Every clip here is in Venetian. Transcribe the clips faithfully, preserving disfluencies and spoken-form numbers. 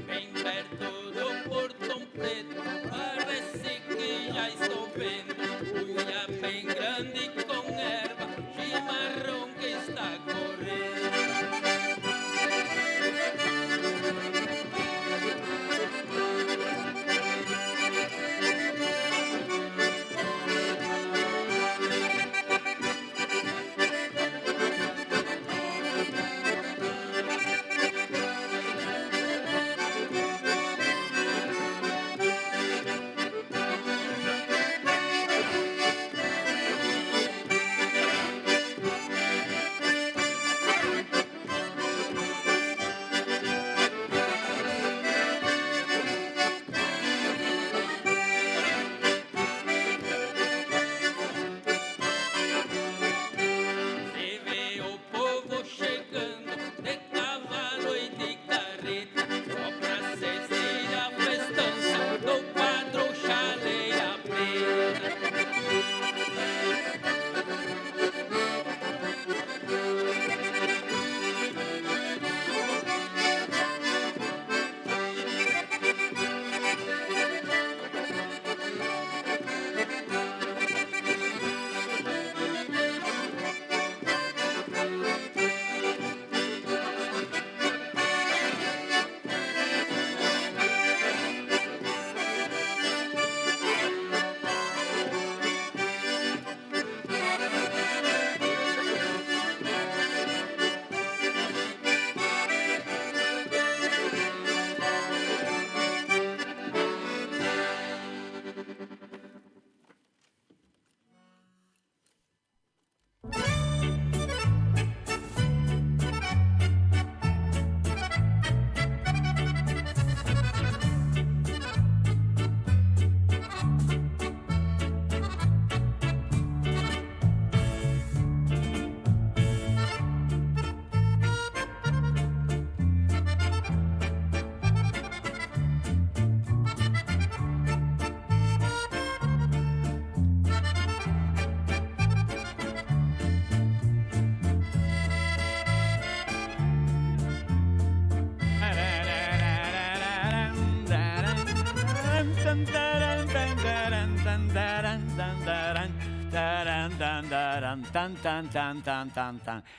Bem perto do portão preto, parece que já estou vendo. Cuia bem grande com erva, chimarrão que está correndo. Se vê o povo chegando de cavalo e de carreta, só pra assistir a festança do quadro Chaleira Preta.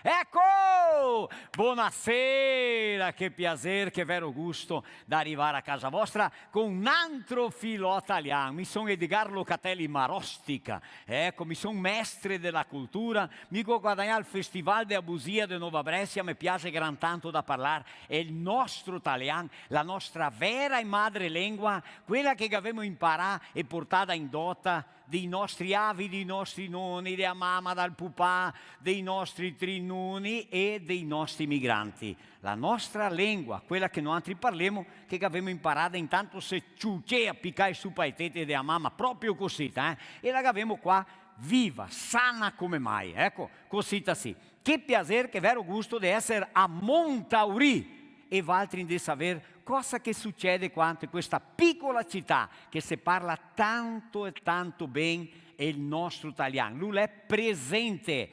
Eco! Bonasera, che piaser, che vero gusto da rivar a casa vostra con un antro filò talian. Mi son Edgar Locatelli Marostica, eco, mi son mestre de la cultura, mi go guadagnà el Festival de la Busia de Nova Brescia, me piase gran tanto da parlar el nostro talian, la nostra vera e madre lengua, quela che gavemo imparà e portada in dota dei nostri avi, dei nostri noni, dea mama, dal pupà, dei nostri trinoni e dei nostri migranti. La nostra lengua, quela che noantri parlemo, che gavemo imparada, intanto se ciucea picai su pa e tete dea mama, proprio cosita, eh? E la gavemo qua viva, sana come mai, eco, cosita sì. Che piaser, che vero gusto de eser a Montauri e valtri de saver cosa che sucede qua inte questa picola cità che se parla tanto e tanto ben el nostro talian. Lu l'è presente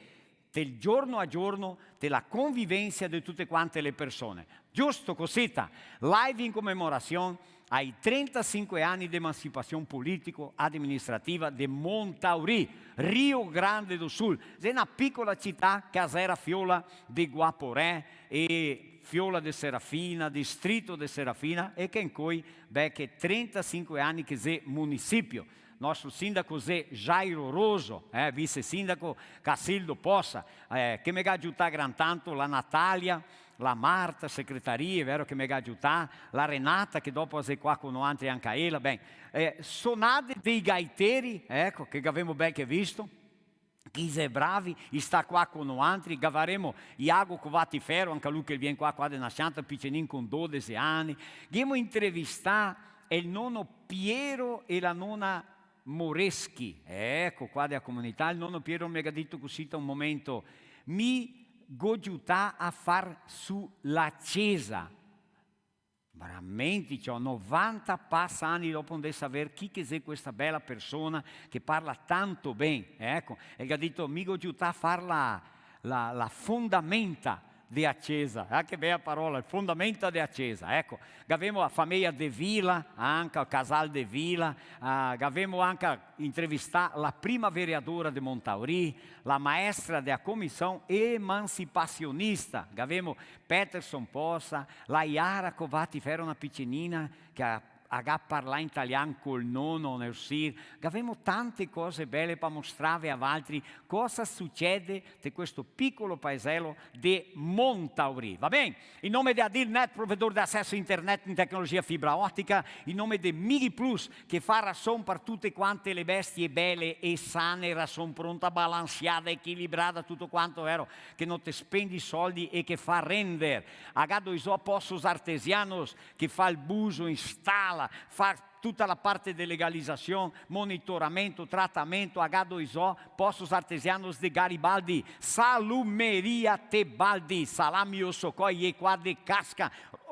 del giorno a giorno dela convivensia de tute quante le persone. Giusto cosita, live in comemorasion ai trentasinque ani de emancipasion politico-administrativa de Montauri, Rio Grande do Sul. Xe na picola cità che a xera fiola de Guaporé e fiola de Serafina, distrito de Serafina, e che incoi, beh, che trentasinque ani che xe municipio. Nostro sindaco xe Jairo Roso, eh, vice sindaco Cacildo Possa, eh, che me ga aiutà gran tanto, la Natalia, la Marta, secretaria, vero, che me ga aiutà, la Renata, che dopo xe qua co noantri anca ela, ben, eh, sonade dei gaiteri, eco, che gavemo ben che visto, chi xe bravi, i sta qua co noantri, gavaremo Iago Covati Ferro, anca lu che vien qua, qua de na s-cianta, picenin con dodese ani, ghemo intervistà el nono Piero e la nona Moreschi, eco qua dea comunità, el nono Piero me ga dito cusita un momento, mi go aiutà a far su la cesa. Veramente, ciò, novanta pasa ani dopo no de saver chi che xe questa bela persona che parla tanto ben, eco, e el ga dito, mi go aiutà a far la, la, la fondamenta de a cesa, ah, che bela parola, fondamenta de a cesa, eco, gavemo a fameia De Vila, anca el casal De Vila, ah, gavemo anca intervistà la prima vereadora de Montauri, la maestra de a comision emancipasionista, gavemo Peterson Possa, la Yara Covati Ferro, na picenina, che a a ga parlà in talian col nono, Nersir, gavemo tante cose bele pa mostrarve a valtri cosa sucede te questo picolo paeselo de Montauri. Va ben? In nome de Adilnet, provedor de aceso a internet in tecnologia fibra otica, in nome de Migplus, che fa rason par tute quante le bestie bele e sane, rason pronta, balansiada, equilibrada, tuto quanto, vero? Che no te spendi soldi e che fa render. A ga do iso Poços Artesianos, che fa el buso, instala, fa tuta la parte de legalizasion, monitoramento, tratamento, a ga do iso, Poços Artesianos de Garibaldi, Salumeria Tebaldi, salami osocoi e qua de casca,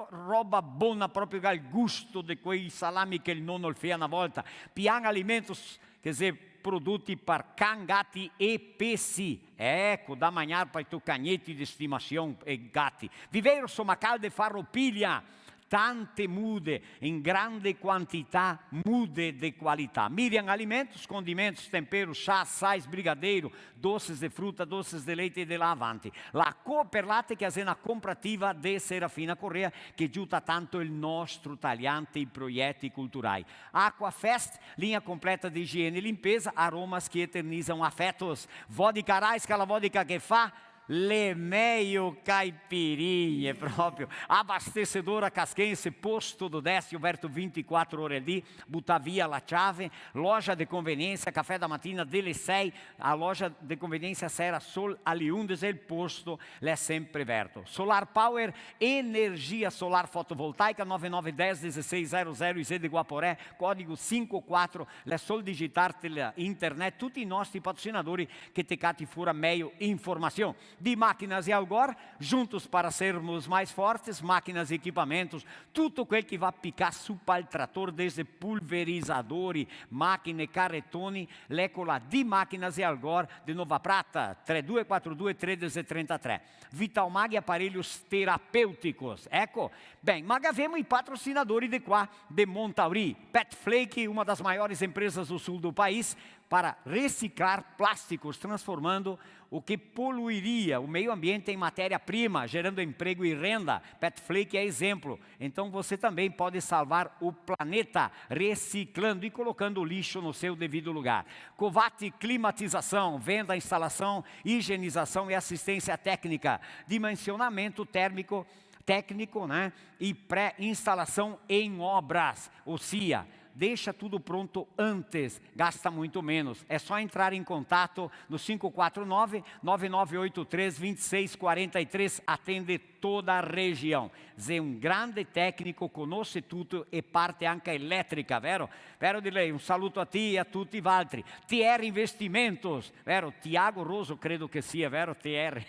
roba bona, proprio che ga el gusto de quei salami che el nono el fea na volta, Pian Alimentos, che xe prodoti par can, gati e pesi. Eco, da magnar par i to cagneti de stimasion e gati. Viveiro Somacal de Farroupilha, tante mude, in grande quantità, mude de qualità. Miriam Alimentos, condimentos, temperos, chás, sais, brigadeiro, doces de fruta, doces de leite e de là avanti. La Cooperlate, che xe na comprativa de Serafina Corrêa, che giuta tanto el nostro talian te i proieti culturai. Aquafest, linha completa de higiene e limpeza, aromas que eternizam afetos. Vodka Raiska, la vodka che fa le meio caipirinhe, proprio. Abastecedora Casquense, Posto do Décio, aberto vinte e quatro ore al dì, butà via la ciave, loja de conveniência, café da matina dele sei, a loja de conveniência sera sol ali undexe, el posto l'è sempre aberto. Solar Power, energia solar fotovoltaica, nove nove dez dezesseis zero zero, Isê de Guaporé, código cinco quatro, l'è sol digitar te la internet, tuti i nostri patrocinadori che te cati fora meio informasion. Di Máquinas e Algor, juntos para sermos mais fortes, máquinas e equipamentos, tuto quel che va picà su pal trator, desde pulverizadori, machine, caretoni, l'eco là, Di Máquinas e Algor de Nova Prata, tre due quatro due tredese trentatré. Vital Mag Aparelhos Terapêuticos. Eco, ben, ma gavemo i patrocinadori de qua, de Montauri. Pet Flake, uma das maiores empresas do sul do país, para reciclar plásticos, transformando o que poluiria o meio ambiente em matéria-prima, gerando emprego e renda. Pet Flake é exemplo. Então você também pode salvar o planeta reciclando e colocando o lixo no seu devido lugar. Covate Climatização, venda, instalação, higienização e assistência técnica, dimensionamento térmico, técnico, né? E pré-instalação em obras. Ou seja, deixa tudo pronto antes, gasta muito menos. É só entrar em contato no cinco quatro nove, nove nove oito três, vinte e seis quarenta e três, atende toda a região. Xe un grande tecnico, conosce tutto e parte anca elétrica, vero? Vero, Dilei? Un saluto a ti e a tuti valtri. T R Investimentos, vero? Tiago Roso, credo che sia, vero? T R.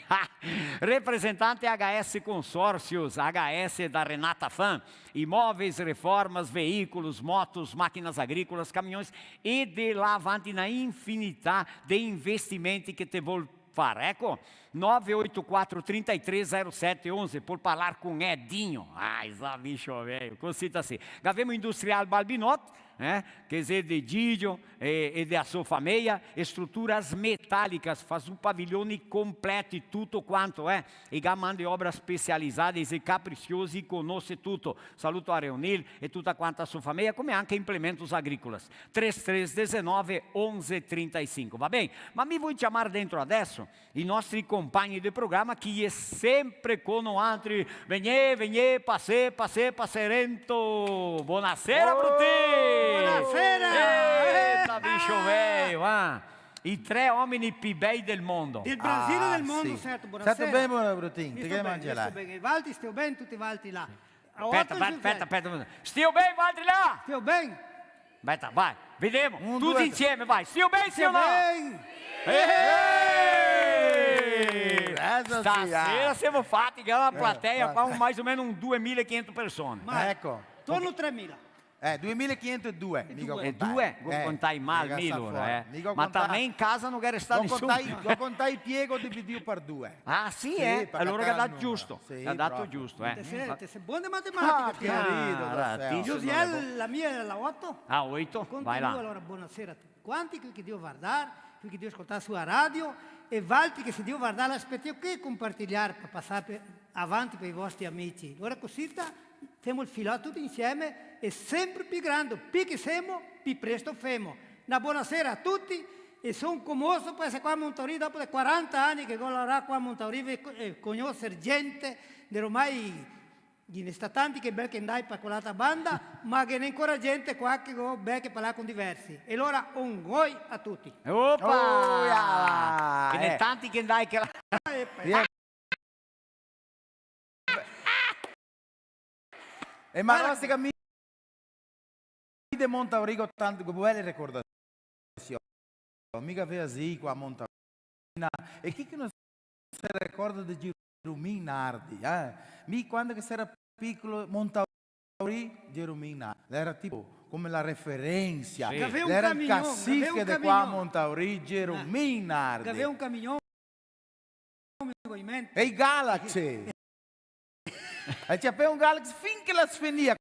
Representante H S Consórcios, H S da Renata Fan. Imóveis, reformas, veículos, motos, máquinas agrícolas, caminhões e de lá avante na infinità de investimenti che te vol far. Eco, nove oito quatro, trinta e três, zero sete, onze, por falar com Edinho. Ai, sa bicho velho, cosita sì. Gavemo Industrial Balbinot, eh, che xe de Gigio e, e de a so fameia, estruturas metálicas, fa su pavilhoni completi, tuto quanto, eh. I ga man de obra specializada, i xe caprisiosi, i conosce tuto. Saluto a Reonil e tuta quanta a so fameia, come anca Implementos Agrícolas. Três três dezenove, onze trinta e cinco, va ben? Ma mi voi ciamar dentro adeso i nostri compagni de programa, che i è sempre co noantri. Vegnè, vegnè, pasè, pasè, pasè rento. Bonasera, Brutin! Bonasera! Eita, bicho velho, ah! I tre omini pi bei del mondo. Del Brasile e del mondo, sì. Certo, bonasera. Stai ben, Brutin? Mi sto ben, mi sto ben. E valtri, steo ben tuti valtri là? Speta, speta, speta, speta. Steo ben, valtri là? Steo ben? Speta, vai, vedemo. Un, tuti due, tre. Insieme, vai. Steo ben, sì o no? Steo ben. Eh! Adeso sì, ah. Stasera semo fati, che xe na platea qua, un, mais o meno un duemila e quinhentos persone. Ma eco. Torno tremila. Eh, duemila e quinhentos e due, mi go contà. E due? Go contà mal, mi alora, eh. Ma tanto in casa no ghe resta nisun. Go contà, go contà i piego dividìo par due. Ah, sì, eh? Sì, par catar el numero. Alora ga dato giusto. Sì, ga dato proprio giusto, eh. Te se, te se bon de matematica, ti. Ah, che rido, ah, sì. Giusto, la mia era la oto. Ah, oito? Vai là. Continua, alora, bonasera a tuti quanti, quei che drio vardar, quei che drio scoltar su la radio, e valtri che se drio vardar, speteo che compartiliar par pasar pe-, avanti par i vostri amici. Alora cosita, femo el filò tuti insieme e sempre pi grando, pi che semo, pi presto femo. Na bonasera a tuti e son comoso par eser qua a Montauri dopo de quaranta ani che go laorà qua a Montauri e co-, e cognoser gente, de ormai ghe ne sta tanti che bel che ndai par col'altra banda, ma ghe n'è ancora gente qua che go bel che parlà con diversi. E alora un oi a tuti. Opa! Oh, là! Ghe n'è tanti che ndai che la... Eh, E ma guarda che mi de Montauri go tante bele recordasion. Mi che gavea zii qua a Montauri. E chi che no se ricorda de Geromin Nardi, eh? Mi quando che sera picolo, Montauri, Geromin Nardi. L'era tipo come la referensia. Sì. Gavea un camignon, gavea un camignon. L'era el cacique de qua a Montauri, Geromin Nardi. Gavea un camignon. E i Galaxy. E ciapea un Galaxy fin che la sfenia.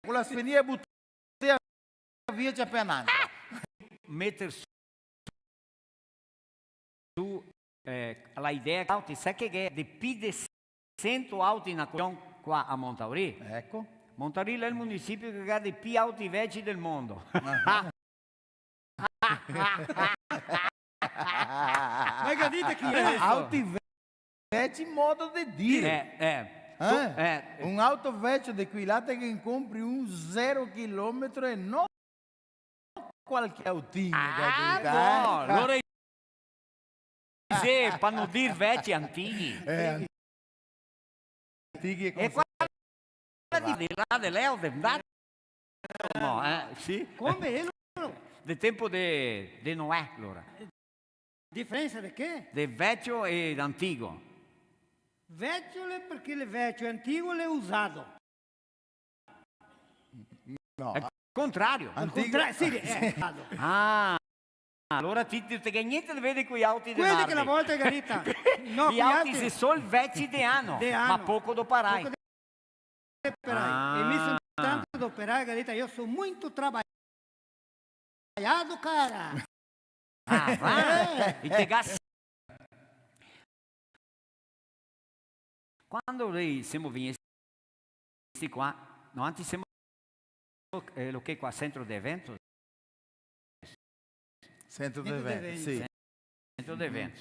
Co la sfenia, butea via, ciapea n'antra. Meter su, su, eh, la idea, auti, sa che ghe xe de pi de sento auti na cosion qua a Montauri? Eco. Montauri l'è el munisipio che ga de pi auti veci del mondo. Ah. Ma che dite chi xe? Auti ve-, veci modo de dire. Eh, eh. Eh? Tu, eh. Un auto vecio de quei là te ghe ne compri un zero chilometro e no qualche autin, ah, capito, no, eh? Alora, sì, par no dir veci, antichi. Eh, antichi e conservai. Quela de là de Leo, de, no, eh, sì. Come? De tempo de, de Noè, alora. Diferensa de che? De vecio e antico. Vecio l'è parché l'è vecio, e antico l'è usà. No. Al contrario. Antico. Al contra-, sì, eh, usà. Ah, alora ti, ti te ghe gnente de veder coi auti de Nardi. Quei che na volta, Garita. No, i auti xe sol veci de ano, de ano, ma poco doparai. Poco doparai. Ah. E mi son tanto doparai, Garita, mi son molto trabaià. Sbagliato, cara. Ah, va. Eh. E te gas-, quando noi semo vegnesti qua, no, anzi semo, eh, lo che qua, centro de evento? Centro de evento, sì. Centro de evento.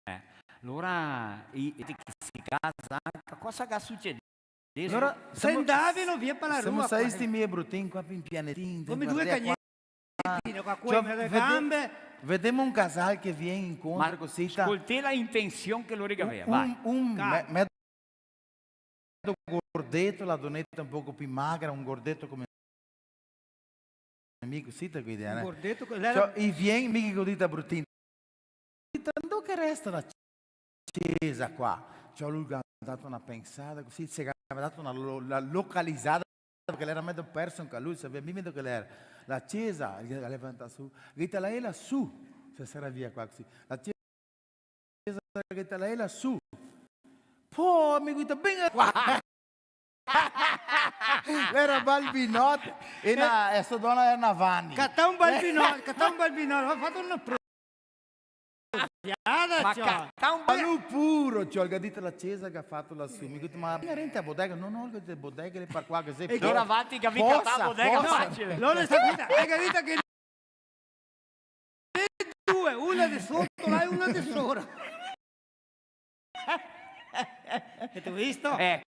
Eh. Alora, i, i, che se casa, cosa che ga sucedì? Alora, se ndavino via par la rua, semo saisti mi e Brutin qua, pin pianetin, come due cagneti, qua, qua, qua, in mezo ale gambe. Vedemo un casal che vien incontro cusì, ta. Ma scoltè la intension che lori gavea, vai. Un, un me-, mezo gordeto, la doneta un poco pì magra, un gordeto come mi, cusì, ta, quindi, eh. Un gordeto, l'era... Ciò, i vien, mi che go dito a Brutin, dito, "Ndo che resta la cesa qua?" Ciò, lu ga dato na pensada, cusì, se ga dato na lo-, la localizada, parché l'era mezo perso anca lu, savea mia ndo che l'era. La cesa, el ga levantà su, dito, "La è là su", se sarà via qua, cusì. La cesa che te la è là su. Po, mi guida ben qua. L'era Balbinot e na, e so dona era na Vanni. Catà un Balbinot, catà un Balbinot, ga fato na pro-, ma ciò. Catà un Balbinot. Ma lu puro, ciò, el ga dito la cesa che ga fato là su. Mi digo, "Ma ben rente a bodega?" "No, no", el ga dito, "bodega l'è par qua che xe." E che era avanti che ga catà a bodega, cosa, facile. Lora sta vita, el ga dito che due, una de soto là e una de sora. Gheto visto? Eco.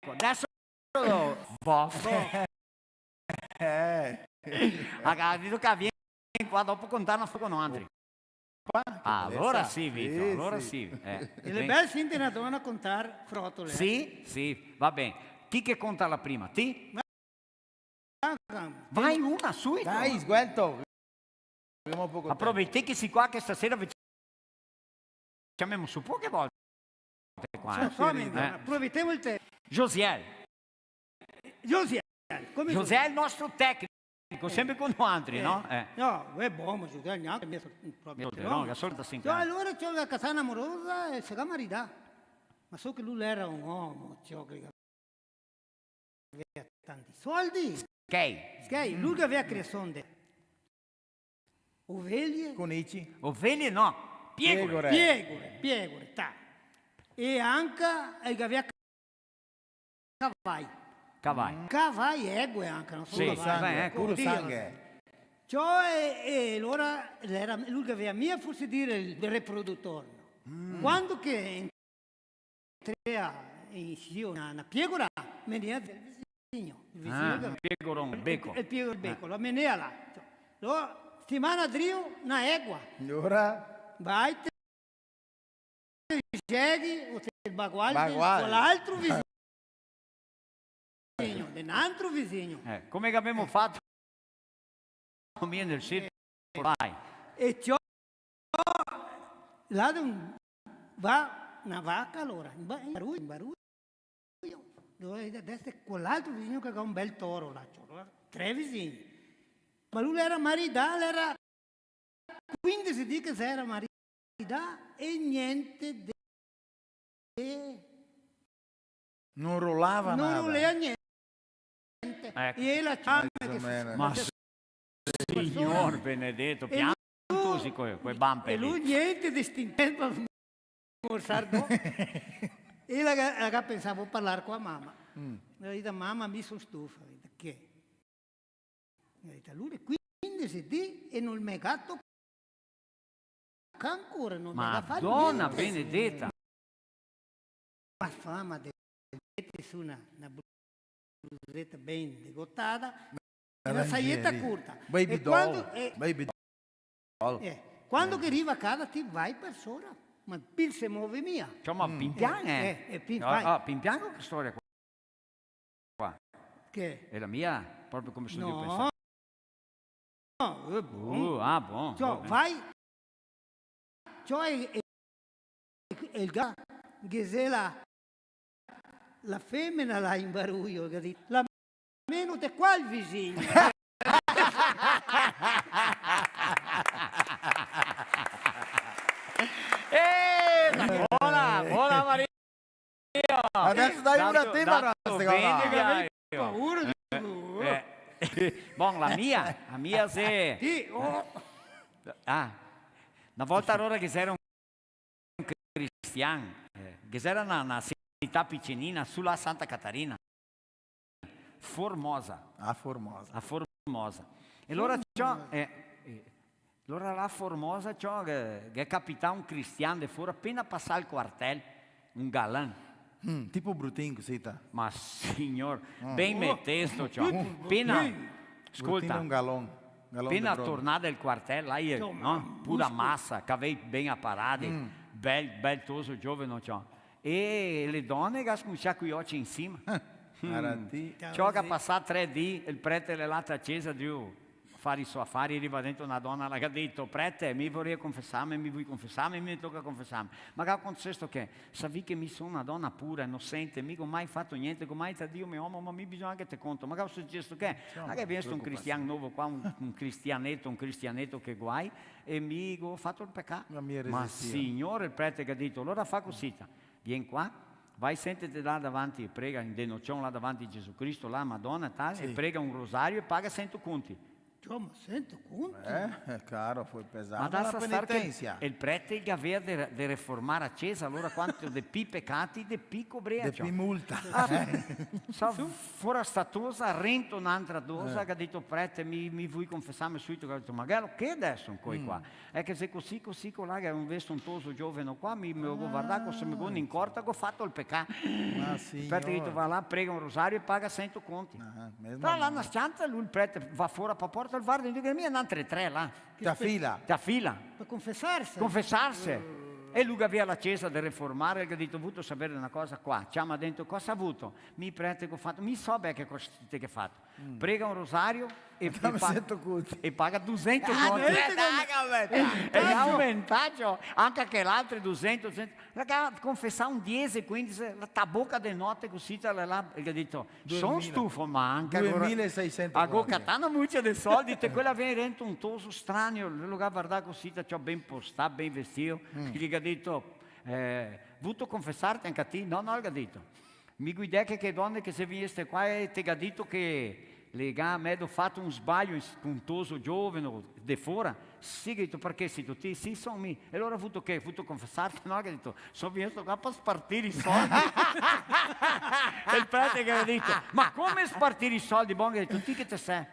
Adeso, bof. Eh. Ga dito che vien qua dopo contar na frotola co noantri. Qua? Ah, alora sì, Vito, alora sì. Eh, e l'è ben bel sentir na dona contar frotole. Sì, sì, va ben. Chi che conta la prima? Ti? Vai, una, subito. Dai, sguelto. Abbiamo poco tempo. Aproveitè che si qua, che stasera ve ciamemo su poche volte qua, eh. Sì, sì, aproveitemo el tempo. Josiel. Josiel, come Josiel, el nostro tecnico, sempre con noantri, no? Eh. No, l'è bon, ma Josiel gnanca, mi so proprio... No, che solita se incanta. Alora ciò, el ga catà na morosa e se ga maridà. Ma so che lu l'era un omo, ciò, che gavea tanti soldi. Schei. Schei, lu che gavea creasion de ovelie. Conici. Ovelie no, piegore. Piegore. Piegore, piegore, ta. E anca, el gavea cavai. Cavai. Cavai, egue anca, no solo cavai. Sì, cavai, eh, puro sanghe. Ciò, e, e alora l'era, lu che gavea mia forse dir el reprodutor, no? Quando che entrea in sio na, na piegora, menea del visigno. El visigno... Ah, che un piegoron, el beco. El, el piegoro, el beco, lo menea là. Lo, setimana drio, na egua. Alora? Vai te, te jeghi o te bagualdi co l'altro visigno. De n'altro visigno. Eh, come che gavemo fato mi nel sito, vai. E ciò, là de un, va na vaca alora, in ba-, in baruio, in baruio. Dove adeso co l'altro visigno che ga un bel toro là, ciò, tre visigni. Ma lu l'era maridà, l'era quindese dì che l'era maridà e gnente de, de... No rolava nada. No rolea gnente. Eco. E la ciama che se... Ma Signor benedeto, e piantosi co, co e bampe lì. E lu gnente de stinter par morsar, no? E la ga, la ga pensà, "Vao parlar co la mama." Mm. La ga dito, "Mama, mi son stufa." La ga dito, "Che?" La ga dito, "Lu l'è quindese dì e no me ga tocà ancora, no me ga fato gnente." Madona benedeta! Ma fama de meter su na, na bluseta ben degotada, na saieta curta. Baby doll, baby doll. Eh, quando che riva a casa ti vai par sora, ma pì se move mia. Insoma, pin pian, eh. Eh, eh, pin, ah, pin pian co sta storia qua. Che? E la mia, proprio come son drio pensar. No, eh, bon. Uh, ah, bon. Ciò, bon, eh, vai. Ciò, e, e, e el ga, ghe xe la, la femena là in baruio, che ga dito, "La meno de qua el visigno." Eh, bona, bona, Maria. Adeso dai una a te, Maria, sta cosa. Paura de... Eh, eh. Bon, la mia, la mia xe... Sì, oh. Ah, na volta alora ghe xera un cristian, eh, ghe xera na, na cità picenina, su là Santa Catarina. Formosa. A Formosa. A Formosa. E alora ciò, eh, eh, alora là a Formosa ciò, ghe, ghe capità un cristian de fora, apena pasà el quartel, un galan. Mm, tipo brutin, cosita. Ma signor, ben metesto, ciò. Pena, scolta, brutin xe un galon, galon de brodo. Pena tornà del quartel, là, no? Pura masa, cavei ben aparadi, bel, bel toso, gioveno, ciò. E le done che ga scominsià coi oci in sima. Ara ti. Ciò, che ga pasà tre dì, el prete l'è là te a cesa, drio far i so afari, riva dentro na dona, la ga dito: "Prete, mi voria confesarme, mi vui confesarme, mi toca confesarme." "Ma che ga acontesesto che?" "Savì che mi son na dona pura, inosente, mi go mai fato gnente, go mai tradio me omo, ma mi bisogna che te conto." "Ma che ga suceso che?" "Ma che vien sto un cristian novo qua, un, un cristianeto, un cristianeto che guai, e mi go fato el pecà." "Ma signor", el prete ga dito, "alora fa cosita, vien qua, vai, sentete là davanti e prega, in denocion là davanti Gesù Cristo, là, Madona e tal, e prega un rosario e paga sento conti." "Ciò, ma sento conti?" Eh, eh, caro, foi pesada la penitensia. Ma dasa star che el prete el gavea de, de reformar a cesa, alora quanto de pi pecati, de pi cobrea, ciò. De pi multa. Ah, sa, fora sta tosa, rento n'antra tosa, che ga dito: "Prete, mi, mi vui confesarme subito." Che ga dito: "Ma che xe che deso incoi qua?" "Xe che xe così, così, colà, che go visto un toso gioveno qua, mi, me go vardà, se me go incorta, go fato el pecà." "Ma signor." El prete ga dito: "Va là, prega un rosario e paga sento conti." Ah, mesmo. Sta là na s-cianta, lu el prete va fora pa porta, el varda, el dixe: "Mia, n'antre tre là." Te a fila. Te a fila. Pa confesarse? Confesarse. E lu che gavea la cesa de reformar, el ga dito: "Vuto saver na cosa qua?" Ciama dentro: "Cosa vuto?" "Mi, prete, che go fato, mi so ben che cosa te ghe fato." Prega un rosario e, e pa-, e paga dusento conti. Ah, dusento conti. E ga aumentà, ciò, anca che l'altri dusento, dusento. La ga confesà un diese, quindese, la, ta boca de note cusì, ta la, la, el ga dito: "Son stufo, ma anca agora, duemilaseisento conti. Go catà na mucia de soldi, te quela vien rento un toso stranio", lu ga vardà cusì, ta, ciò, ben postà, ben vestio, el ga dito: "Eh, vuto confesarte anca ti?" "No, no", el ga dito. "Mi go idea che, che done che xe vegneste qua e te ga dito che le ga medo fato un sbaglio in s-, con toso gioveno de fora." "Sì", ga dito, "parché sito ti?" "Sì, son mi." "E alora vuto che? Vuto confesarte?" "No", ga dito, "son vegnesto qua par spartir i soldi." E el prete che ga dito: "Ma come spartir i soldi?" "Bon", ga dito, "ti che te sè?"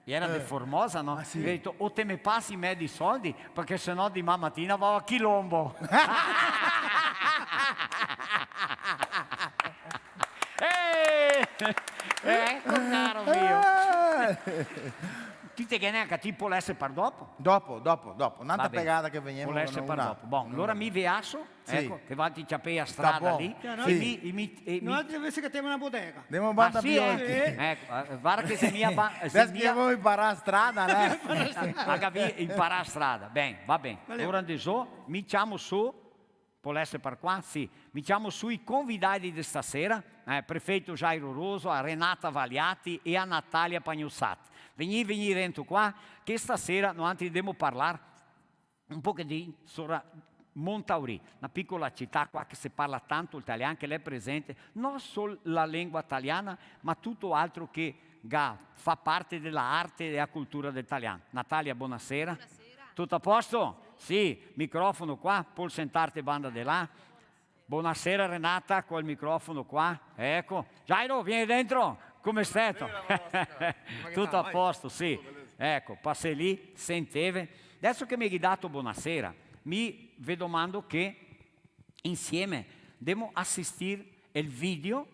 E iera de Formosa, no? Ah, sì. Ga dito: "O te me pasi medi soldi, parché se no diman matina vao a Quilombo." Eh! Eco, caro mio. Eh! Ti te ghe n'è anca ti, pol èser par dopo? Dopo, dopo, dopo. N'antra pegada che vegnemo. Va ben. Pol èser par dopo. Bon, alora mi ve laso. Sì. Eco, che valtri ciapè a strada lì. Sta bon. E mi, e mi, e mi... Noaltri invese che temo na bodega. Ndemo a banda Biolchi. Ah, sì, eh? Eco, eh, varda che xe mia ba-, xe mia... Deso ndemo a inparà a strada, eh? A capì, inparà a strada. Ben, va ben. Valeu. Alora ndè zo, mi ciamo su, pol èser par qua? Sì. Mi ciamo su i convidai de stasera, eh, prefeito Jairo Roso, a Renata Valiati e a Natalia Pagnussat. Vegnì, vegnì rento qua, che stasera noantri ndemo parlar un pochetin sora Montauri, na picola cità qua che se parla tanto el talian, che l'è presente, no sol la lengua taliana, ma tuto altro che ga, fa parte de la arte e la cultura del talian. Natalia, bonasera. Bonasera. Tuto a posto? Sì, microfono qua, pol sentarte banda de là. Bonasera Renata, qua el microfono qua. Eco. Jairo, vien dentro. Come stai? Bonasera, bonasera. Come che stai? Tuto a posto, sì. Tuto bene. Eco, pasè lì, senteve. Deso che me ghe dato bonasera, mi ve domando che insieme ndemo asistir el video,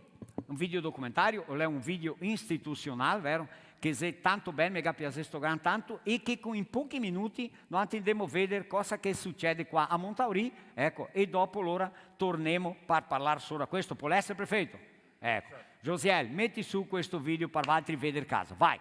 un video documentario, o l'è un video institusional, vero? Che xe tanto bel, me ga piasesto gran tanto, e che co, in pochi minuti noantri ndemo veder cosa che sucede qua a Montauri, eco, e dopo alora tornemo par parlar sora questo. Pol èser, prefeito? Eco. Josiel, meti su questo video par valtri veder casa. Vai!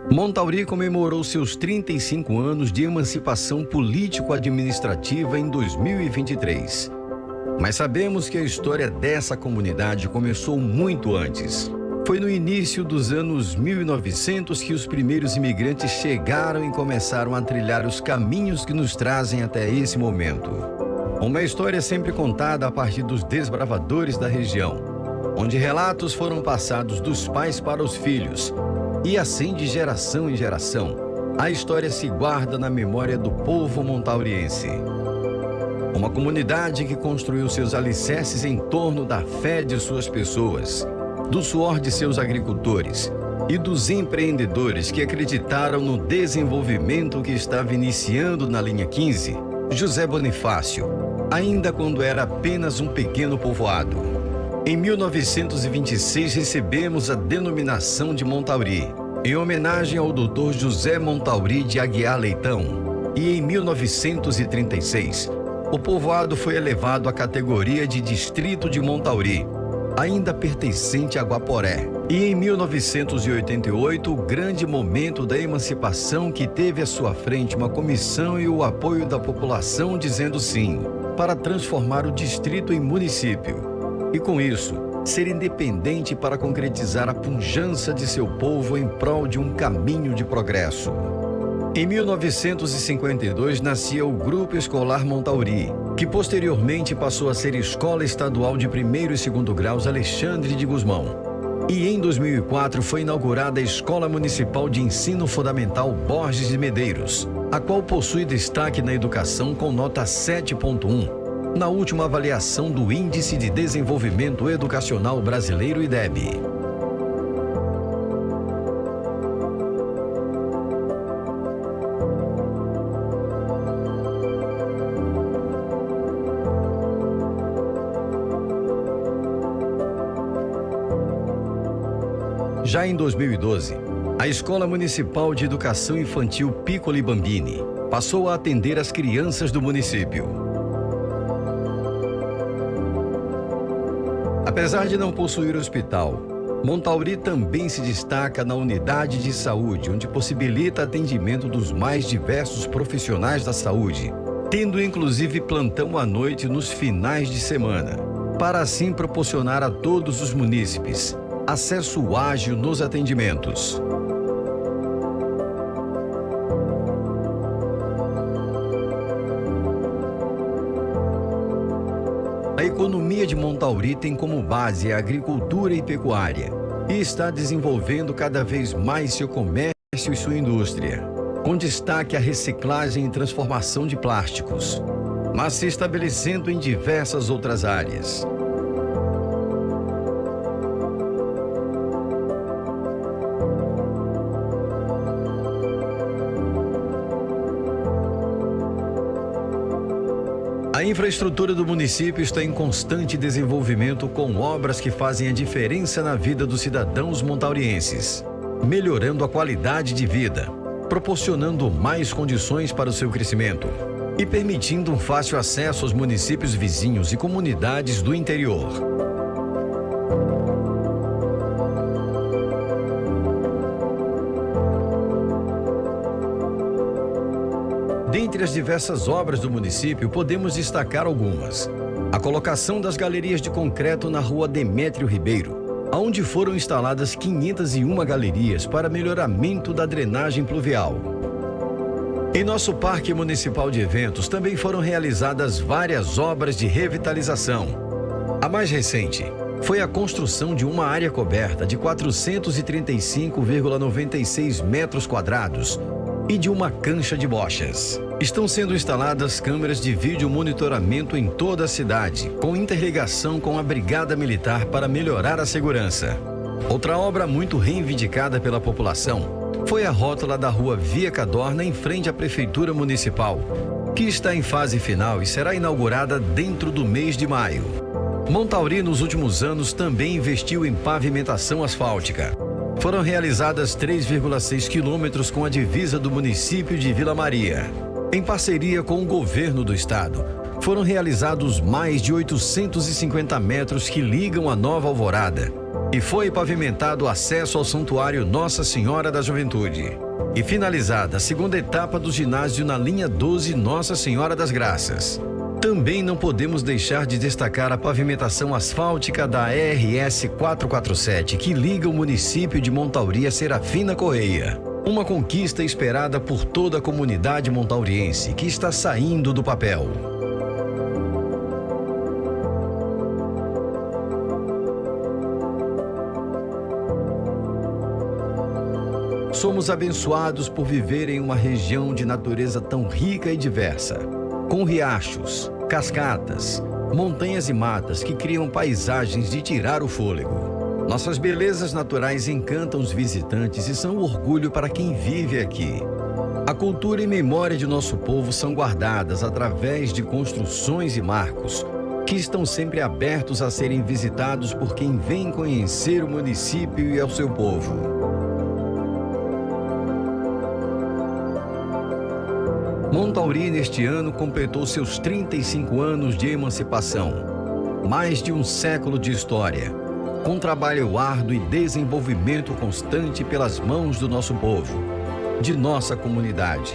Montauri comemorou seus trinta e cinco anos de emancipação político-administrativa em dois mil e vinte e três. Mas sabemos que a história dessa comunidade começou muito antes. Foi no início dos anos mil e novecentos que os primeiros imigrantes chegaram e começaram a trilhar os caminhos que nos trazem até esse momento. Uma história sempre contada a partir dos desbravadores da região, onde relatos foram passados dos pais para os filhos, e assim de geração em geração. A história se guarda na memória do povo montauriense. Uma comunidade que construiu seus alicerces em torno da fé de suas pessoas, do suor de seus agricultores e dos empreendedores que acreditaram no desenvolvimento que estava iniciando na linha quinze, José Bonifácio, ainda quando era apenas um pequeno povoado. Em mil novecentos e vinte e seis, recebemos a denominação de Montauri, em homenagem ao doutor José Montauri de Aguiar Leitão, e em mil novecentos e trinta e seis, o povoado foi elevado à categoria de Distrito de Montauri, ainda pertencente a Guaporé. E em mil novecentos e oitenta e oito, o grande momento da emancipação, que teve à sua frente uma comissão e o apoio da população dizendo sim para transformar o distrito em município. E com isso, ser independente para concretizar a pujança de seu povo em prol de um caminho de progresso. Em mil novecentos e cinquenta e dois nascia o Grupo Escolar Montauri, que posteriormente passou a ser Escola Estadual de Primeiro e Segundo Graus Alexandre de Gusmão. E em dois mil e quatro foi inaugurada a Escola Municipal de Ensino Fundamental Borges de Medeiros, a qual possui destaque na educação com nota sete ponto um na última avaliação do Índice de Desenvolvimento Educacional Brasileiro, IDEB. Já em dois mil e doze, a Escola Municipal de Educação Infantil Piccoli Bambini passou a atender as crianças do município. Apesar de não possuir hospital, Montauri também se destaca na unidade de saúde, onde possibilita atendimento dos mais diversos profissionais da saúde, tendo inclusive plantão à noite nos finais de semana, para assim proporcionar a todos os munícipes acesso ágil nos atendimentos. A economia de Montauri tem como base a agricultura e pecuária e está desenvolvendo cada vez mais seu comércio e sua indústria, com destaque à reciclagem e transformação de plásticos, mas se estabelecendo em diversas outras áreas. A infraestrutura do município está em constante desenvolvimento, com obras que fazem a diferença na vida dos cidadãos montaurienses, melhorando a qualidade de vida, proporcionando mais condições para o seu crescimento e permitindo um fácil acesso aos municípios vizinhos e comunidades do interior. Dentre as diversas obras do município, podemos destacar algumas. A colocação das galerias de concreto na Rua Demétrio Ribeiro, aonde foram instaladas quinhentas e uma galerias para melhoramento da drenagem pluvial. Em nosso Parque Municipal de Eventos também foram realizadas várias obras de revitalização. A mais recente foi a construção de uma área coberta de quatrocentos e trinta e cinco vírgula noventa e seis metros quadrados e de uma cancha de bochas. Estão sendo instaladas câmeras de vídeo monitoramento em toda a cidade, com interligação com a Brigada Militar para melhorar a segurança. Outra obra muito reivindicada pela população foi a rótula da Rua Via Cadorna, em frente à Prefeitura Municipal, que está em fase final e será inaugurada dentro do mês de maio. Montauri, nos últimos anos, também investiu em pavimentação asfáltica. Foram realizadas três vírgula seis quilômetros com a divisa do município de Vila Maria. Em parceria com o governo do estado, foram realizados mais de oitocentos e cinquenta metros que ligam a Nova Alvorada e foi pavimentado o acesso ao Santuário Nossa Senhora da Juventude. E finalizada a segunda etapa do ginásio na linha doze Nossa Senhora das Graças. Também não podemos deixar de destacar a pavimentação asfáltica da R S quatro quatro sete, que liga o município de Montauri a Serafina Corrêa. Uma conquista esperada por toda a comunidade montauriense, que está saindo do papel. Somos abençoados por viver em uma região de natureza tão rica e diversa, com riachos, Cascatas, montanhas e matas que criam paisagens de tirar o fôlego. Nossas belezas naturais encantam os visitantes e são orgulho para quem vive aqui. A cultura e memória de nosso povo são guardadas através de construções e marcos que estão sempre abertos a serem visitados por quem vem conhecer o município e ao seu povo. Montauri, neste ano, completou seus trinta e cinco anos de emancipação. Mais de um século de história, com trabalho árduo e desenvolvimento constante pelas mãos do nosso povo, de nossa comunidade.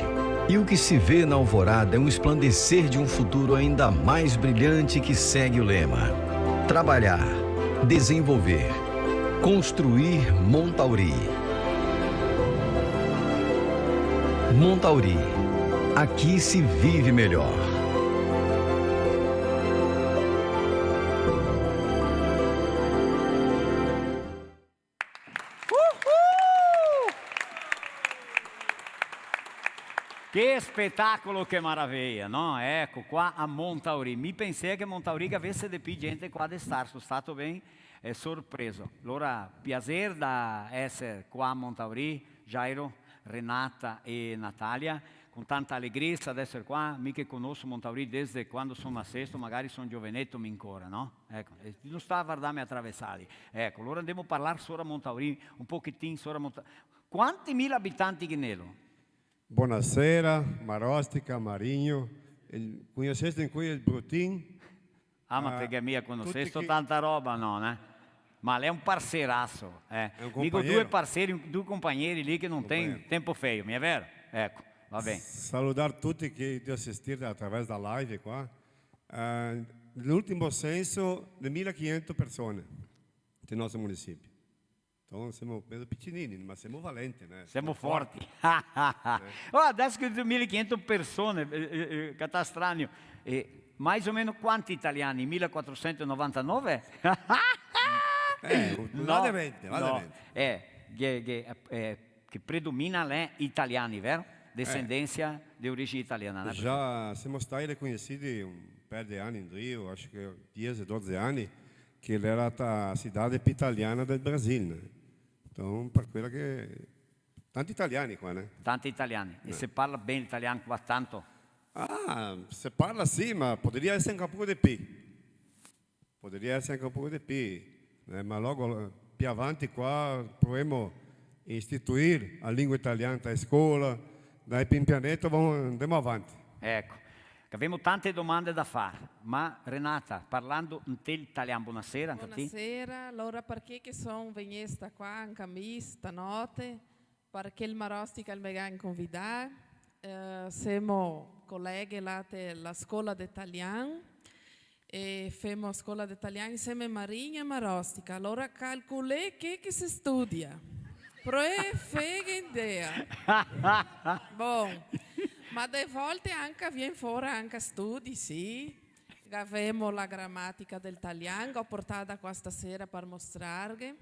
E o que se vê na Alvorada é um esplandecer de um futuro ainda mais brilhante que segue o lema: trabalhar, desenvolver, construir Montauri. Montauri, aqui se vive melhor. Uhul! Che spetacolo, che maraveia, no? Eco, qua a Montauri. Mi pensea che Montauri gavese de pi gente qua de star, so stato ben, eh, sorpreso. Alora, piaser da eser qua a Montauri, Jairo, Renata e Natalia, con tanta alegresa d'eser qua, mi che conoso Montauri desde quando son nasesto, magari son gioveneto mi ancora, no? Eco, e no sta a vardarme atravesadi. Eco, alora ndemo parlar sora Montauri, un pochetin sora Monta-, quanti mila abitanti che n'elo? Bonasera, Marostica, Marigno, el, conosesto ancora el Brutin? Ah, ma ah, te che mia conosesto tuti che tanta roba, no, né? Ma l'è un parseraso, eh. L'è un compagnero. Mi go due parseri, due compagneri lì che no ten tempo feio, mi è vero? Eco, va ben. Saludar tuti che de asistir através da live qua. Eh, l'ultimo senso de mila e quinhentos persone del nostro municipio. Então, semo meio picinini, ma semo valenti, né? Semo forti. Forti. Eh. Oh, adeso che due mila e quinhentos persone, eh, eh, eh, che sta strano. E mais o meno quanti italiani? Mila quatrocento novantanove? Eh, no, va de venti, va de venti. Eh, che, che, eh, che predomina l'è italiani, vero? Eh. Desendensa de origine italiana, né? Già semo stati riconosciuti un par de ani indrio, acho che diese, doze ani, che l'era la cidade più italiana del Brasil, né? Então, par quela che tanti italiani qua, né? Tanti italiani. E se parla ben l'italian qua tanto? Ah, se parla sì, ma podaria eser anca un poco de pi. Podaria eser anca un poco de pi, eh, ma logo, eh, pi avanti qua provemo a istituir la lingua italiana te scola, dai, pian pianeto vamo, ndemo avanti. Eco, che gavemo tante domande da far, ma Renata, parlando inte l'italian, bonasera, anca a ti. Bonasera, alora parché che son vegnesta qua, anca mi, stanote, parché el Marostica el me ga convidà, eh, semo coleghe là te la scola de talian, e femo scola de talian insieme Marigno e Marostica. Alora calcolè che, che se studia. Pro e feghe idea. Bon. Ma de volte anca vien fora anca studi, sì. Gavemo la gramatica del talian, go portada qua stasera par mostrarghe.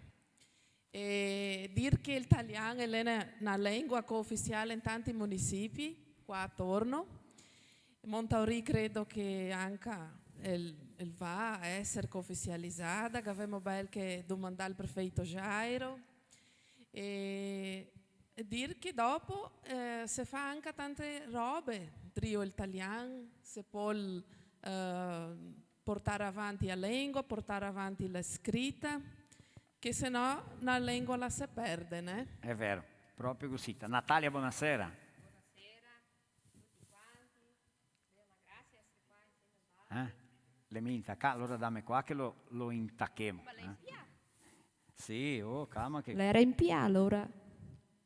E dir che el talian el è na, na lengua cooficiale in tanti municipi qua atorno. Montauri credo che anca el, el va a eser cooficializada, che gavemo bel che domandà al prefeito Jairo. E, e dir che dopo, eh, se fa anca tante robe drio el talian, se pol, eh, portar avanti la lengua, portar avanti la scrita, che se no la lengua la se perde, né? È vero, proprio cosita. Natalia, bonasera. Bonasera a tuti quanti. L'è na grasia eser qua insieme a voi. Eh? L'è mi intacà, alora dame qua che lo, lo intachemo, eh? Ma l'è in pia? Sì, oh, calma che... L'era in pia, alora.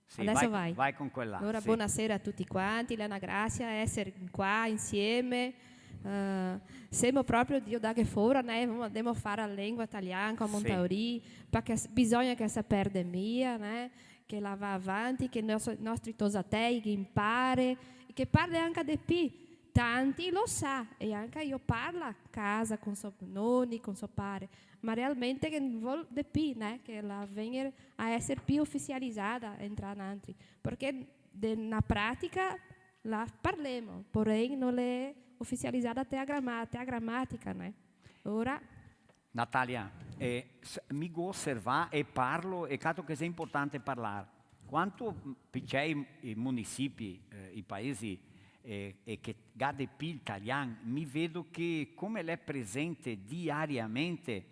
Sì, adeso vai, vai. Vai con quela, alora, sì. Bonasera a tuti quanti, l'è na grasia eser qua insieme. Eh, semo proprio drio darghe fora, né? Ndemo far la lengua taliana qua a Montauri, parché s-, bisogna che se perde mia, né? Che la va avanti, che i nos-, nostri tosatei che impare, che parle anca de pi. Tanti lo sa, e anca i parla a casa con so noni, con so pare, ma realmente ghe vol de pi, né? Che la vegna a eser pi oficializada entre nantri, parché de na pratica la parlemo, porém no l'è oficializada até a grama-, até a gramática, né? Ora Natalia, eh, s-, mi go oservà e parlo, e cato che xe inportante parlar. Quanto, mm, picei i municipi, eh, i paesi, eh, e che ga de pì el talian, mi vedo che come l'è presente diariamente,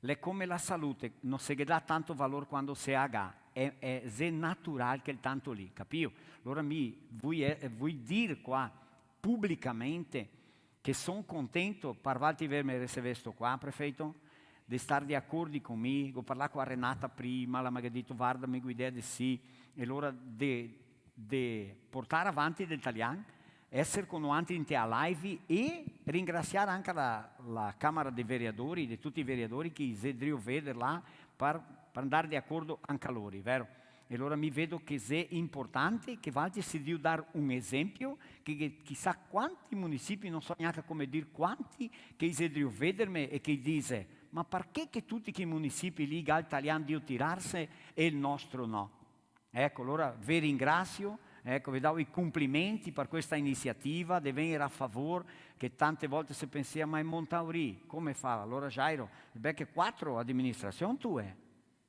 l'è come la salute, no se ghe dà tanto valor quando se a ga, è, è, xe natural quel tanto lì, capìo? Alora mi vui, eh, vui dir qua publicamente che son contento par valtri verme recevesto qua, prefeito, de star de acordi con mi, go parlà co a Renata prima, la me ga dito: "Varda, mi go idea de sì", e alora de, de portar avanti del talian, eser co noantri inte a live e ringrasiar anca la, la Camera dei Vereadori, de tuti i vereadori che i xe drio veder là par, par ndar de acordo anca lori, vero? E alora mi vedo che xe inportante che valtri si drio dar un esempio, che, che chisà quanti municipi, no so gnanca come dir quanti, che i xe drio vederme e che i dixe: "Ma parché che tuti che i municipi lì ga el talian drio tirarse e el nostro no?" Eco, alora ve ringrasio, eco, ve dao i complimenti par questa iniziativa de vegner a favor, che tante volte se pensea: "Ma el Montauri come fa?" Alora, Jairo, beh, che quatro administrasion tu, eh?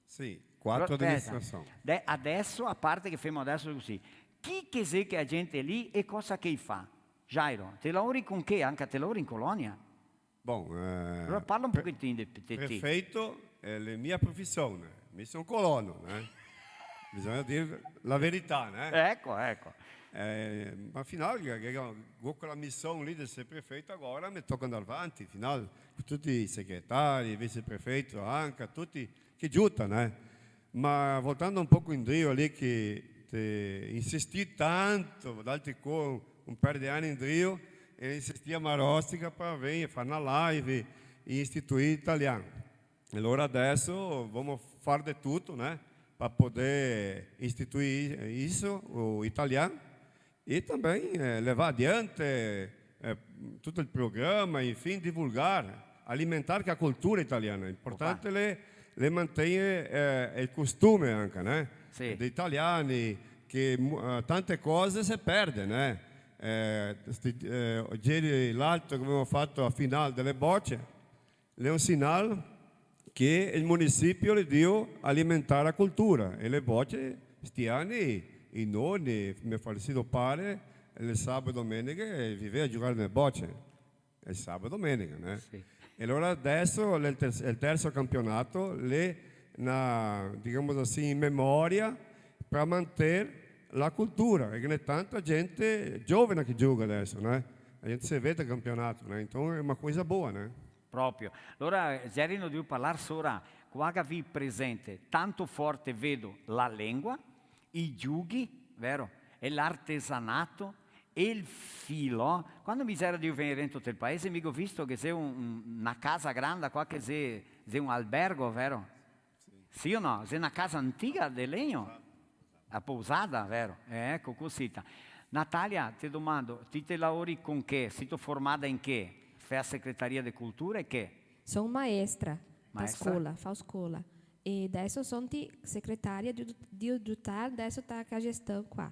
Sì, quatro. Però, speta. Administrasion. De-, adeso, a parte che femo adeso cusì, chi che xe che a gente lì e cosa che i fa? Jairo, te laori con che? Anca te laori in colonia? Bon, eh, Alora parla un pre-, pochetin de, de ti. Prefeito, eh, l'è mia profision, mi son colono, eh? Bisogna dir la verità, né? Eco, eco. Eh, ma final, che, che go quela mision lì de ser prefeito, agora me toca ndar avanti, final, co tuti i segretari, viceprefeito, anca tuti che giuta, né? Ma voltando un poco indrio lì che te insistì tanto, d'altri co-, un par de ani indrio, e insistì a Marostica par vegner far na live e istituir el talian. E alora adeso vamo far de tuto, né, par poder istituir isso, o italian, e também, eh, levar adiante, eh, tuto el programa, enfim, divulgar, alimentar com a cultura italiana. Importante l'è, l'è mantegner, eh, el costume anca, né? Sì. Dei italiani, che mu-, eh, tante cose se perde, né? Eh, sti, eh, ieri l'altro che gavemo fato a final dele boce, l'è un sinal che el municipio l'è drio alimentar la cultura, e le boce, sti ani, i noni, me falecido pare, el sabato e domenica, eh, vivea a giugar nele boce. El sabato e domenica, né? Sì. E alora adeso el ter-, el terzo campionato, l'è na, digamos assim, in memoria, par manter la cultura, e che ghe n'è tanta gente giovana che gioga adeso, né? La gente se vede al campionato, né? Então é uma coisa boa, né? Proprio. Alora, Gerino, devo parlar sora, qua che gavì presente, tanto forte vedo la lengua, i giughi, vero? E l'artesanato, e el filò. Quando mi gera drio vegner dentro tel paese, mi go visto che xe un, un, na casa granda qua, che xe, xe un albergo, vero? Sì o no? Xe na casa antica de legno? A pousada, vero? Eh, eco, cosita. Natalia, te domando, ti te laori con che? Sito formada in che? Fè a Secretaria de Cultura e che? Son maestra, da scola, fao scola. E deso son ti secretaria de, de, de aiutar, deso ta ca gestione qua.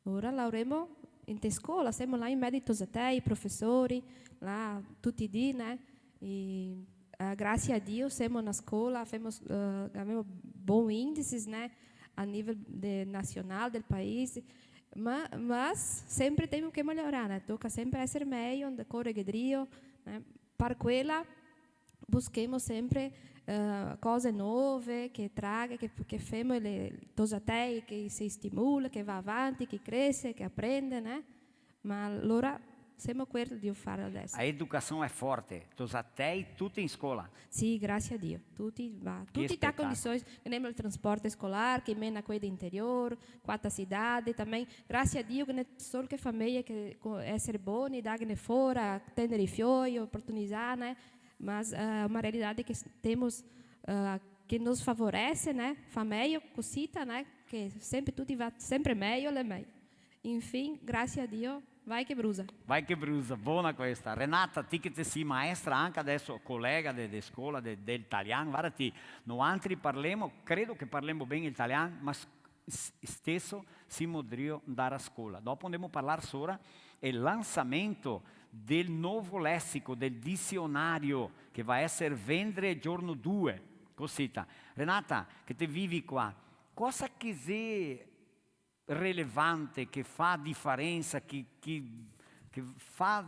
Ora laoremo inte scola, semo là in medo ai tosatei, i profesori, là tuti i dì, né? E, eh, grasie a Dio, semo na scola, femo, eh, gavemo bon indices, né? A nivel de, nasional, del paese. Ma, mas sempre temo che meliorar, né? Toca sempre eser mejo, onde core che drio, né? Par quela, buschemo sempre, eh, cose nove, che traghe, che, che femo le tosatei, che se stimula, che va avanti, che crese, che aprende, né? Ma alora semo quel de far adeso. A educasion xe forte, tosatei tuti in scola. Sì, grasie a Dio, tuti va, tuti ta condision, che gavemo el transporte scolar, che mena quei de interior, qua ta cidade, também, grasie a Dio che ghe n'è sol che fameje che co-, eser boni, darghene fora, tener i fioi, oportunizar, né? Mas, eh, uma realidade que s-, temos, eh, que nos favorece, né? Famejo, cosita, né? Que sempre tuti va sempre mejo, l'è mejo. Enfim, grasie a Dio, vai che brusa. Vai che brusa, bona questa. Renata, ti che te si maestra anca adeso, colega de, de scola de, del talian, varda ti, noantri parlemo, credo che parlemo ben el talian, ma s-, s-, steso semo drio ndar a scola. Dopo ndemo parlar sora el lansamento del novo lessico, del disionario che va a eser vendre giorno due. Cosita. Renata, che te vivi qua, cosa che xe relevante, che fa difarensa, che, che, che fa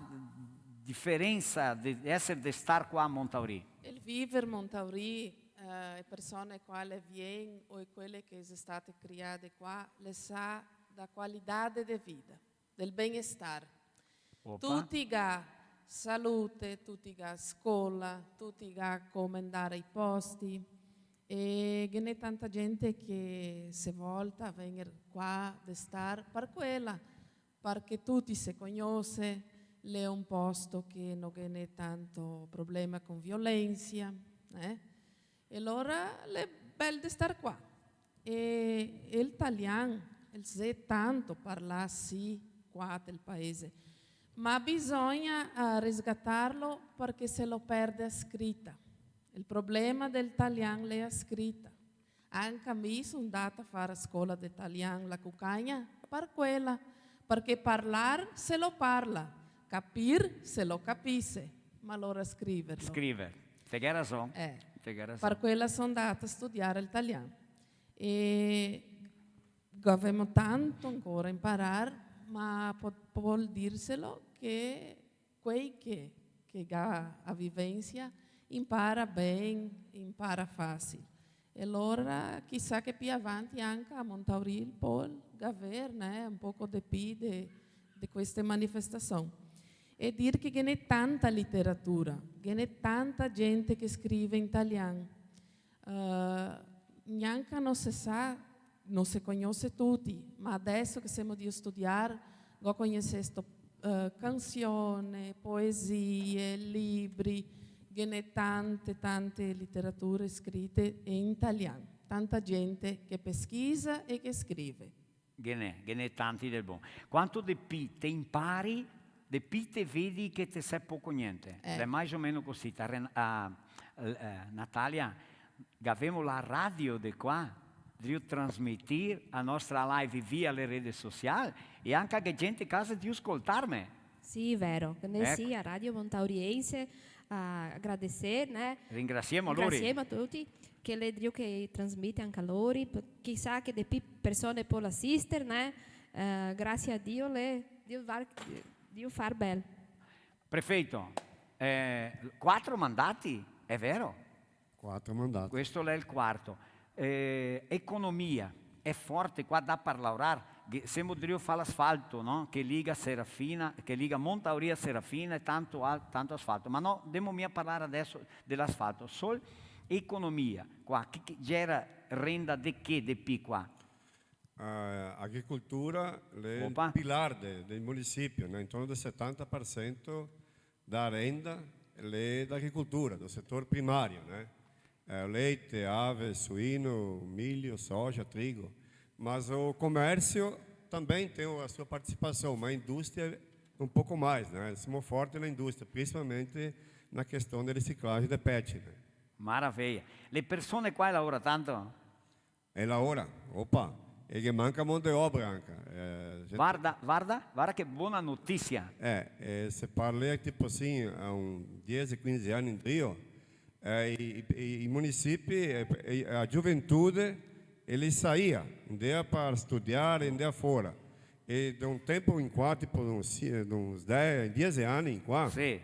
difarensa de eser, de star qua a Montauri? El viver Montauri, eh, e persone quale vien o e quele che xe state criade qua, le sa da qualidade de vida, del benestar. Opa. Tuti ga salute, tuti ga scola, tuti ga come ndare ai posti. E ghe n'è tanta gente che se volta a vegner qua de star par quela, parché tuti se cognose, l'è un posto che no ghe n'è tanto problema con violensia, eh? E alora l'è bel de star qua. E, e el talian, el xe tanto parlà, sì, qua del paese, ma bisogna, eh, resgatarlo parché se lo perde a scrita. El problema del talian l'è a scrita. Anca mi son ndata a far a scola de talian La Cucagna par quela, parché parlar se lo parla, capir se lo capise, ma alora scriverlo. Scriver. Te ghe rason. Eh, te ghe rason. Par quela son ndata a studiar el talian. E gavemo tanto ancora imparar, ma po-, pol dirselo che quei che, che ga a vivensia impara ben, impara fasil. E alora, chisà che pi avanti anca a Montauri pol gaver, né, un poco de pi de, de queste manifestasion. E dir che ghe n'è tanta literatura, ghe n'è tanta gente che scrive in talian. Eh, gnanca no se sa, no se cognose tuti, ma adeso che semo drio studiar, go cognosesto, eh, cansione, poesie, libri, ghe n'è tante, tante literature scrite in talian, tanta gente che peschisa e che scrive. Ghe n'è, ghe n'è tanti del bon. Quanto de pi te impari, de pi te vedi che te sè poco gnente. Eh. L'è mais o meno cusì. Ta Ren-, a, eh, Natalia, gavemo la radio de qua, drio trasmitir a nostra live via le rede social, e anca che gente casa drio scoltarme. Sì, vero. Quindi eco. Sì, a Radio Montauriense, a agradecer, né? Ringrasiemo a lori. Ringrasiemo a tuti, che l'è drio che trasmite anca a lori, p-, chisà che de pi persone pol asister, né? Eh, grasie a Dio, l'è drio far, drio far bel. Prefeito, eh, quatro mandati, è vero? Quatro mandati. Questo l'è el quarto. Eh, economia, è forte qua, dà par laorar? Ghe-, semo drio far l'asfalto, no? Che liga Serafina, che liga Montauri a Serafina e tanto al-, tanto asfalto. Ma no, demo mia parlar adeso de l'asfalto. Sol economia, qua, che, che gera renda de che de pi qua? A agricultura l'è el pilar de, del municipio, né? Intorno del setanta par sento da renda l'è da agricultura, do setor primario, né? Eh, leite, ave, suino, milho, soja, trigo. Mas o comércio também tem a sua participação, mas a indústria um pouco mais, né? Siamo forti na indústria, principalmente na questão de reciclagem de pet, né? Maravilha. Le persone qua lavora tanto? E laora, opa, e ghe manca man de obra anca. Eh, gente... Varda, varda, varda che bona notisia. Eh, eh, se parla, tipo assim, a un diese, quinze ani indrio, eh, i, i, i munisipi, eh, e a giuventude, ele saía, andea par studiar, andea fora. E de un tempo in qua, tipo, de uns, de uns dez, diese ani in qua, sì,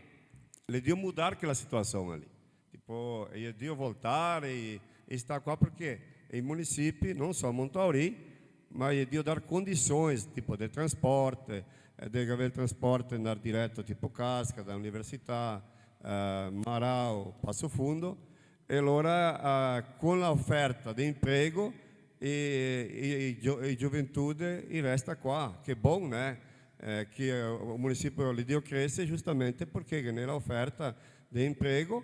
l'è drio mudar quela situasion lì. Tipo, e drio voltar e, e star qua parché i munisipi, no solo Montauri, ma e drio dar condision, tipo, de transporte, eh, de aver transporte, andar direto, tipo, Casca, da università, eh, Marau, Passo Fundo, e alora, eh, con la oferta de imprego, e, e, e gio-, e giuventude, i resta qua, che bon, né? Eh, che, eh, o munisipio l'è drio crese giustamente parché ghe n'è la oferta de imprego,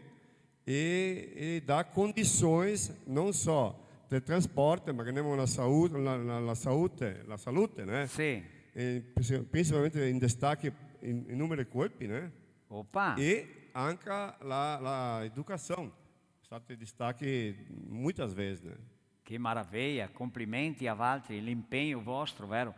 e, e dà condision no solo del transporte, ma che ghe n'è la saute, la, la, la saute, la salute, né? Sì. E princi-, principalmente in destaque in, in numero de colpi, né? Opa! E anca la, la educasion, state destaque muitas vezes, né? Che maraveia, complimenti a valtri, l'impegno vostro, vero?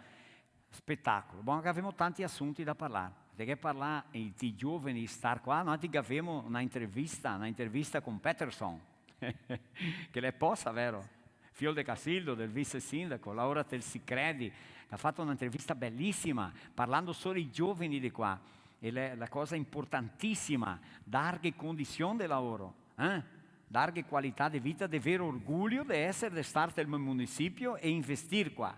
Spetacolo. Bon, gavemo tanti asunti da parlar. De che parlà i, i gioveni star qua, no? Ti gavemo na intervista, na intervista con Peterson, che l'è posa, vero? Fiol de Casildo, del vice sindaco, laora tel Sicredi, che ha fato na intervista belisima, parlando solo i gioveni de qua. E l'è la cosa importantisima, darghe condision de laoro, eh? Darghe qualità de vita, de ver orgulio de eser, de star tel me municipio e investir qua.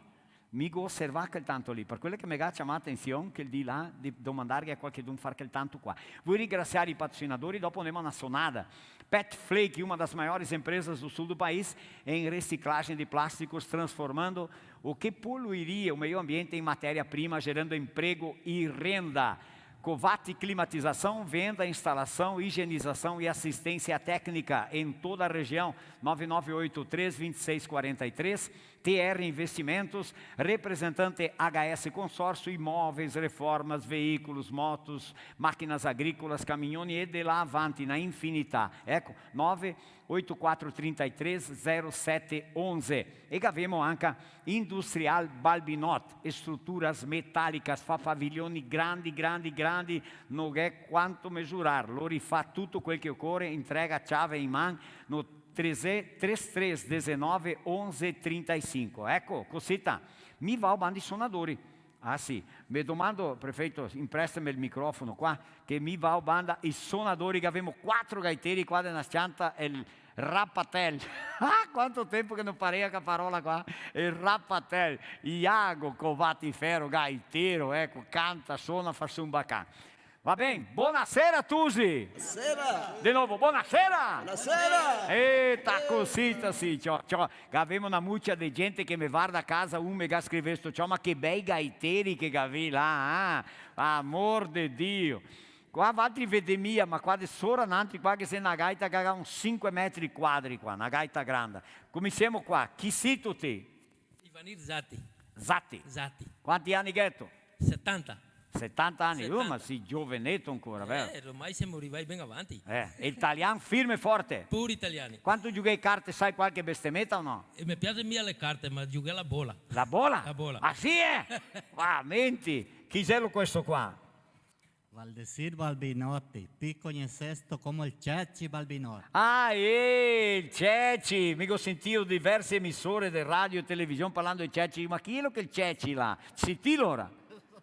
Mi go oservà quel tanto lì, par quel che me ga ciamà atension, quel dì là, de domandarghe a qualchedun far quel tanto qua. Voi ringrasiar i patrocinadori, dopo ndemo a na sonada. Pet Flake, uma das maiores empresas do sul do país em reciclagem de plásticos, transformando o que poluiria o meio ambiente em matéria-prima, gerando emprego e renda. Covati Climatização, venda, instalação, higienização e assistência técnica em toda a região. Nove nove oito três, vinte e seis quarenta e três. T R Investimentos, representante H S Consórcio, imóveis, reformas, veículos, motos, máquinas agrícolas, caminhoni e de là avanti, na infinità. Eco, nove oito quatro trinta e três zero sete onze. E gavemo anca Industrial Balbinot, estruturas metálicas, fa pavilhoni grandi, grandi, grandi, no gh'è quanto mesurar, lori fa tuto quel che ocore, entrega ciave in man, no treze, treze treze dezenove onze trinta e cinco. Eco, cosita, mi vao banda i sonadori. Ah, sì. Me domando, prefeito, imprestame el microfono qua, che mi vao banda i sonadori, che gavemo quatro gaiteri qua de na s-cianta, el rapatel. Ah, quanto tempo che no parea sta parola qua, el rapatel. Iago Covati Fero, gaitero, eco, canta, sona, fa su un bacan. Va ben, bonasera, tusi! Sera! De novo, bonasera! Bonasera! Eta, cosita sì, ciò, ciò, gavemo na mucia de gente che me varda a casa, un me ga scrivesto, ciò, ma che bei gaiteri che gavì là, ah? Amor de Dio! Qua valtri vede mia, ma qua de sora nantri qua ghe xe na gaita che ga un sinque metri quadri qua, na gaita granda. Come semo qua? Chi sito ti? Ivanir Zatti. Zatti. Zatti. Quanti ani gheto? Setanta. Setanta ani? Uh, setanta. Ma sì gioveneto ancora, vero? Eh, ormai semo rivai ben avanti. Eh, e el talian firme e forte? Pure italiani. Quando giughè carte, sai qualche bestemeta o no? E me piaxe mia le carte, ma giughè la bola. La bola? La bola. Ah, sì, eh? Va, menti. Chi xelo questo qua? Valdesir Balbinotti, pi cognosesto come el Ceci Balbinotti. Ah, eh, el Ceci! Mi go sentìo diverse emisore de radio e television parlando de Ceci, ma chi xelo quel Ceci là? Sì ti, lora?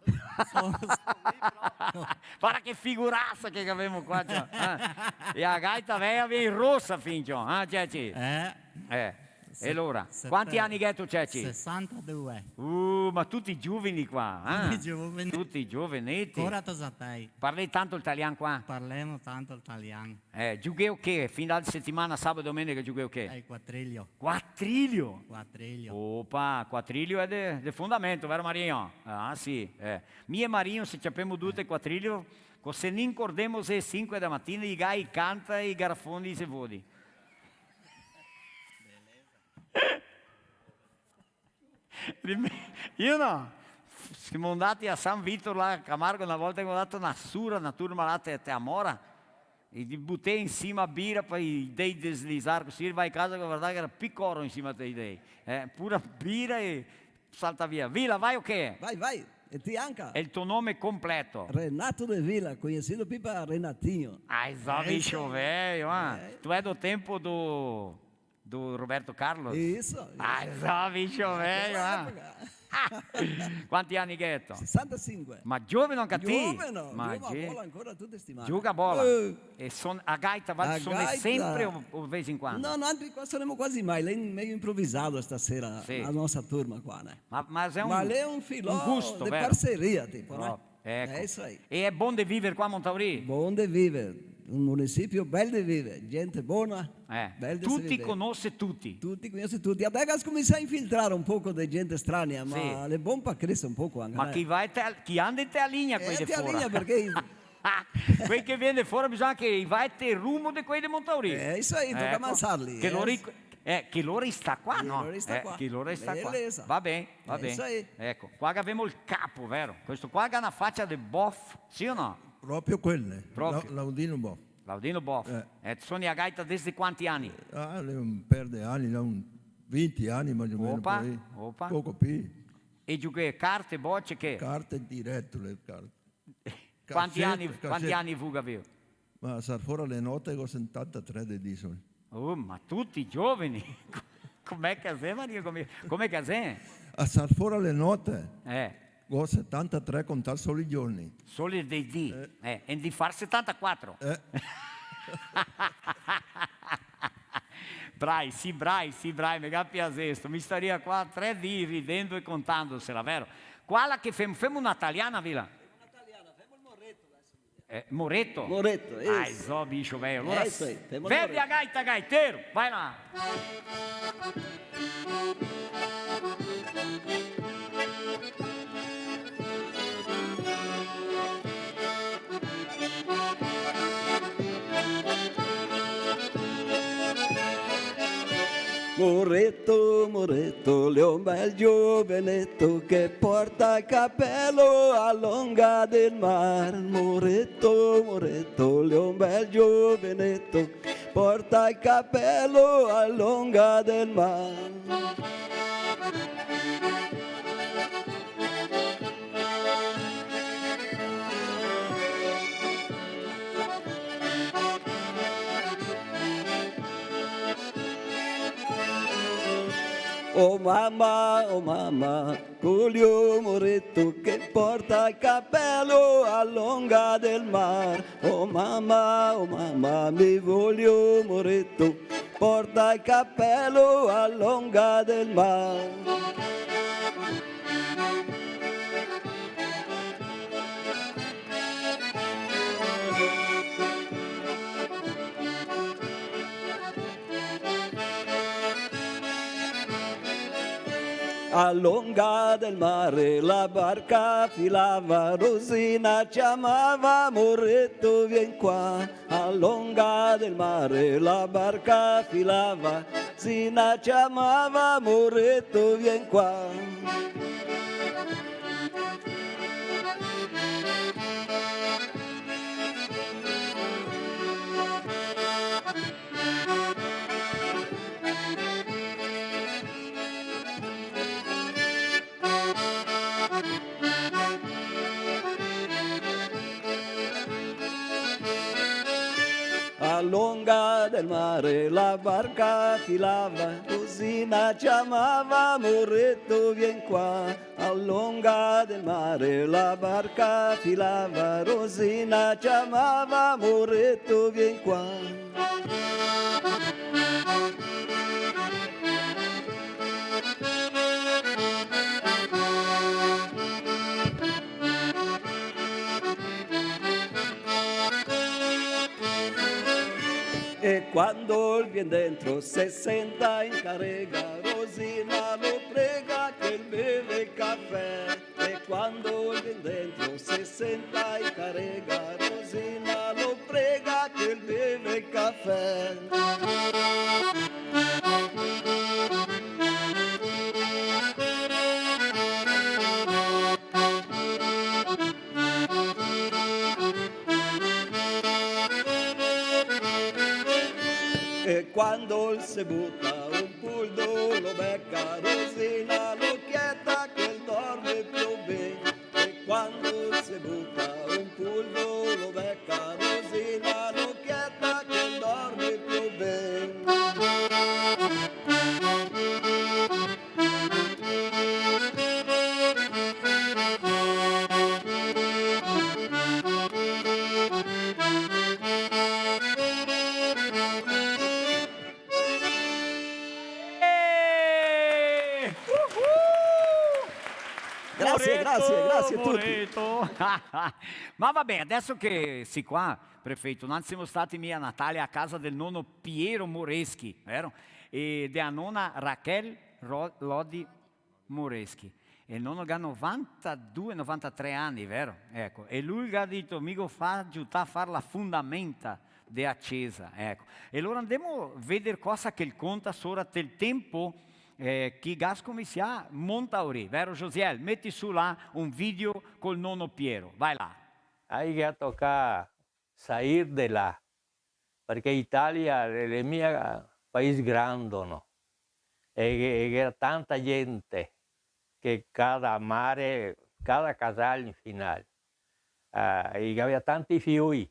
Son, son mi proprio. Varda che figurasa che gavemo qua, ciò, eh? E la gaita veia vien rosa fin, ciò, eh, Ceci? Eh. Eh. E alora, quanti ani gheto, Ceci? Sesantadue. Uh, ma tuti gioveni qua, eh? Tuti gioveni. Tuti gioveneti. Ancora tosatei. Parlè tanto el talian qua? Parlemo tanto el talian. Eh, giugheo che? Fin da setimana, sabato e domenica giugheo che? Eh, quatrilio. Quatrilio? Quatrilio. Opa, quatrilio xe de, de fondamento, vero Marinho? Ah, sì, eh. Mi e Marinho se ciapemo dute quatrilio, co se n'incorgemo xe sinque da matina, i gai canta e i garafoni se vodi. Io no. Semo ndati a San Vitor là a Camargo na volta, che go dato na sura, na turma là te, te a mora, e i butè in sima bira, po i dei deslizar cusì, riva in casa che vardava che gera pi coro in sima ai dei. Eh, pura bira e salta via. Vila, vai o che? Vai, vai. E ti anca? E el to nome completo? Renato De Vila, cognosido pi par Renatinho. Ah, xe, eh, bicho veio, ah. Eh. Tu xe do tempo do, do Roberto Carlos? Isso, isso. Ah, xe, bicho veio, ah. Quanti ani gheto? Sesantasinque. Ma gioveno anca ti? Gioveno, ma giugo a bola ancora tute stimane. Giugo a bola? Eh. E son-, a gaita, va, a gaita sempre o, o de vez in quando? No, no, anca qua sonemo quasi mai, l'è meio improvisado stasera, sì, la nostra turma qua, né? Ma, ma xe un, ma l'è un filò, un gusto, de vero? Parceria, tipo, né? Oh, eco. Xe isso aí. E xe bon de viver qua a Montauri? Bon de viver, un municipio bel de viver, gente bona, eh, bel de se viver. Tuti cognose tuti. Tuti cognose tuti. Adeso scominsia a infiltrar un poco de gente strania, ma sì, l'è bon par creser un poco anca, eh. Ma chi va te, chi anda te la linea, eh, quei de fora. Te la linea, parché Quei che vien de fora bisogna che i va te rumo de quei de Montauri. Eh, isso aí, toca amansarli, che lori, eh, che lori sta qua, no? Che lori sta qua. Che lori sta qua. Belesa. Va ben, va ben. Isso aí. Eco, qua che gavemo el capo, vero? Questo qua che ga na facia de bof, sì o no? Proprio quel, eh. Proprio. La-, Laudino Boff. Laudino Boff. Eh. Eh, soni a gaita desde quanti ani? Ah, l'è un per de ani, l'è un vinti ani, ma più o meno. Opa, par aí. Opa. Poco pi. E giughè carte, boce, che? Carte direto, le carte. Quanti Casete, ani, quanti casete. ani vu gaveu? Ma sar fora le note, go setantatré de disoni. Oh, ma tuti gioveni! Come che xe, Maria? Come, come che xe? A sar fora le note. Eh. Go setantatré, contar solo i giorni. Solo dei dì. Eh. Eh, e de far setantaquatro. Eh. Brai, sì, brai, sì, brai, me ga piasesto. Mi staria qua tre dì ridendo e contandosela, vero? Quala che femo? Femo na taliana, Vila? Femo na taliana, femo el moreto deso. Eh, moreto? Moreto, ah, eso. Zo, bicho, velho. Alora, é isso aí, tem verve a gaita, gaiteiro. Vai lá. Moreto, moreto, l'è un bel gioveneto che porta el capelo a l'onda del mar. Moreto, moreto, l'è un bel gioveneto, porta el capelo a l'onda del mar. Oh mama, oh mama, colio moreto che porta el capelo a l'onda del mar. Oh mama, oh mama, mi voglio moreto, porta el capelo a l'onda del mar. A l'onda del mare la barca filava, Rosina ciamava, moreto, vien qua. A l'onda del mare la barca filava, Rosina ciamava, moreto, vien qua. A l'onda del mare la barca filava, Rosina ciamava, moreto, vien qua. A l'onda del mare la barca filava, Rosina ciamava, moreto, vien qua. E quando el vien dentro, se senta in carega, Rosina lo prega che el beve cafè. E quando el vien dentro, se senta in carega, Rosina lo prega che el beve cafè. E quando el se buta un puldo lo beca, Rosina lo chieta che el dorme più ben. E quando el se buta un puldo lo beca, Rosina lo chieta che el dorme più ben. Eh! Uhu! Grazie, grazie, grazie a tutti. Moreto, Moreto. Ma va ben, adeso che si qua, prefeito, no semo stati mi a Natale a casa del nono Piero Moreschi, vero? E dea nona Raquel Ro-, Lodi Moreschi. E el nono ga novantadue, novantatré ani, vero? Eco. E lu el ga dito: "Mi go fa-, giutà a far la fundamenta dea cesa", eco. E alora ndemo veder cosa che el conta sora del tenpo, eh, che ga scominsià Montauri, vero, Josiel? Meti su là un video col nono Piero, vai là. Aí che ga tocà sair de là, parché Italia l'è, l'è mia país grando, no? E, e ghe gera tanta gente che cada mare, cada casal in final. eh, i gavea tanti fioi,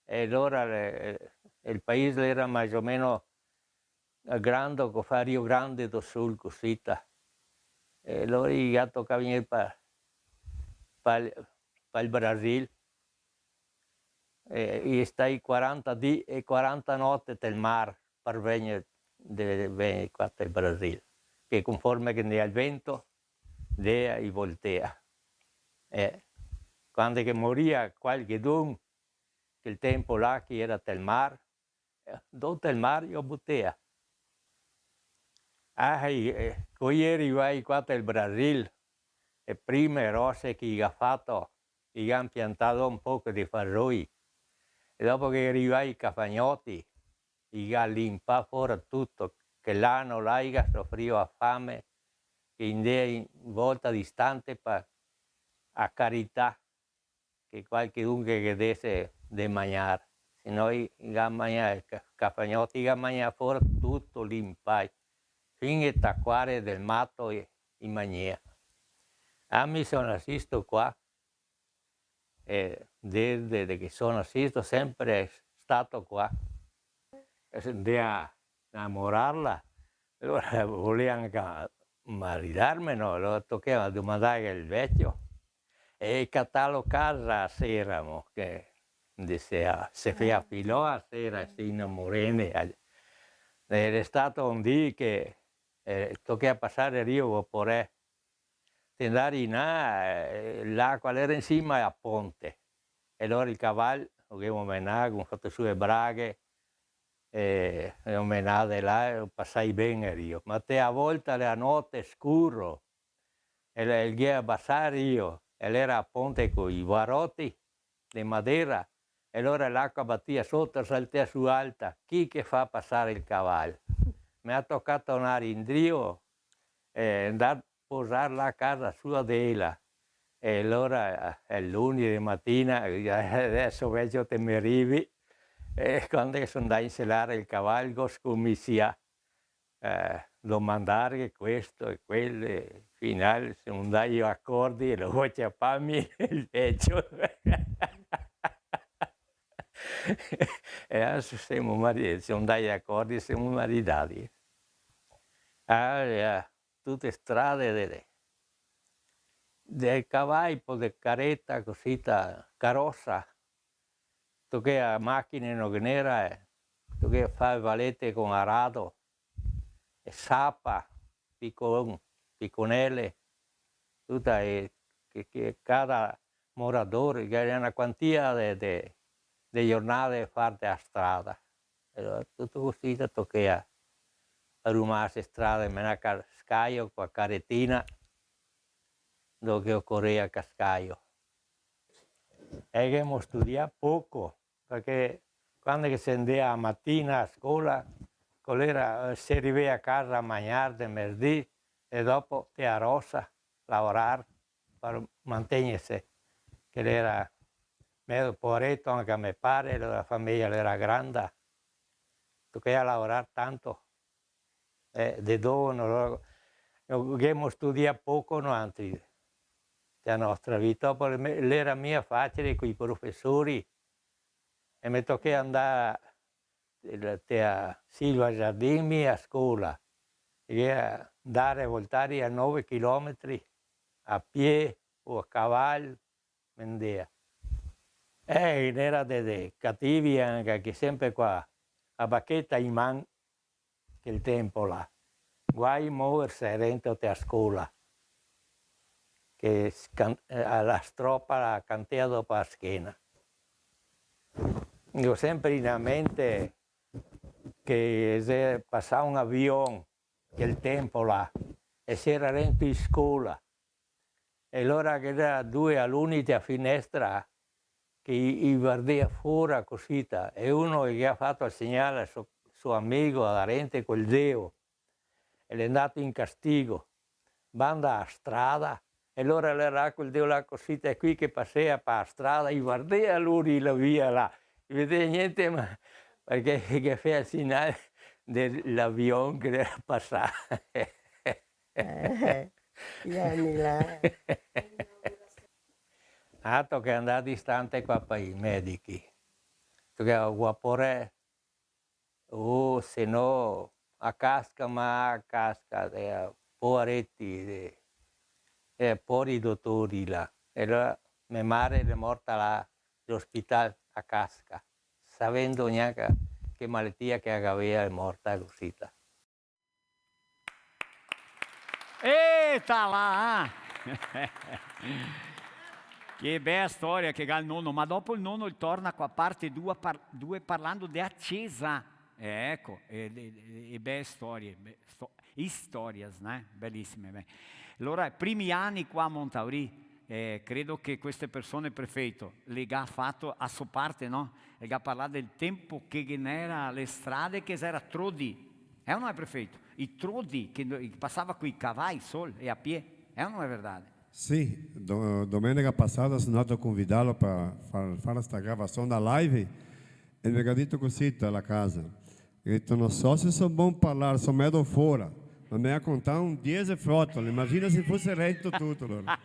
e alora le, el paese l'era mais o meno grando co fa Rio Grande do Sul, cosita. E alora i ga tocà vegner pa, pa, pa el Brasil. E i è stai quaranta dì e quaranta note tel mar par vegner, de, vegner qua tel Brasil, che conforme che ndea el vento, ndea e voltea. E quando che moria qualchedun, quel tempo là che i era tel mar, eh, do tel mar i o butea. Ah, e, e, co i è rivai qua tel Brasil, e prime rose che i ga fato, i ga piantà un poco de fasoi, e dopo che i è rivai i cafagnoti, i ga limpà fora tuto, che l'ano là i ga sofrio a fame, che i ndea in volta distante pa, a carità, che qualchedun che ghe dese de magnar, se no i, i ga magnà, i ca-, cafagnoti i ga magnà fora tuto, limpai, fin e taquare del mato i, i magnea. Ah, mi so nasisto qua, e desde de che so nasisto sempre stato qua. E se ndea a namorarla, alora volea anca maridarme, no? Alora tochea domandar el vecio. E catalo casa a sera, mo, che ndese a, se fea filò a sera, se inamorene. E l'è stato un dì che, eh, tochea pasar Rio Guaporé, te ndar in là, eh, l'acua l'era in sima a ponte. E alora el caval, lo ghemo menà, ghemo fato su e braghe, e, e ghemo menà de là, e pasai ben el rio. Ma te a volta l'era note, scuro, e el, el ghe abasà el rio, e l'era a ponte coi baroti de madera, e alora l'acua batia soto, saltea su alta, chi che fa pasar el caval? Me ga tocà tornar indrio, e ndar posar là a casa sua de ela. E alora, eh, el luni de matina, eh, deso vecio te me rivi, e quando che so ndà a inselar el caval, go scominsià, eh, domandarghe questo e quel, e final, se no ndai acordi, lo go ciapà mi el vecio. E deso semo mari-, se no ndai acordi, semo maridai. Ah, eh, tute strade de, de, de cavai, po de careta, cosita, carosa. Tochea machine no ghe n'era, eh. Tochea far valete con arado, e sapa, picon, piconele, tuta, e che, che cada morador, che ghe n'era na quantia de, de, de giornade farte a strada. E alora tuto cusì, te tochea arumar ste strade, menar Cascaio co a caretina, do che ocorea Cascaio. E ghemo studià poco, parché quando che se ndea a matina a scola, co l'era, eh, se rivea a casa a magnar de merdì e dopo te a rosa, laorar par mantegnerse, che l'era medo poareto anca me pare, la fameja l'era granda, tochea laorar tanto, eh, de dono, lo, lo, ghemo studià poco noantri, de la nostra vita, dopo l'è-, l'era mia facile coi profesori, e me tochea ndar te a Silva Giardin, mi a scola, e ndar e voltar a nove chilometri a pie o a caval, me ndea. Eh, ghe n'era de, de cativi anca, che sempre co a bacheta in man, quel tempo là. Guai moverse rento te a scola, che scan-, eh, la stropa la cantea dopo a schena. Go sempre in mente che xe pasà un avion, quel tempo là, e s'era rento in scola. E alora ghe n'era due aluni te a finestra che i, i vardea fora cosita, e uno ghe ga fato el segnal a so, so amigo, a darente col deo, e l'è ndato in castigo, banda a strada, e alora l'era col deo là cosita, e quei che pasea pa strada, i vardea lori la via là, i vedea gnente, ma parché ghe fea el segnal de l'avion che l'era pasà. Eh, i ani là. Ah, toca andar distante qua pa i medici. Toca a Guaporé, o se no a Casca, ma a Casca, eh, povareti, eh, eh, pori dotori là. E alora me mare l'è morta là, l'ospital a Casca, savendo gnanca che maletia che la gavea, l'è morta cusita. Eta là, ah! Che bea storia che ga el nono, ma dopo el nono el torna co a parte due par-, due parlando de a cesa. Eh, eco, e, e, e bee storie, be-, sto-, istorias, né? Belisime, beh. Alora, primi ani qua a Montauri, eh, credo che queste persone, prefeito, le ga fato a so parte, no? E ga parlà del tempo che ghe n'era le strade che xera trodi. È o no è, prefeito? I trodi che no-, che pasava coi cavai sol e a pie. È o no è verdade? Sì, do-, domenica pasada so ndà a convidarlo par far, far sta gravasion da live e me ga dito cusì, ta la casa. Ga dito: "No so se so bon parlar, so medo fora, ma me ga contà un diese frotole, imagina se fose rento tuto, alora."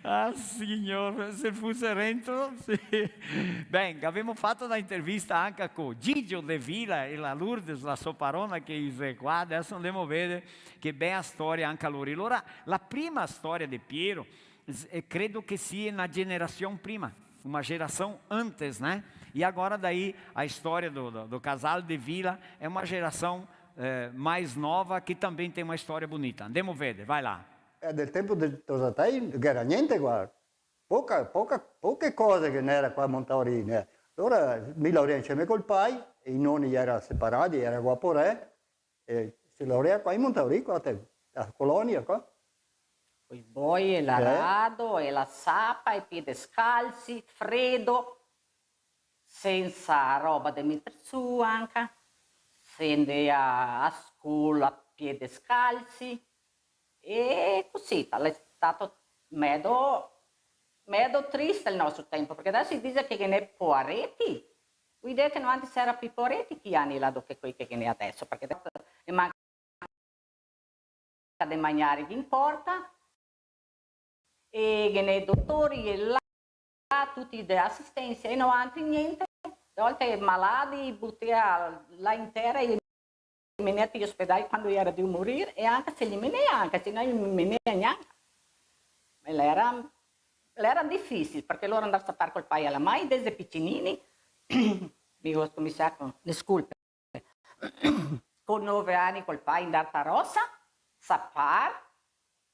Ah, signor, se fose rento, sì. Ben, gavemo fato na intervista anca co Gigio De Vila e la Lourdes, la so parona, che i xe qua. Adeso ndemo veder che bea storia anca lori. Alora, la prima storia de Piero, s-, eh, credo che sia na generasion prima, uma geração antes, né? E agora daí a história do, do, do casal De Vila é uma geração, eh, mais nova que também tem uma história bonita. Andemo veder, vai lá. Eh, del tempo de Tosatei ghe era gnente qua. Poca, poca, poche cose che ghe n'era qua a Montauri, né. Alora mi laureai insieme col pai, e i noni i era separati, i era qua a Porè, e se laurea qua in Montauri, qua te, a colonia qua. Coi boi, e l'arado, e la sapa, e pie descalsi, fredo, sensa roba de meter su anca, se ndea a scola a pie descalsi, e cusì, l'è stato medo, medo triste el nostro tempo, parché deso i dixe che ghe n'è poareti, vuol dire che noantri se era pi poareti chi ani là do che quei che ghe n'è deso, parché deso ne manca de magnare che inporta, e ghe n'è dotori e là, tuti de asistensa, e noantri gnente, de volte malati, butea là in tera, e menea i ospedai quando i era drio morir, e anca se li menea, anca se no i menea gnanca. E l'era, l'era difisil, parché lora ndar sapar col pai e la mai, desde picinini, mi go scominsià con, desculpe, con nove ani col pai ndar ta rosa, sapar,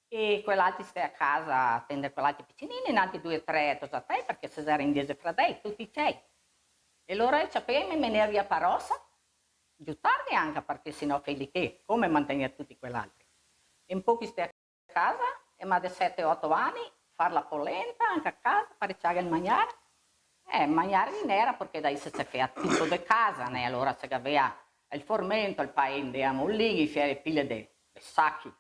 e quel'altri stea a casa a tender quel'altri picinini, noantri due, tre tosatei, parché se era in diese fradei, tuti cei. E lora i ciapea, me menea via pa rosa, giutarli anca, parché se no feli che, come mantegner tuti quel'altri? E un pochi stea casa, e ma de sete, oto ani, far la polenta, anca a casa, pareciare el magnare. Eh, magnare ghe n'era, parché daí se, se fea tuto de casa, né? Alora se gavea el formento, el pai ndea a molin, i fea le pile de, de sachi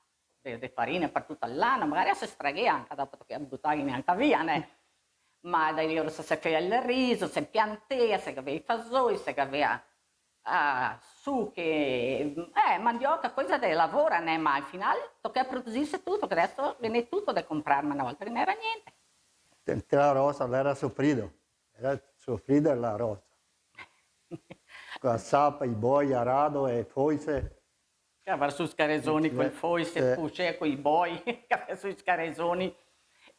de, de farina par tuta l'ana, magari se straghea anca, dopo tochea butarli anca via, né? Ma daí lora se, se fea el riso, se piantea, se gavea i fasoi, se gavea ah, suche, eh, mandioca, cosa de lavora, né? Ma al final tochea produsirse tuto, che deso ghe n'è tuto de comprar, ma na volta ghe n'era gnente. Te, te la rosa, l'era sofrido, era sofrido la rosa. Co la sapa, i boi, arado e foise. Cavar su scaresoni col foise, eh, puxer coi boi, cavar su scaresoni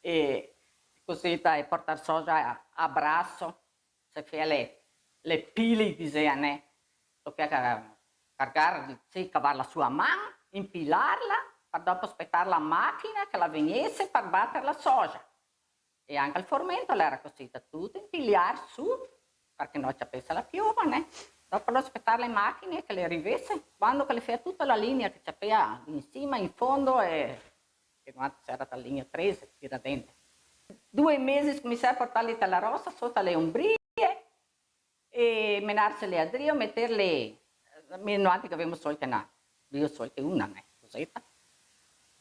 e cusì, e portar soja a, a braso. Se fea le, le pile, i disea, né? Tochea ca-, cargar, sì, cavarla su a man, impilarla, par dopo spetar la machina che la vegnese par bater la soja. E anca el formento l'era cusì, da tuto impilar su, parché no ciapese la piova, né? Dopo lo spetar le machine che le rivese, quando che le fea tuta la linea che ciapea in sima, in fondo, e che noantri se era ta linea trese, Tiradentes. Due mesi scominsiai a portarli ta la rosa, sota le ombrie, e menarsele adrio, meterle, mi, noantri che gavemo sol che na, drio sol che una, né, coseta,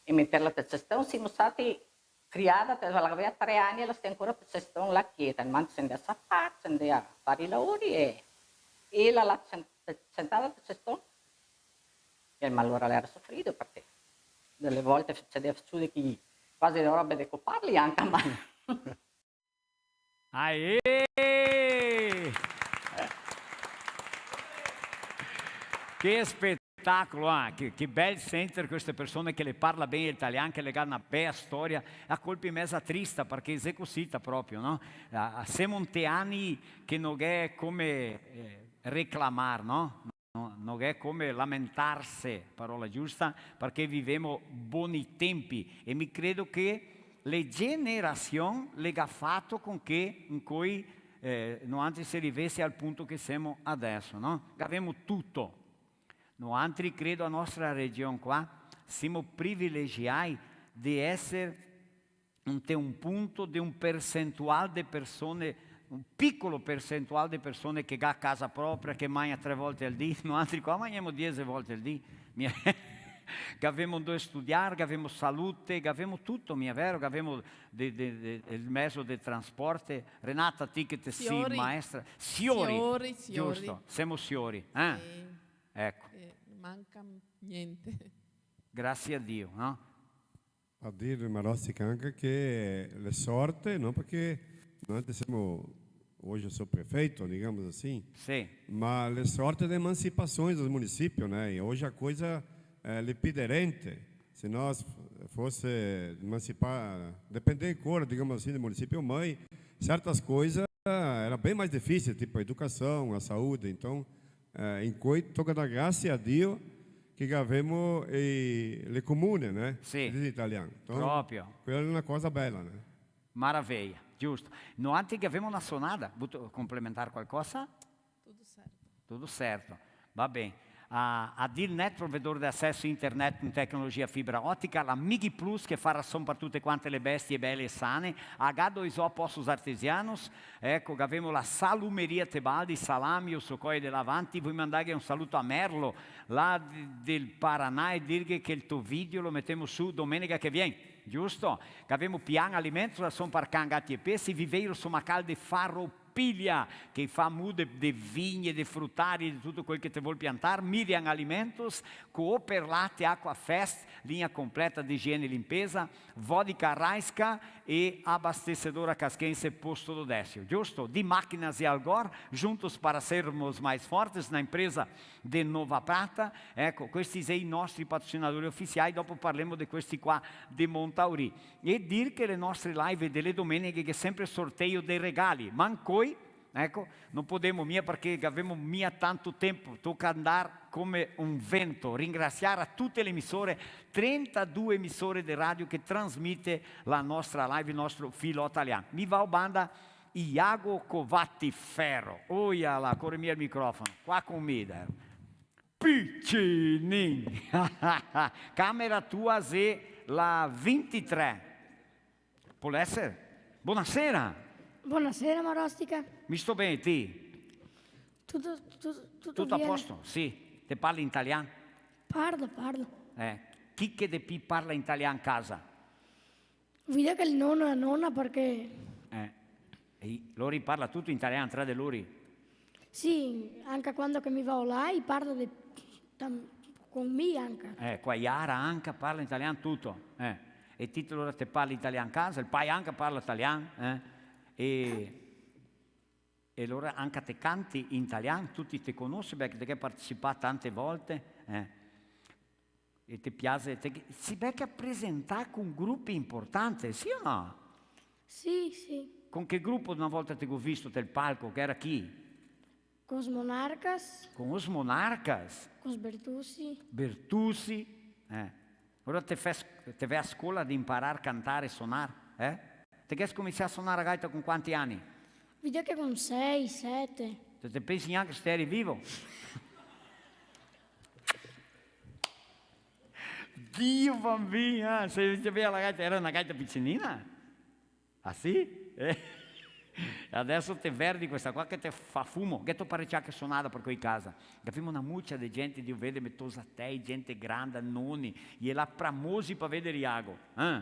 e meterla tel ceston, semo stati criada, te, la gavea tre ani e la stea ancora tel ceston là chieta, ma se ndea a sapar, se ndea a far i laori, e, e ela là sen-, sentada tel ceston, e, ma alora l'era sofrido, parché dele volte sucede, sucede che quasi le robe de coparli anca, ma... Aê! Che spetacolo, ah, che, che bel sentir queste persone che le parla ben el talian, che le ga na bea storia, a colpi meza trista, parché xe cosita proprio, no? A, a, semo inte ani che no gh'è come, eh, reclamar, no? No, no gh'è come lamentarse, parola giusta, parché vivemo boni tempi, e mi credo che le generasion le ga fato con che incoi, eh, noantri se rivese al punto che semo adeso, no? Gavemo tuto. Noantri, credo, a nostra region qua, semo privilegiai de eser inte un punto de un percentual de persone, un picolo percentual de persone che ga casa propria, che magna tre volte al dì, noantri qua magnemo diese volte al dì. Mia-, che gavemo dove studiar, che gavemo salute, che gavemo tuto, mia vero? Che gavemo de, de, de, el mezo de transporte. Renata, ti che te si maestra. Siori. Siori, siori. Giusto, semo siori, eh? Sì. Eco. Eh, manca gnente. Grasie a Dio, no? A dir, Marostica, anca che le sorte, no? Parché noi semo, hoje eu sou prefeito, digamos assim, sì, ma le sorte de emancipação dos municípios, né? E hoje a coisa é diferente. Se nós fosse emancipar, depender agora, digamos assim, do município mãe, certas coisas era bem mais difícil, tipo a educação, a saúde. Então, eh, incoi toca dar grazie a Dio che gavemo, eh, le comune, né? Sì. Diz in italiano. Então, proprio. Quella è una cosa bella, né? Maraveia, giusto. Noantri che gavemo na sonada, vuto complementar qualcosa? Tudo certo. Tudo certo. Va ben. A, a Dilnet, provedor de acesso internet com tecnologia fibra ótica, la Mighi Plus, che fa rason par tute quante le bestie bele e sane, a H dois O Poços Artesianos, eco, gavemo la Salumeria Tebaldi, salami, osocoi de là avanti, voi mandarghe un saluto a Merlo, là de, del Paraná, e dirghe che el to video lo metemo su domenica che vien, giusto? Gavemo Pian Alimentos, rason par can, gati e pesi, Viveiro Somacal de Farroupilha, che fa mude de vigne, de frutari, de tuto quel che te vol piantar, Miriam Alimentos, Cooper Late, Aquafest, linha completa de higiene e limpeza, Vodka Raiska e Abastecedora Casquense Posto do Décio, giusto? Di Máquinas e Algor, juntos para sermos mais fortes, na empresa de Nova Prata. Eco, questi xe i nostri patrocinadori ufisiai, dopo parlemo de questi qua de Montauri. E dir che le nostre live dele domeniche gh'è sempre sorteio de regali, ma ancoi, eco, no podemo mia parché gavemo mia tanto tempo, toca andar come un vento. Ringrasiar a tute le emisore, trentadue emisore de radio che trasmite la nostra live, el nostro Filò Talian. Mi vao banda Iago Covati Ferro. Oia là, core mia el microfono. Qua con mi, dai. Picinin. Camera tua xe la vintitré. Pol eser? Bonasera. Bonasera, Marostica. Mi sto ben, ti? Tuto, tuto, tuto a posto? Sì. Te parli in talian? Parlo, parlo. Eh, chi che de pi parla in talian casa? Vide che el nono e la nona, parché... Eh, e i-, lori parla tuto in talian tra de lori? Sì, anca quando che mi vao là, i parla de, tam-, con mi anca. Eh, qua Yara anca parla in talian tuto, eh. E ti alora te parli in talian casa, el pai anca parla talian, eh. E, e alora anca te canti in talian, tuti te conose, parché te ghe participà tante volte, eh. E te piase, te, si beca presentà con grupi importante, sì o no? Sì, sì. Con che grupo na volta te go visto tel palco, che era chi? Con os Monarcas. Con os Monarcas? Con os Bertussi. Bertussi, eh. Ora te fè s-, te vè a scola de imparar cantar e sonar, eh? Te ghe scominsià a sonar a gaita con quanti ani? Vide che con sei, sete. Te, te pensi gnanca se te eri vivo? Dio bambin, ah, se te vea la gaita, era na gaita picinina? Ah, sì? Eh. Adeso te verdi questa qua che te fa fumo, che te parecià che sonada par quei casa. Gavemo na mucia de gente, Dio vede, me tosatei, gente granda, noni, e là pramosi par veder Iago, eh?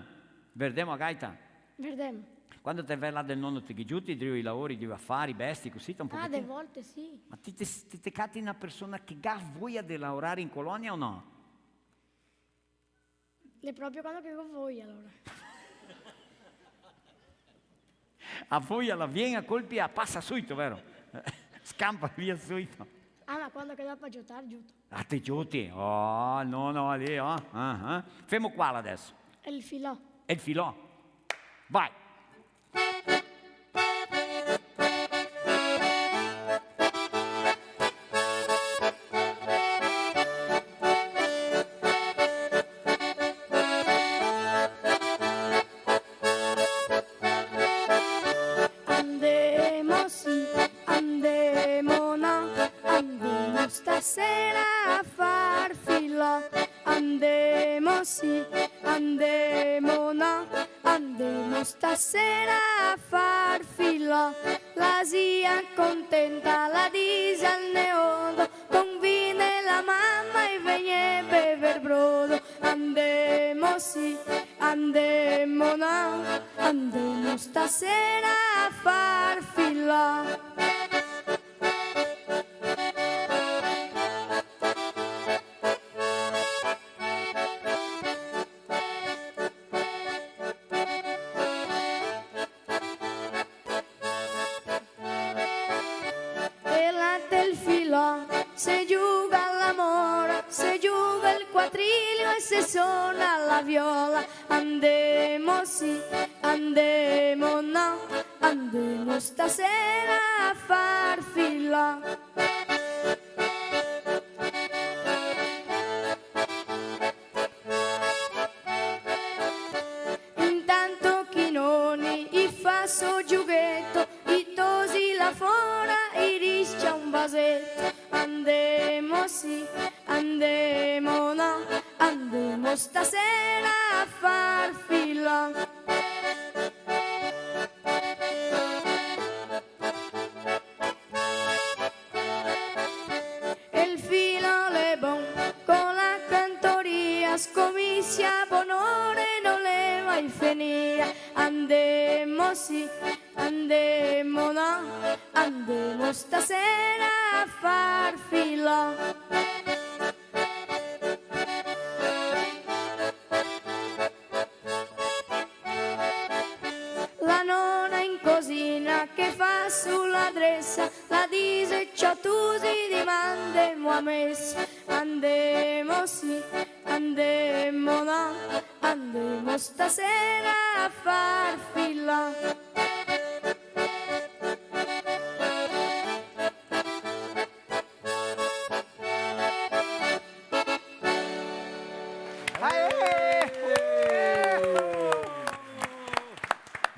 Verdemo a gaita? Verdemo. Quando te vè là del nono te ghe giuti, drio i laori, drio afari, besti, cusì, un pochetin? Ah, de volte sì. Ma ti te, ti te cati na persona che ga voia de laorar in colonia o no? L'è proprio quando che go voia, alora. A voia la vien a colpi e a pasa suito, vero? Scanpa via suito. Ah, ma quando che dopo giotar, giuto. Ah, te gioti? Oh, no, no, lì, oh. Ah, ah. Femo qua adeso. El filò. El filò. Vai. Andemo sì, andemo no, andemo stasera a far filò. Andemo sì, andemo no, andemo stasera a far filò. La zia contenta la dise al neodo: "Convine la mama e vegni bever brodo." Andemo sì, andemo no, andemo stasera a far filò. E là tel filò se giuga la mora, se giuga el quatrilio e se sona la viola. Andemo sì, andemo no, andemo stasera a far filò. Intanto Chinoni i fa so giugheto, i tosi là fora, i riscia un vaseto. Andemo sì, andemo no, andemo stasera a far filò. El filò l'è bon co la cantoria, scominsia bonora e no l'è mai fenìa. Andemo sì, andemo no, andemo stasera a far filò. La nona in cosina che fa su la dresa, la dise: "Ciò, tusi, dimandemo a mesa." Andemo sì, andemo no, andemo stasera a far filò. Aê!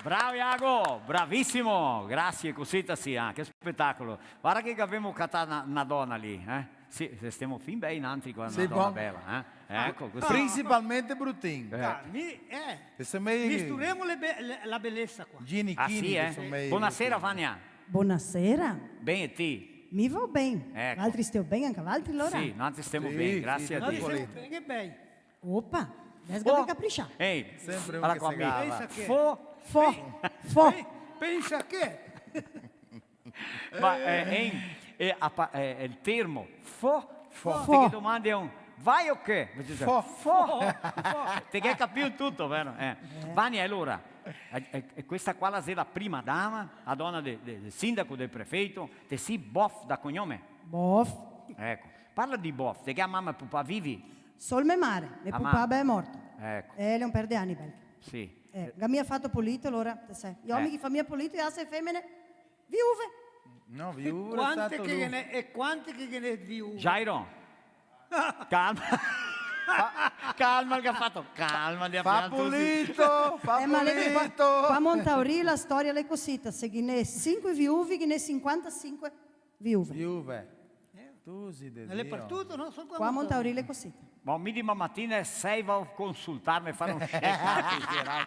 Bravo, Iago! Bravisimo! Grasie, cosita sì, ah, che spetacolo! Varda che gavemo catà na, na dona lì, eh? Sì, se stemo fin bei nantri co na dona bela, eh? Eco, cusì. Principalmente Brutin. Eh. Ah, mi, eh, misturemo le be-, le, la belesa qua. Gini, ah, Chini, sì, eh? Bonasera, Vania. Bonasera. Ben, e ti? Mi vo ben. Eco. Valtri steo ben anca valtri, alora? Sì, nantri stemo ben, grasie a Dio. Nantri stemo ben, che bei. Opa, adeso che capricia. Ehi, sempre un che se gava. Pensa che. Fo. Fo. Fo. Pensa che. Ma, eh, eh, eh, a pa-, eh, el termo, fo, fo. Te ghe domandi a un, "Vai o che?" Fo. Fo. Te ghe capìo tuto, vero? Eh. Eh. Vania, alora, eh, eh, questa qua la xe la prima dama, la dona de, de, del sindaco, del prefeito, te si Bof da cognome? Bof. Eco. Parla de Bof, te ghe a mama e pupà vivi? Sol me mare, me pupà l'è morto. Eco. Eh, l'è un per de ani, belche. Sì. Eh, ga mia fato polito, alora, te sè. I omi che fa mia polito, e ase femene, viuve. No, viuve. Quante che ghe n'è, e quante che ghe n'è viuve? Jairo. Calma. Calma, che ga fato? Calma, fa pulito, fa pulito. Eh, ma le, qua, qua a Montauri la storia l'è cosita, se ghe n'è sinque viuvi, ghe n'è sinquantasinque viuve. Viuve. Eh. Tusi de Dio. L'è par tuto, no? Sol qua a Montauri l'è cosita. Ma mi dimatina a le sei vao a consultarme, far un check-up generale.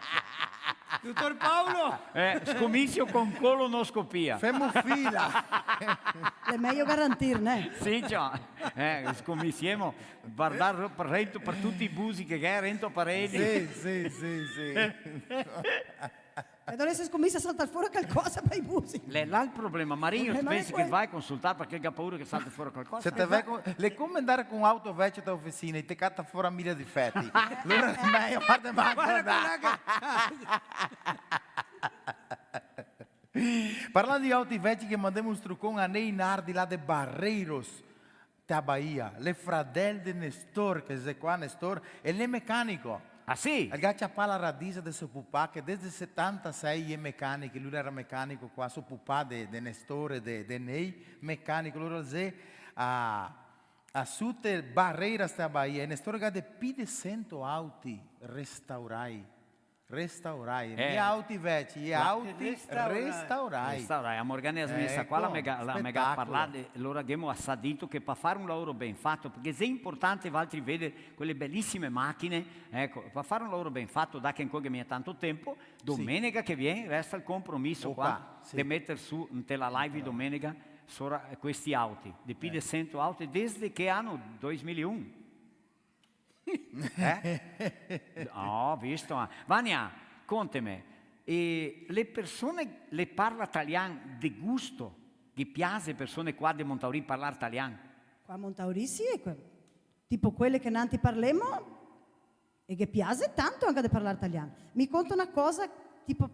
Dotor Paolo! Eh, scominsio con colonoscopia. Femo fila. L'è mejo garantir, né? Sì, ciò. Eh, scominsiemo a vardar rento par tuti i busi che ghe xe rento a paredi. Sì, sì, sì, sì. E alora se scominsia a saltar fora calcosa par i busi. L'è là el problema, Marino, eh, ma pensi che el va consultar parché el ga paura che salte fora calcosa? Se te ve co-, l'è come ndar co un auto vecio te oficina e te cata fora mila difeti. Alora l'è mejo, varda, ma varda, varda. Parlando de auti veci, che mandemo un strucon a Nei Nardi là de Barreiros, te a Bahia, l'è fradel de Nestor, che xe qua, Nestor, e l'è mecanico. Ah, sì? El ga ciapà la radisa de so pupà, che desde setantasei l'è mecanico, lu l'era mecanico qua, so pupà de, de Nestor e de, de Nei, mecanico, lori xe a, a su te Barreiras te a Bahia, e Nestor ga de pi de sento auti restaurai. Restaurai, eh, mia auti veci, i auti restaurai. Restaurai. Restaurai. A Morganese, eco, mia, sa qua la me ga, la me ga parlà de, lora ghemo asà dito che par far un laoro ben fato, parché xe inportante valtri veder quele belisime machine, eco, par far un laoro ben fato, dà che ancora che mia tanto tempo, sì, domenega che vien resta el compromiso qua, sì, de meter su inte la live domenega sora questi auti, de pi de sento auti, desde che ano? Doi mila e un. Eh? Go visto, eh. Vania, conteme, e le persone le parla talian de gusto? Ghe piase persone qua de Montauri parlar talian? Qua a Montauri sì, e que-, tipo quele che nanti parlemo, e ghe piase tanto anca de parlar talian. Mi conto na cosa, tipo,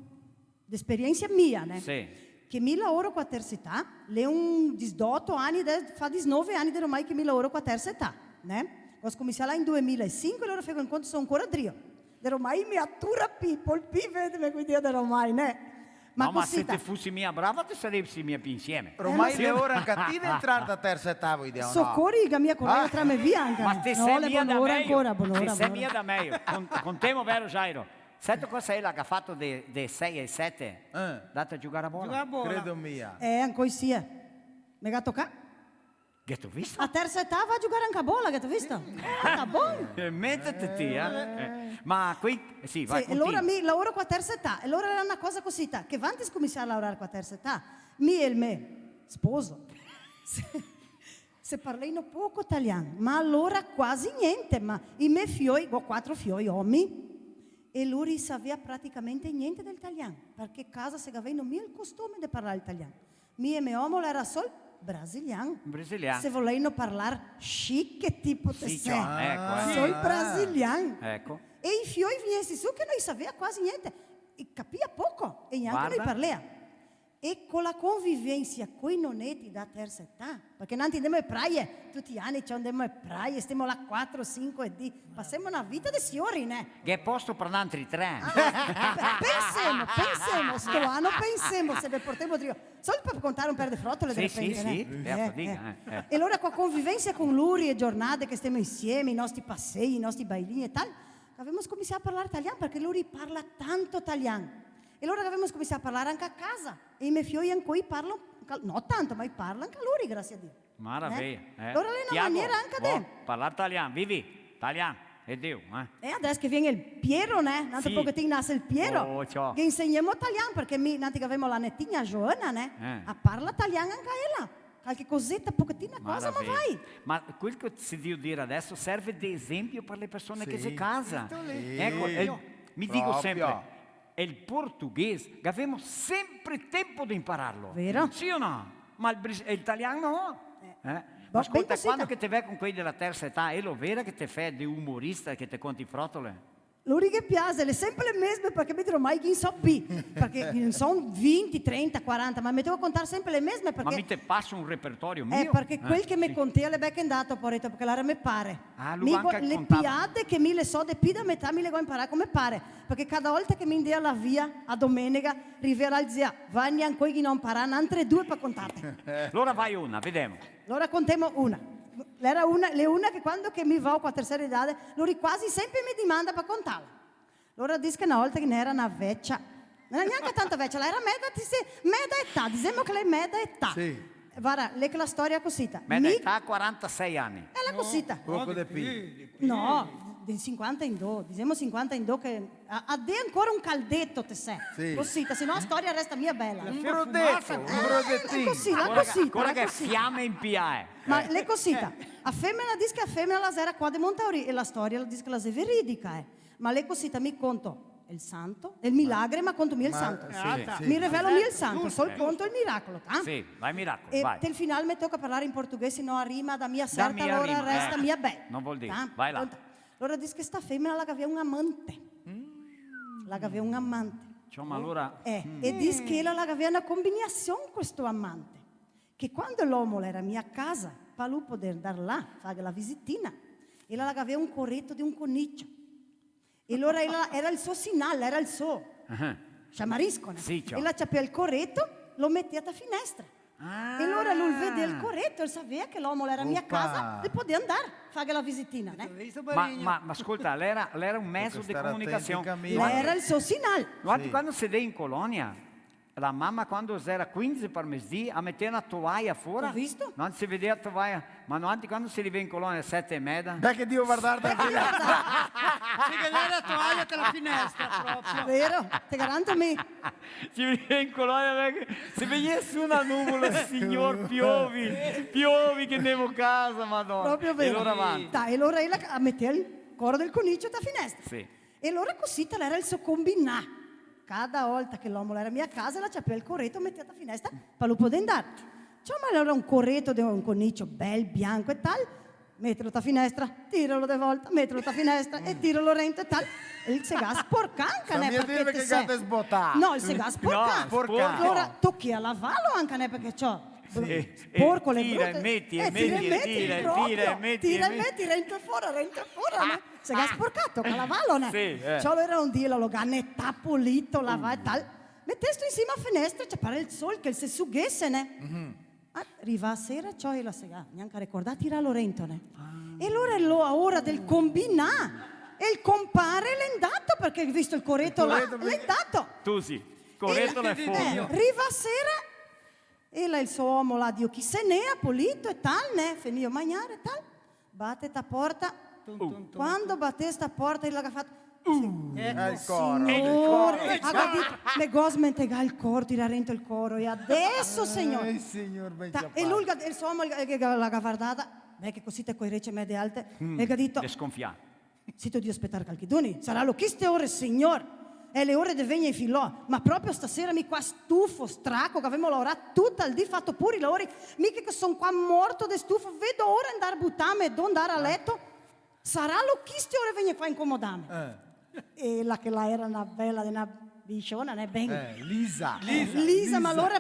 d'esperiensia mia, né? Sì. Che mi laoro co a tersa età, l'è un disdoto ani, de-, fa disnove ani de romai che mi laoro co a tersa età, né? Go scominsià là in due mila e sinque, lora fego in conto so ancora drio. De romai mi atura pi, pol pi vedeme quei dia de romai, né? Ma no, ma se cosita. Te fusi mia brava, te saresi mia pi insieme. Romai, eh, ma sì, l'è ora anca ti de entrar da tersa età, voi dire, o no? Socori, che mia correva tra me via anca. Ma te sè mia da mejo. Bonora ancora, bonora, bonora. Te sè mia da mejo. Con-, contemo, vero, Jairo? Seto cosa ela ga fato de, de sei e sete? Eh. Ndata a giugar a bola. Giugar a bola. Credo mia. Eh, ancoi sì, eh. Me ga tocà. Gheto visto? A tersa età va a giugar anca a bola, gheto visto? Sì. Tá bom. Eh, metete ti, eh? Eh. Ma qui, sì, vai, sì, alora continua. Mi laoro co a tersa età, e alora l'era na cosa cosita, che vanti scominsiar a laorar co a tersa età, mi e el me sposo, se, se parleino poco talian, ma alora quasi gnente, ma i me fioi, go quatro fioi omi, e lori savea praticamente gnente del talian, parché casa se gaveino mia el costume de parlar el talian. Mi e me omo l'era sol brasilian. Brasilian. Se voleino parlar chique, tipo, te sè. Sì, ciò, eco, eh. Sol brasilian. Eco. E i fioi vignesi su che no i savea quasi gnente. I capia poco, e gnanca no i parlea. E co la convivensia coi noneti da tersa età, parché nanti ndemo e praie, tuti i ani, ciò, ndemo e praie, stemo là quatro, sinque dì, pasemo na vita de siori, né? Ghe xe posto par nantri tre. Ah, pe-, pensemo, pensemo, sto ano pensemo, se ve portemo drio. Sol par contar un per de frotole, de repente, sì, né? Sì, sì, eh, eh, diga, eh, eh. E alora co a convivensia con lori, e giornate che stemo insieme, i nostri pasei, i nostri bailini e tal, che gavemo scominsià a parlar talian, parché lori parla tanto talian. E alora che gavemo scominsià a parlar anca a casa. E i me fioi ancoi parla, anca, no tanto, ma i parla anca lori, grasie a Dio. Maraveia, eh. Alora l'è na maniera anca de parlar talian, vivi, talian, e Dio, eh. E adeso che vien el Piero, né? N'antro pochetin nase el Piero. Oh, ciò. Che insegnemo talian, parché mi, nanti che gavemo la netina Joana, né? Eh. A parla talian anca ela. Calche coseta, pochetina cosa, ma vai. Ma quel che se deve dire adeso serve de esempio par le persone che xe casa. Sì. Eco, eh, mi digo sempre, el portoghese, gavemo sempre tempo de impararlo. Vero? Sì o no? Ma el bris-, el talian no. Eh. Ma scolta, quando che te ve con quei dela tersa età, elo vera che te fe de umorista, che te conti frotole? Lori ghe piase, l'è sempre le mesme, parché mi ormai ghin so pi, parché ghin so vinti, trenta, quaranta, ma me toca contar sempre le mesme, parché... Ma mi te paso un repertorio mio. Eh, parché quel che me contea l'è bel che l'è ndato, poareto, parché l'era me pare. Ah, lu anca el contava. Mi go-, le piade che mi le so de pi da metà, mi le go imparà co me pare, parché cada volta che mi ndea là via, a domenega, rivea là, el dizea: "Vania, ancoi ghin go imparà n'antre due par contarte." Alora vai una, vedemo. Alora contemo una. L'era una, l'è una che quando che mi vao co a tersera idade, lori quasi sempre me dimanda par contarla. Alora dis che na volta che ghe n'era na vecia, no l'era gnanca tanto vecia, l'era meda, ti sì, meda età, disemo che l'è meda età. Sì. Varda, l'è che la storia cosita. Meda età, quarantasei ani. L'è cosita. Poco de pi. No, de sinquanta in do, disemo sinquanta in do che a, a dà ancora un caldeto, te sè. Sì. Cosita, se no la storia resta mia bela. Un brodeto, un brodetin. Eh, cosita, cosita, cosita. Ancora che fiame in pia, eh. Ma l'è cosita. A femena dis che a femena la xera qua de Montauri e la storia la dis che la xe veridica, eh. Ma l'è cosita, mi conto. el santo, el milagre, ma conto mia el santo. Ah, sì, tá. Sì, mi revelo mia el santo, giusto, sol conto el miracolo, tá? Sì, vai miracolo, e vai. Tel final me toca parlar in portoghese, se no a rima da mia serta, alora resta mia ben. No vol dir, vai là. Conta. Alora dis che sta femena la gavea un amante. La gavea un amante. Ciò, ma alora... Eh, e dis che ela la gavea na combinasion co sto amante, che quando l'omo l'era mia casa, pa lu poder ndar là, far la visitina, ela la gavea un coreto de un conicio. E alora ela, era el so sinal, era el so chamarico, né? Sì, ciò. Ela ciapea el coreto, lo metea ta finestra. Ah. E alora lu el vedea el coreto, el savea che l'omo l'era mia casa, el podea ndar far la visitina, né? Ma, ma, ma scolta, l'era, l'era un mezo de comunicasion. L'era el so sinal. Noantri quando se dea in colonia, la mama, quando xera quindese par mesdì, a metea na tovaia fora. Go visto? No se vedea tovaia. Ma noantri quando se rivea in colonia, sete e meda. Dai che Dio vardar da finestra. Sì, che l'era tovaia ta la finestra, proprio. Vero? Te garanto mi. Se rivea in colonia, dai che se vegnea su na nuvola, signor, piovi, piovi che ndemo casa, Madona. Proprio vero. E alora avanti. Dai, e alora ela metea el coro del conicio ta finestra. Sì. E alora cusì te l'era el so combinà. Cada volta che l'omo l'era mia casa, la ciapea el coreto, metea ta finestra, pa lu poder ndar. Ciò, ma alora un coreto de un conicio bel bianco e tal, metelo ta finestra, tiralo de volta, metelo ta finestra e tiralo rento e tal. E el se ga sporcà anca, né, parché te sè. No, el se ga sporcà. No, sporcà. Alora toca lavalo anca, né, parché ciò, sporco, le brute. Tira e meti, e tira e meti, tira e meti, proprio. Tira e meti, tira e meti, rento e fora, rento e fora, né? Se ga sporcà, toca lavalo, né? Sì, eh. Ciò, alora un dì lo ga netà polito, lavà e tal. Metesto in sima a finestra, ciapar el sol, che el se sughese, né? Ah, riva a sera, ciò, ela se ga gnanca recordà tiralo rento, né? E alora l'è la ora del combinà. E el compare l'è ndato, parché el ga visto el coreto là, l'è ndato. Tusi, coreto l'è fora. Eh, riva a sera, ela e el so omo là, Dio chi se ne, polito e tal, né? Fenìo magnar e tal. Bate ta porta. Tum, tum, tum. Quando bate sta porta, ela ga fato... Eco. Signor, el coro. Ga dito, me go smentegà el coro, tirar rento el coro. E adeso, signor? Ai, signor, ben ciapà. E lu, el so omo, el, el, el la ga vardada, beh, che cusì te coerece me de alte, e el ga dito: Desconfià. Sito drio spetar calchiduni? Saralo chi ste ore, signor? Xe le ore de vegner in filò, ma proprio stasera mi qua stufo, straco, che gavemo laorà tuto el dì, fato pure i laori, mi che son qua morto de stufo, vedo ora ndar butarme, do ndar a leto, saralo chi ste ore vegner qua incomodarme? Eh. E la che la era na bela de na bisciona, né, ben... Eh, lisa. Lisa, lisa, ma alora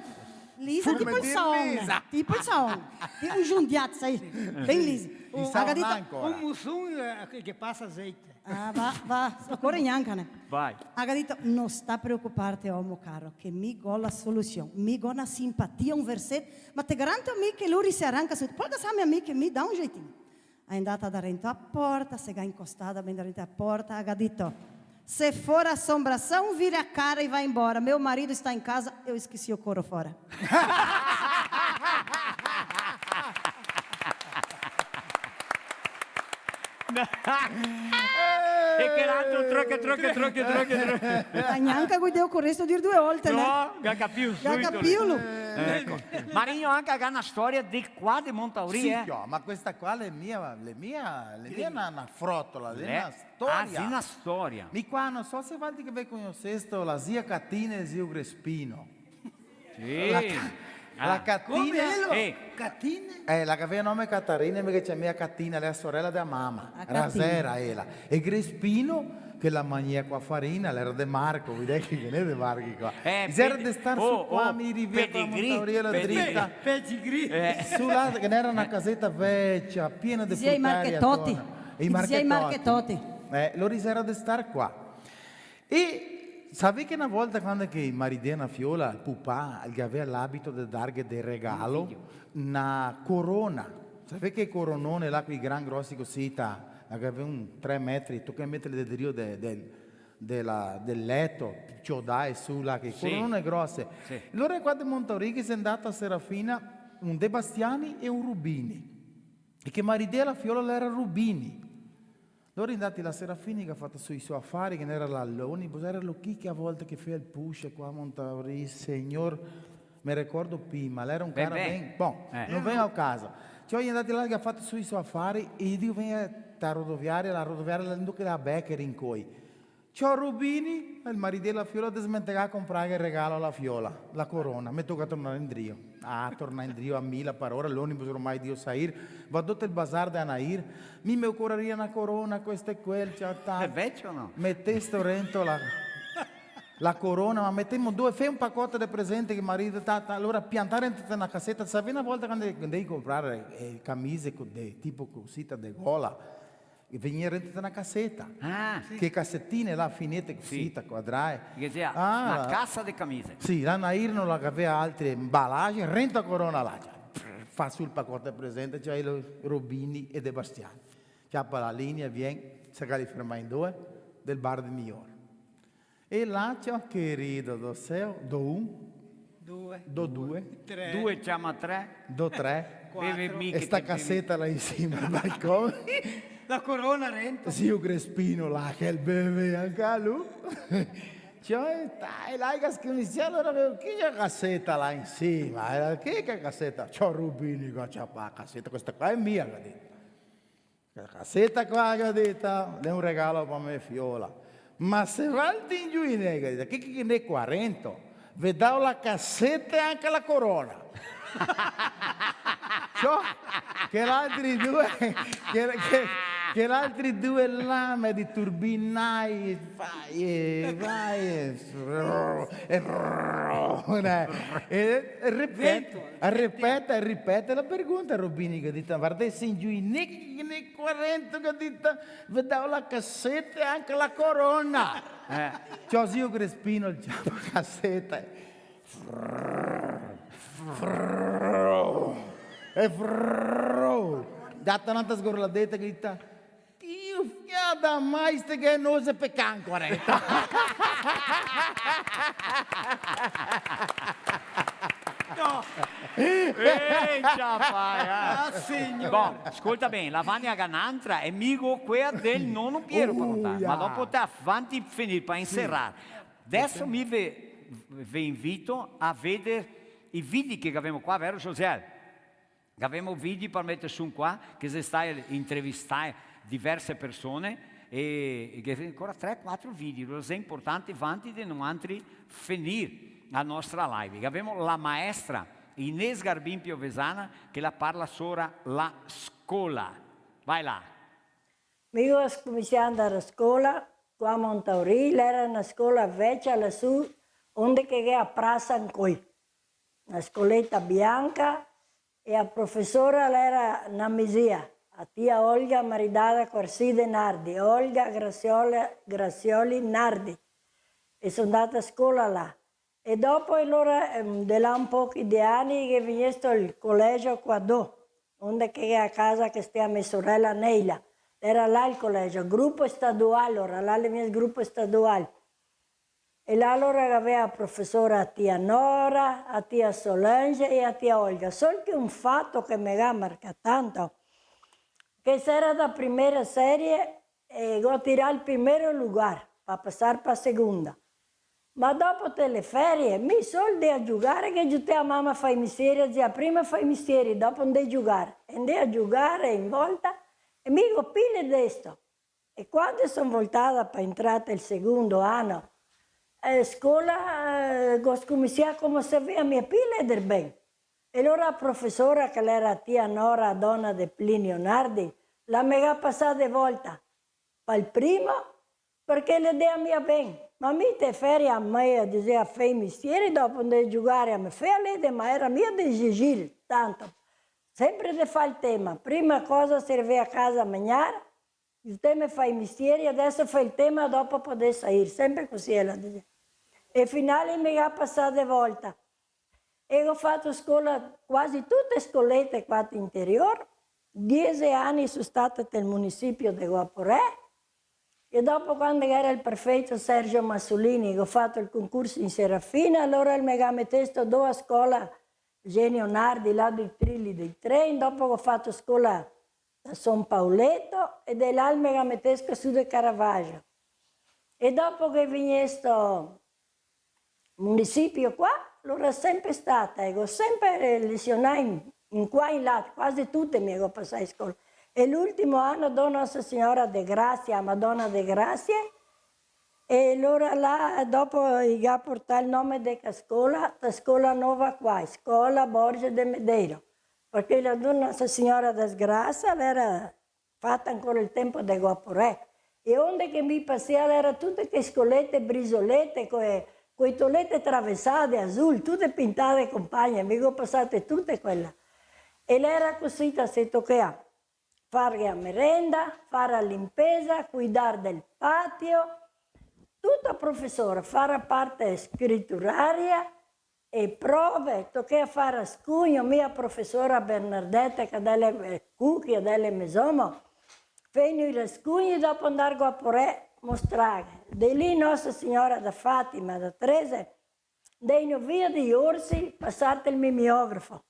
lisa, tipo el saon, tipo el saon. Tipo un giundiat, sa, ben lisa. Sì. El saon ga dito, manco, ora. Un musun, eh, che, che pasa azeite. Ah, va, va, ocore gnanca, né. Vai. Ga dito: "No sta preocuparte, omo caro, che mi go la solusion. Mi go na simpatia, un verset, ma te garanto mi che lu se aranca su. Pol gasarme a mi che mi dao un jeitin." Xe ndata darento a porta, se ga incostada ben darento a porta, ga dito: "Se for asombrasion, vira a cara e vá embora. Meu marido está em casa, eu esqueci o couro fora." E che l'altro troca, troca, troca, troca, troca. Ma gnanca co el deo co resto dir due volte, né? No, ga capìo subito. Ga capìo lu. Eco. Marigno anca ga na storia de qua de Montauri, eh? Sì, ma questa qua l'è mia, l'è mia, l'è mia na, na frotola, l'è na storia. Ah, sì, na storia. Mi qua, no so se valtri che ve cognosesto la zia Catina e zio Crespino. Sì. La Ca-, la Catina. Come, ela? Eh. Catina? Eh, la che gavea nome Catarina, parché ciamea Catina, la sorela dea mama. La Catina. Rasera, ela. E Crespino, che la magnea co a farina, l'era de Marco, vedè che ghe n'è de Marchi qua. Eh, i era de star su qua, mi rivea qua, Montauri, la drita. Pedigree. Su là, che n'era na caseta vecia, piena de frutaria atorno. I marchetoti. I marchetoti. Eh, lori i era de star qua. E savè che na volta, quando che maridea na fiola, el pupà el gavea l'abito de darghe de regalo na corona. Savè che coronone là, quei gran grosi cosita, che gavea un tre metri, toca meterle de drio de, de, de la, del leto, ciodà e su là, che coronone grose. Sì. Alora qua de Montauri che xe ndata a Serafina, un De Bastiani e un Rubini. E che maridea la fiola l'era Rubini. Lori i è ndati là, Serafini che ga fato su i so afari, che n'era là l'onibus, era lo chi che a volte che fea el push qua a Montauri, signor, me ricordo prima, l'era un cara ben, bon, no vegno a casa. Ciò, i è ndati là che ga fato su i so afari, e i digo, vegno ta rodoviaria, la rodoviaria, là ndove che l'è la Becker incoi. Ciò, Rubini, el marito de la fiola, desmentegà comprarghe el regalo a la fiola, la corona. Me toca tornar indrio. Ah, tornar indrio a mila par ora, l'onibus ormai drio sair. Vado tel bazar de Anair. Mi me ocoraria na corona, questo e quel, ciò, ta. Xe vecio o no? Metesto rento la, la corona, ma metemo due, fè un pacote de presente che marito, ta, ta. Alora piantà rento na caseta, savé na volta quando ndei comprar, eh, camise co-, de tipo cosita de gola, e vegnea rento na caseta. Ah. Sì. Che casetine là, finete cosita, sì, quadrae. Che sia, ah, la casa de camise. Sì, la Nair no la gavea altre embalaje, rento a corona là, ciò. Fa su el pacote de presente, ciò, i Rubini e De Bastiani. Ciapa la linea, vien, se ga fermà in due, del bar de Mior. E là, ciò, querido do céu, do un, due, do due, tre, due, ciama tre, do tre, quatro. Beve mi. E che sta te bevi. Caseta là in sima al balcon. La corona rento. Zio Crespino là, che el beve anca lu. Ciò, e dai, là, che scominsia, alora vedo, chi xe caseta là in sima? Eh, chi che caseta? Ciò, Rubini, che ciapa la caseta, questa qua xe mia, che ga dito. Questa caseta qua, che ga dito, xe un regalo pa me fiola. Ma se valtri ingiuinè, che ga dito, chi, chi, chi ne qua rento, ve dao la caseta e anca la corona. Ciò, che l'altri due, che, che, che l'altri due là, me di turbinai, vai, vai, e, e, e, e ripete, ripete, ripete la pergunta, Rubini, che ga dito, vardè, se ingiuinè, che, che ne qua rento, che ga dito, ve dao la caseta e anca la corona. Eh. Ciò, zio Crespino, el ciapa la caseta. Frrrr, frrrr, e frrrr. Data n'altra sgorladeta, che ga dito, Dio, fiada mai, ste che nose pe can, quaranta. No. Ehi, ciapa, eh. Ah, signor. Bon, scolta ben, la Vania ga n'antra, e mi go quea del nono Piero par contar. Uh, ma dopo te avanti finir, par inserar. Deso mi ve, ve invito a veder i vidi che gavemo qua, vero, Josiel? Gavemo vidi par meter su qua, che xe stà intervistà diverse persone, e, e che ancora tre, quatro vidi, lo xe importante, vanti de noantri finir la nostra live. Gavemo la maestra Inês Garbin Piovesana, che la parla sora la scola. Vai là. Mi go scominsià a ndar a scola qua a Montauri, l'era na scola vecia lasù, onde che gh'è a prasa ancoi. Na scoleta bianca, e a profesora l'era na me zia, a tia Olga, maridada co Arside Nardi, Olga Graziola, Grazioli Nardi. E so ndata a scola là. E dopo, alora, ehm, de là un pochi de ani, che ghe vegnesto el colegio qua do, onde che a casa che stea me sorela Neila. Era là el colegio, grupo estadual, alora, là le mie grupo estadual. E là alora gavea a profesora a tia Nora, a tia Solange e a tia Olga. Sol che un fato che me ga marcà tanto, che s'era da primera serie, e go tirà el primero lugar pa pasar pa segunda. Ma dopo te le ferie, mi sol ndea giugar, che giutea mama fai mestieri, zia prima fai mestieri, dopo ndea giugar. E ndea giugar in volta, e mi go pile desto. E quando son voltada pa entrar el segundo ano, eh, scola, eh, go scominsià come se vea mia pile eder ben. E alora a profesora, che l'era tia Nora, dona de Plinio Nardi, la me ga pasà de volta pal primo, parché le dea mia ben. Ma mi te feria a me, a disea, fei mestieri, dopo ndei giugar, a me fea leder, ma era mia de exigir tanto. Sempre de far el tema. Prima cosa, servea a casa, magnar, el tema fai mestieri, adeso fai el tema, dopo podè sair. Sempre cusì ela disea. E finale me ga pasà de volta. E go fato scola, quasi tute scolete qua interior, diese ani so stata tel municipio de Guaporé, e dopo, quando che era el prefeito Sergio Massolini, go fato el concurso in Serafina, alora el me ga metesto do a scola Eugenio Nardi, là dei Trilli dei Tren, dopo go fato scola da Son Paoleto, e de là el me ga metesto su de Caravaggio. E dopo che vegnesto municipio qua, alora sempre stata, e go sempre lesionà in, in qua, in là, quasi tute mi go pasà in scola. E l'ultimo ano do Nossa Senhora de Graça, a Madonna de Graça, E alora là, dopo, i ga portà el nome de sta scola, sta scola nova qua, Scola Borges de Medeiros, parché là dove Nossa Senhora das Graças l'era fata ancora el tempo de Guaporé. E onde che mi pasea l'era tute che scolete, brisolete, co, coi tolete travesade, azul, tute pintade e conpagne, mi go pasate tute quela. E l'era cusì, ta se tochea far la merenda, far la limpesa, cuidar del patio, tuta profesora, far la parte scrituraria e prove, tochea far scugno, mia profesora Bernardete, che dele, eh, Cucchi, dele Mesomo, feno i rascugni, dopo ndar go a Porè, mostrare. De lì Nossa Senhora da Fátima, da Treze, ndeno via dei orsi, pasar tel mimiografo,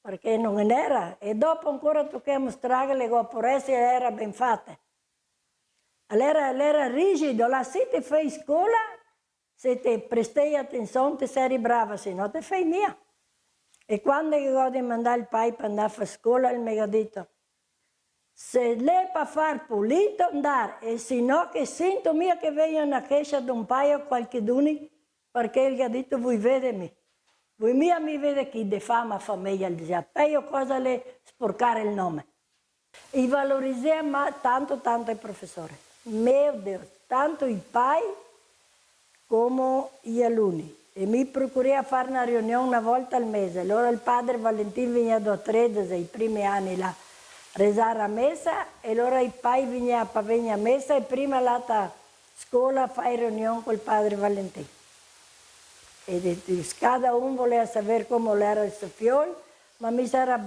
parché no ghe n'era, e dopo ancora tochea mostrarle go a Porè se l'era ben fate. L'era, l'era rigido, là se te fei scola, se te prestei atension, te seri brava, se no te fei mia. E quando che go demandà el pai par ndar a far scola, el me ga dito: "Se l'è par far pulito, ndar, e se no che sento mia che vegna na chexa d'un pai o qualcheduni, parché el ga dito, voi vedemi, voi mia mi vede chi de fama fameja", el disea, "pejo cosa l'è sporcare el nome." I valorizea ma tanto, tanto i profesori. Meu Deus, tanto i pai como i aluni. E mi procurea far na riunion na volta al mese. Alora el padre Valentin vegnea do a Trezese, i primi ani là, rezar a mesa, e alora i pai vegnea pa vegner a mesa, e prima là ta scola far riunion col padre Valentin. E de, de, cada un volea saver come l'era el so fiol, ma mi sera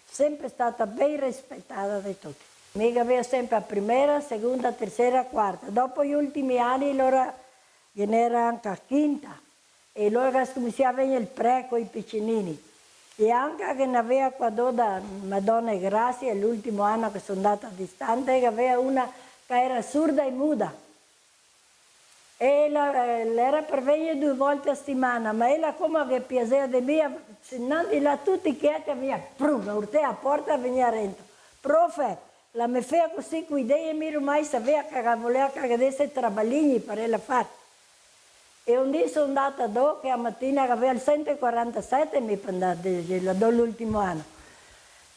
sempre stata ben rispetada de tuti. Mi gavea sempre a primera, segonda, tersera, quarta. Dopo i ultimi ani, alora ghe n'era anca a quinta, e alora scominsià a vegner el pre coi picinini. E anca ghe n'avea qua do da Madona e Gracia, l'ultimo ano che so ndata distante, che gavea una che era surda e muda. E la, eh, l'era par vegner due volte a setimana, ma ela, come che piasea de mi, a, se ndea de là tuti chieti, a vegnia, prum, a urtea a porta e a vegnia rento. "Profe, la me fea cusì coi dei e mi rumai savea che la volea che ghe dese trabaligni par ela far." E un dì so ndata do, che a matina che gavea el sento e quarantasete, mi par ndar de, de là do l'ultimo ano.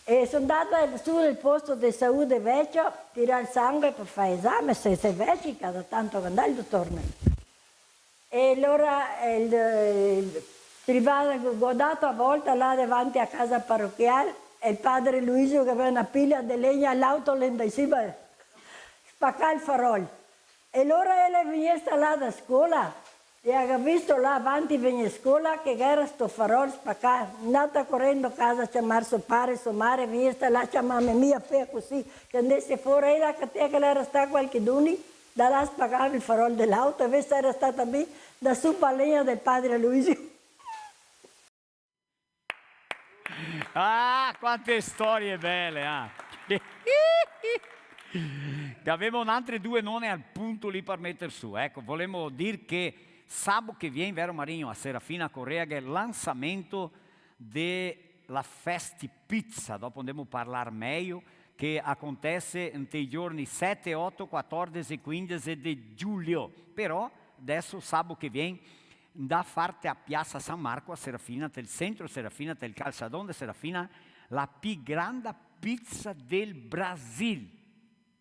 E so ndata su del posto de saúde vecio, tirar el sangue par far esame, se, se veci, cada tanto che ndea el dotor, no? E alora, eh, el, el, rivà, go dato a volta là davanti a casa parochial, e el padre Luisio che gavea na pila de legna, l'auto l'è ndà in sima, spacà el farol. E alora ela vegnesta là da scola, e la ga visto là avanti vegner scola che gera sto farol spacà, ndata corendo casa a ciamar so pare, so mare, vegnesta là, ciamame, mia fea cusì, che ndese fora, ela catea che l'era stà qualcheduni, da là spacava el farol de l'auto, invese era stata mi, da su pa legna del padre Luisio. Ah, quante storie bele, ah! Gavemo n'antre due none al punto lì par meter su. Eco, volemo dir che sabo che vien, vero Marigno, a Serafina Corrêa, che xe el lansamento de la Festi Pizza, dopo ndemo parlar mejo, che acontese inte i giorni sete, oto, quatordese e quindese de giugno. Però deso, sabo che vien, ndà far te a Piasa San Marco a Serafina, tel centro Serafina, tel calsadon de Serafina, la pi granda pizza del Brasil.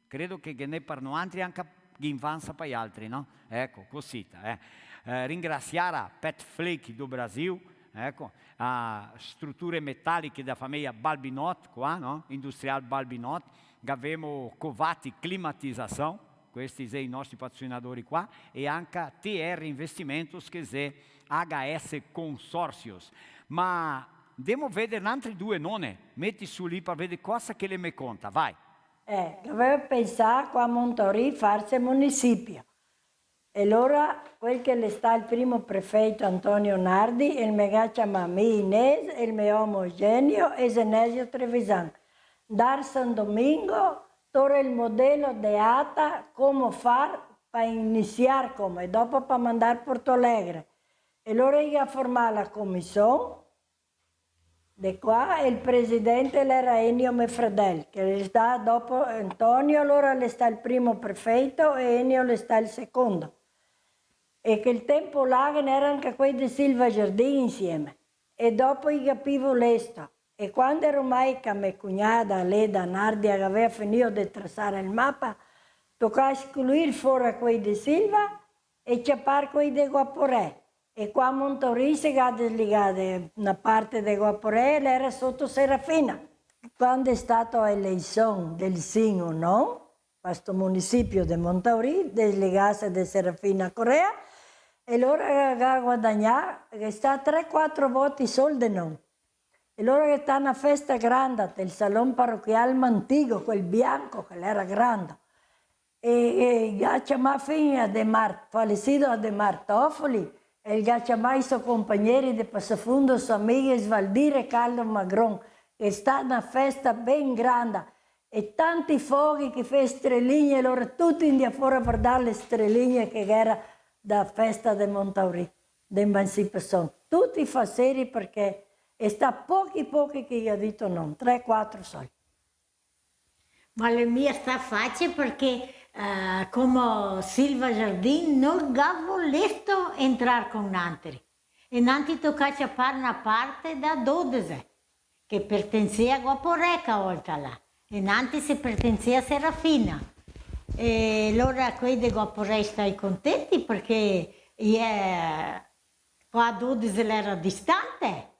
Credo che ghe n'è par noantri, anca ghe in vansa pa i altri, no? Eco, cosita, eh. Eh, ringrasiar a Pet Flake do Brasil, eco, a struture metaliche da fameja Balbinot, qua, no? Industrial Balbinot, gavemo Covati Climatização, questi xe i nostri patrocinadori qua, e anca T R Investimentos, che xe H S Consórcios. Ma ndemo veder n'antri due none, meti su lì par veder cosa che le me conta, vai. Eh, gavea pensà qua a Montori farse municipio. E alora quel che l'è stà el primo prefeito Antonio Nardi, el me ga ciamà mi Inês, el me omo Eugenio e Zenesio Trevisan. Ndar San Domingo, tor el modelo de ata, como far pa inisiar, como, e dopo pa mandar Porto Alegre. E alora i ga formà la comision, de qua, e el presidente l'era Enio, me fradel, che l'è stà dopo Antonio, alora l'è stà el primo prefeito e Enio l'è stà el secondo. E quel tempo là ghe n'era anca quei de Silva Jardin insieme. E dopo i ga pi volesto. E quando ormai che me cugnada, Leda Nardi, gavea finìo de trasar el mapa, tocà escluir fora quei de Silva e ciapar quei de Guaporé. E qua Montauri se ga desligà de na parte de Guaporé, l'era soto Serafina. Quando xe stato a eleison del sin o no, pa sto municipio de Montauri, desligase de Serafina Corrêa, e lora ga guadagnà, che xe stà tre, quatro voti sol de no. E lora ghe xe stà na festa granda del salon parochial antigo, quel bianco, che l'era grando. E, e ga ciamà fin Ademar, falecido Ademar Toffoli, e el ga ciamà i so compagneri de Passo Fundo, so amighe Svaldir e Caldo Magron. Xe stà na festa ben granda, e tanti foghi che fea streligne, lora tuti ndea fora a vardar le streligne che ghe era da festa de Montauri, de emancipasion. Tuti faseri, parché xe stà pochi, pochi che i ga dito no, tre, quatro sol. Ma l'è mia stà facile parché, eh, come Silva Jardin no ga volesto entrar con nantri. E nantri tocà ciapar na parte da Dodese, che pertensea a Guaporé ca volta là. E nantri se pertensea a Serafina. E lora quei de Guaporé stai contenti parché i è, qua Dodese l'era distante.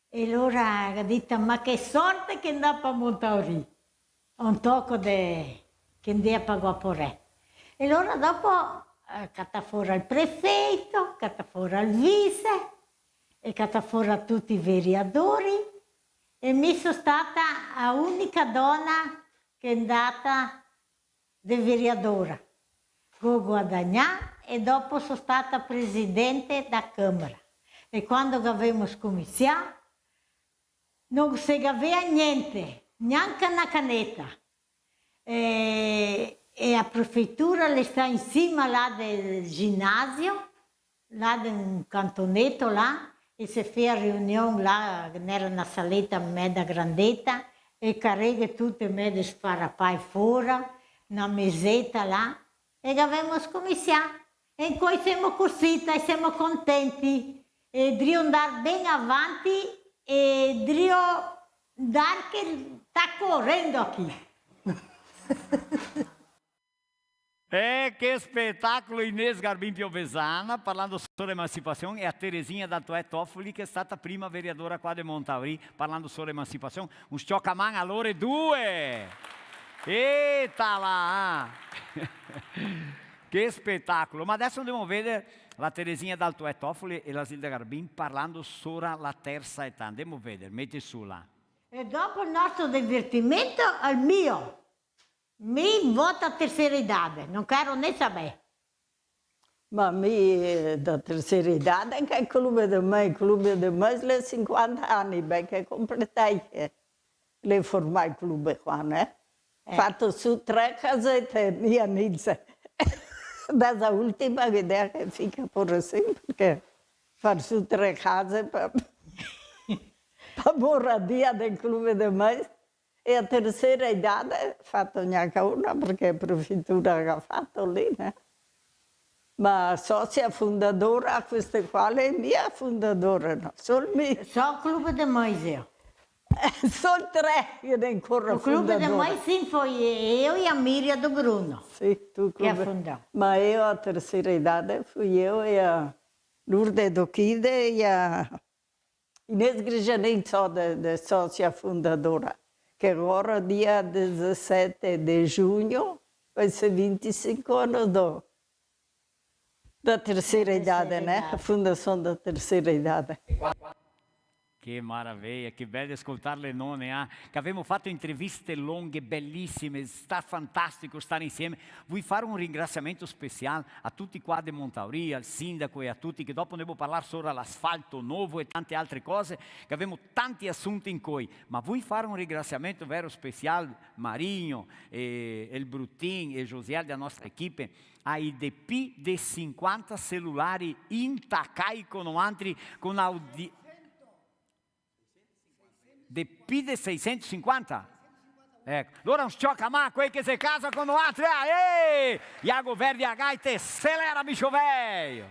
E lora ga dito: "Ma che sorte che ndà pa Montauri, un toco de, che ndea pa Guaporé." E lora dopo, eh, catà fora el prefeito, catà fora el vice, e catà fora tuti i vereadori, e mi so stata a unica dona che è ndata de vereadora. Go guadagnà e dopo so stata presidente da Câmara. E quando gavemo scominsià, no se gavea gnente, gnanca na caneta. E, e a prefeitura l'è stà in sima là del ginasio, là de un cantoneto là, e se fea riunion là, ghe n'era na saleta meda grandeta, e careghe tute mede sparapàe fora, na meseta là, e gavemo scominsià. E incoi semo cursita e semo contenti, e drio ndar ben avanti, e drio ndar che sta corendo chi. Eh, che spetacolo, Inês Garbin Piovesana, parlando sora emancipasion, e a Terezinha Daltoé Toffoli, che xe stata prima vereadora qua de Montauri, parlando sora emancipasion. Un s-ciocaman a lore due! Eita là! Che spetacolo! Ma adeso ndemo veder la Terezinha Daltoé Toffoli e la Zilda Garbin parlando sora la tersa età. Ndemo veder, meti su là. E dopo el nostro divertimento, el mio. Mi voto a terceira idade, no quero nem saber. Ma mi, eh, da terceira idade, che el clube de mãe, el clube de mãe, l'è sinquanta ani, beh, che completai, eh, l'è formà el clube qua, né? Eh. Fato su tre casete, mia Nilse. Da sta ultima che dea che fica pure sì, parché far su tre case pa, pa moradia del clube de mãe. E a terceira idade, fato gnanca una, parché a prefeitura che ga fato lì, né? Ma socia fundadora, queste qua, l'è mia fundadora, no, sol mi. So clube de mães, eu. Sol tre, che n'è ancora fundadora. O clube de mães, sim, foi eu e a Miriam do Bruno. Sì, tu che clube. Fundou. Ma eu, a terceira idade, fui eu e a Lourdes Doquide e a Inês Grijanin, so de, de socia fundadora, che agora, dia dezessete de junho, vai ser vinte e cinco anos do, da terceira idade, né? Terceira idade. A fundação da terceira idade. Che maraveia, che bel scoltar le none, ah. Che gavemo fato interviste longhe, belisime, xe stà fantastico star insieme. Vui far un ringrasiamento special a tuti qua de Montauri, al sindaco e a tuti, che dopo ndemo parlar sora l'asfalto novo e tante altre cose, che gavemo tanti asunti incoi, ma vui far un ringrasiamento vero special, Marinho, e, e el Brutin, e Josiel da nostra equipe, ai de pi de sinquanta celulari intacai co noantri, co audi-, De pi de seisentosinquanta? Eco, alora un s-cioca man quei che xe casa co noaltri, aê! Iago Verdi, a gaita, acelera, bicho velho!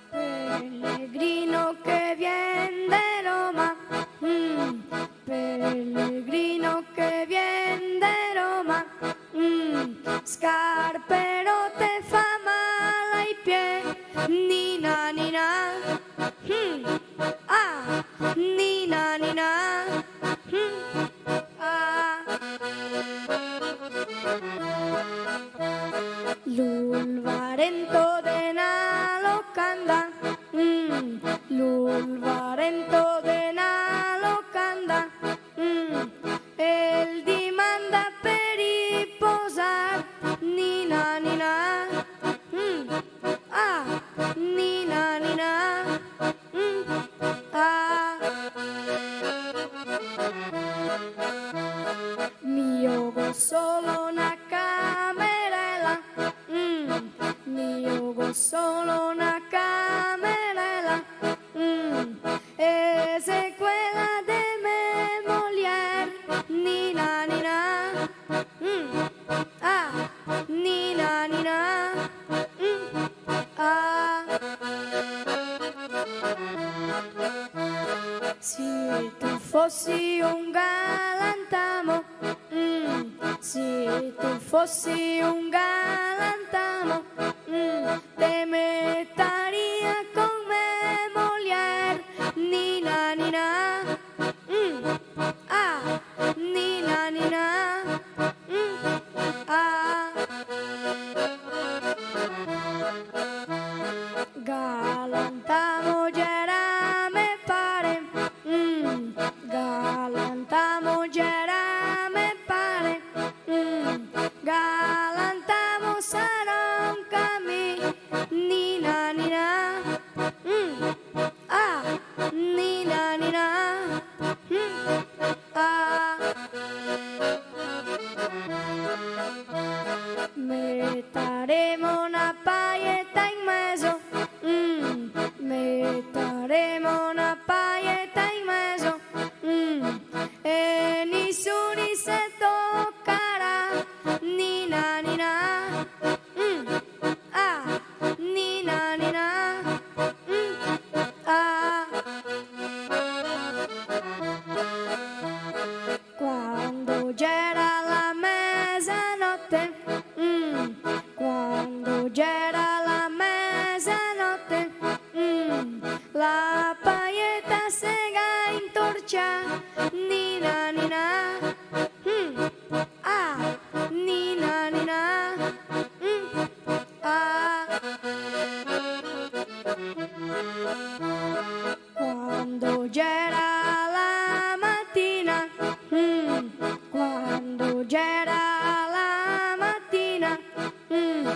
Pellegrino che vien de Roma, mm, pellegrino che vien de Roma, mm, scarpe rote fa mal ai pie, nina, nina, mm, ah, nina, nina, mm, ah. L'ulvarento de na locanda, mm, l'ulvarento de na locanda, mm, el dimanda per riposar, nina, nina, mm, ah, nina, nina, mm, ah. Mi iogo solo na camerela, mm, mi iogo solo na camerela, mm, e xe quela de me molier, nina, nina, mm, ah, nina, nina, mm, ah. Se tu fosi un galantamo, mm, se tu fosi un galantamo, mm, te metaria con me molier, nina, nina, mm, ah, nina, nina, mm, ah. Galantamo gera me pare, mm, galantamo gera me pare, mm, galantamo sarò un camì, nina, nina, mm, ah, nina, nina, mm, ah. Metaremo na paieta in mezo, mm, metaremo na paieta in mezo, mm, e nisuni se tocarà, nina, nina, mm, ah, nina, nina, mm, ah. Quando gera la mesanote, mm, quando gera la mesanote, mm, la paieta se ga intorcià, nina, nina, mm, ah, nina, nina, mm, ah. Quando gera la matina, mm, quando gera la matina, mm,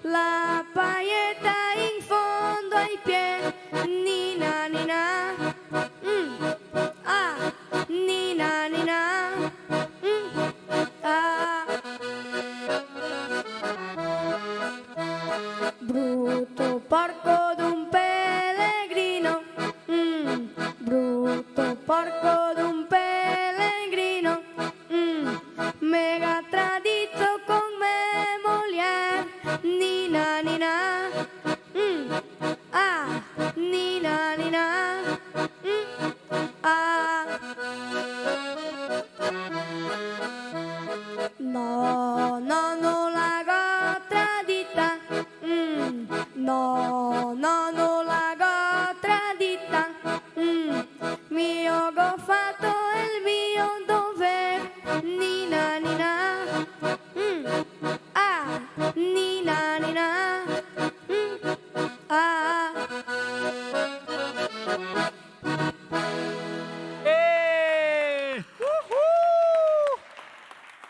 la paieta in fondo ai pie, nina, nina, mm, ah, nina, nina, mm, ah. Bruto porco d'un pelegrino, mm, bruto porco d'un pelegrino, mm, me ga tradito con me molier, nina, nina, mm, ah, nina, nina, mm, ah. No, no, no la go tradita, mm, no, no, no la go tradita, mm, mi iogo fato el mio dover, nina, nina, mm, ah, nina, nina, mm, ah. Eh! Uhul!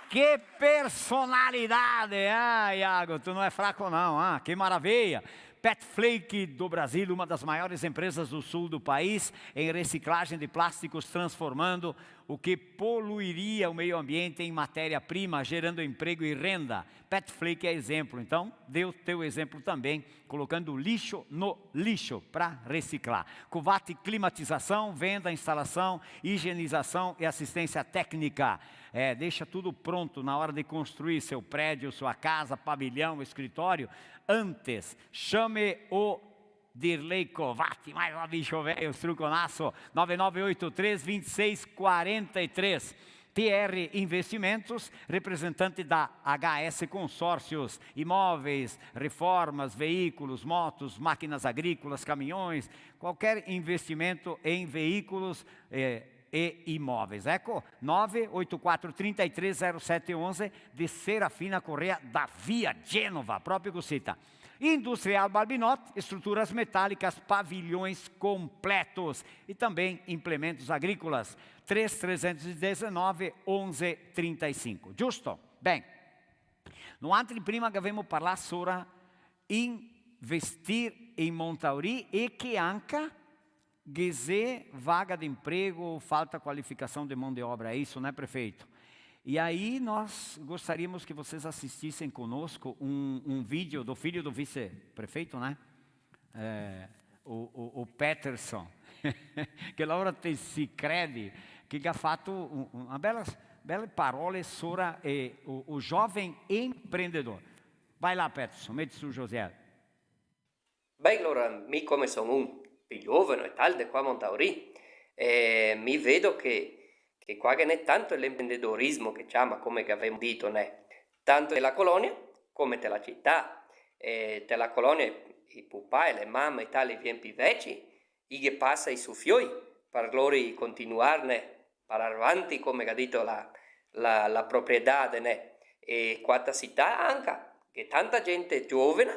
Que personalidade, ah, Iago, tu não é fraco não, ah, que maravilha. Petflake do Brasil, uma das maiores empresas do sul do país em reciclagem de plásticos, transformando o que poluiria o meio ambiente em matéria-prima, gerando emprego e renda. Petflake é exemplo, então dê o teu exemplo também, colocando lixo no lixo para reciclar. Covate Climatização, venda, instalação, higienização e assistência técnica. É, deixa tudo pronto na hora de construir seu prédio, sua casa, pavilhão, escritório. Antes, chame o Dirley Covatti, mais um bicho velho, struconaço, nove nove oito três, vinte e seis quarenta e três. T R Investimentos, representante da H S Consórcios, imóveis, reformas, veículos, motos, máquinas agrícolas, caminhões, qualquer investimento em veículos, eh, e imóveis. Eco, nove oito quatro, trinta e três, zero sete onze, de Serafina Corrêa, da Via Genova, proprio cosita. Industrial Balbinot, estruturas metálicas, pavilhões completos e também implementos agrícolas. Três trezentos e dezenove, onze trinta e cinco. Giusto? Ben, noantri prima che gavemo parlà sora investir in Montauri e che anca ghe xe vaga de emprego, falta qualificação de mão de obra, é isso, né, prefeito? E aí nós gostaríamos que vocês assistissem conosco um, um vídeo do filho do vice-prefeito, né? É, o, o, o Peterson, che lavora te Sicredi, che ga fato un, un, una bela, bele parole sora, eh, o, o jovem empreendedor. Vai lá, Peterson, mete su, José. Beh, alora, mi come son un pi gioveno e tal de qua Montauri, eh, mi vedo che, che qua ghe n'è tanto l'emprendedorismo che ciama, come che gavemo dito, né? Tanto te la colonia come te la cità. Eh, te la colonia i pupà e le mame e tal i vien pi veci, i ghe pasa i so fioi, par lori continuar, né, par avanti, come che ga dito la, la, la proprietade, né? E qua ta cità anca, che tanta gente giovena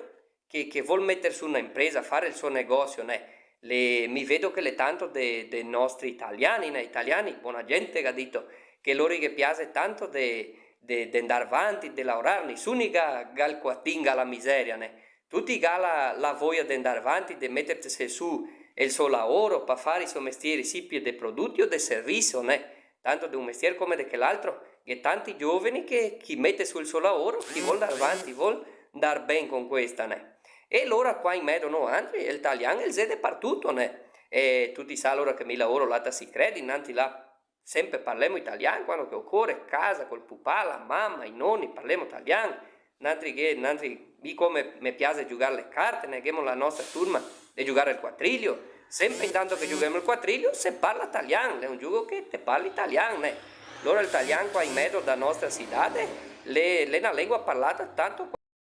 che, che vol meter su na impresa, far el so negosio, né? Le, mi vedo che l'è tanto de, de nostri italiani, né? Italiani, bona gente, che ga dito che lori ghe piase tanto de, de, de ndar vanti, de laorar, nisuni ga, ga el cuatin, ga la miseria, né? Tuti ga la, la voia de ndar vanti, de meterse su el so laoro, pa far i so mestieri, sì pì de produti o de servisio, né? Tanto de un mestier come de quel altro, ghe tanti gioveni che, chi mete su el so laoro, chi vol ndar vanti, vol ndar ben con questa, né? E lora qua in medo noantri, el talian el xe departuto, né? E tuti sa lora che mi laoro là ta Sicredi, nanti là, senpre parlemo italian, quando che ocore, casa, col pupà, la mama, i noni, parlemo talian. Nantri che, nantri, mi come me piase giugar le carte, né, ghemo la nostra turma de giugar el quatrilio. Senpre intanto che giughemo el quatrilio, se parla talian, l'è un giugo che te parli talian, né. Lora el talian qua in medo da nostra cidade, l'è, l'è na lengua parlata tanto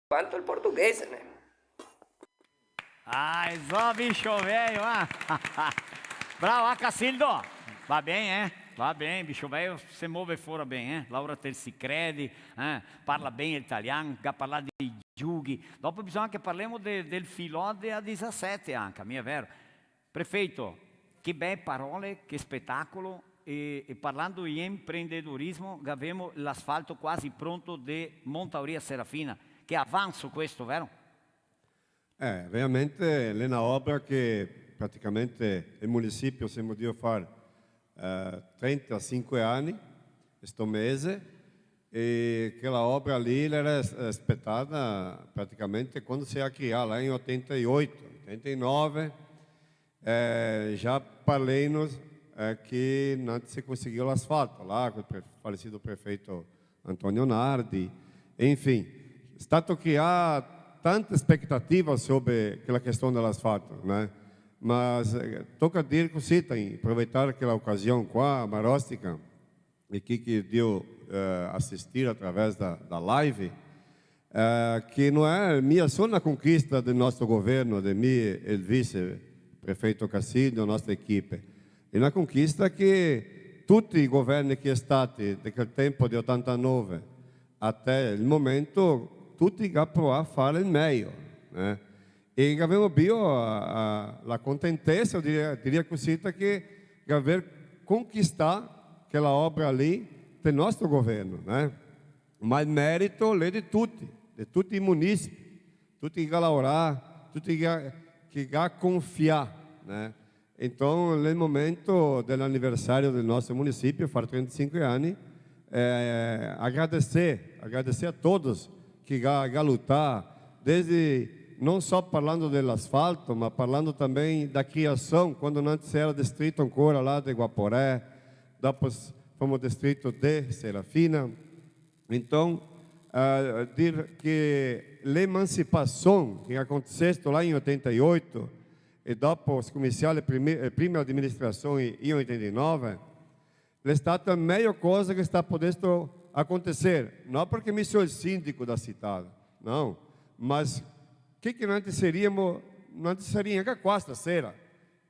quanto el portoghese, né. Ah, e zo, bicho velho, ah. Bravo, ah, Cacildo. Va ben, eh? Va ben, bicho velho, se move fora ben, eh? Laora te Sicredi, eh? Parla ben el talian, ga parlà dei giughi. Dopo bisogna che parlemo de, del filò de a disasete anca, mia vero? Prefeito, che bele parole, che spetacolo, e, e parlando de emprendedorismo, gavemo l'asfalto quasi pronto de Montauri a Serafina, che avanso questo, vero? Eh, realmente l'è na obra che praticamente el municipio semo drio far, eh, trentasinque ani, sto mese, e quela obra lì l'era es-, spetada praticamente quando se ga crià, là in otantaoto, otantanove, eh, já parlemo, eh, che no se conseguiu l'asfalto, là col pre-, falecido prefeito Antonio Nardi, enfim, xe stato crià tante spetative sobre quela questão de l'asfalto, né? Mas, eh, toca dir cusì, tem, aproveitar quela ocasião qua, Marostica, e chi che drio, eh, asistir através da, da live, eh, che no xe mia solo na conquista del nostro governo, de mi e el vice prefeito Cassillo, nostra equipe, xe na conquista che tuti i governi che xe stati de quel tempo de otantanove até el momento, tuti ga provà a far el mejo, eh. E gavemo bio a, a, la contentesa, diria, diria cusì, che, che aver conquistà quela obra lì del nostro governo, né? Ma el merito l'è de tuti, de tuti i municipi, tuti che ga laorà, tuti che ga, che ga confià, né? Então, l'è el momento de l'aniversario del nostro municipio, far trentasinque ani, eh, agradecer, agradecer a todos que ga, ga lutà, desde, não só parlando de l'asfalto, ma parlando também da criação, quando antes era distrito ancora lá de Guaporé, dopo s-, fomos distrito de Serafina. Então, eh, dir que l'emancipação que aconteceu lá em oitenta e oito, e dopo scominsià le prime, le prime administrazioni in oitanta e nove, l'è stata la mejo cosa che sta podesto acontecer. No parché mi so el sindico da cità, no, ma chi che noantri sarìamo, noantri sarìa anca qua stasera.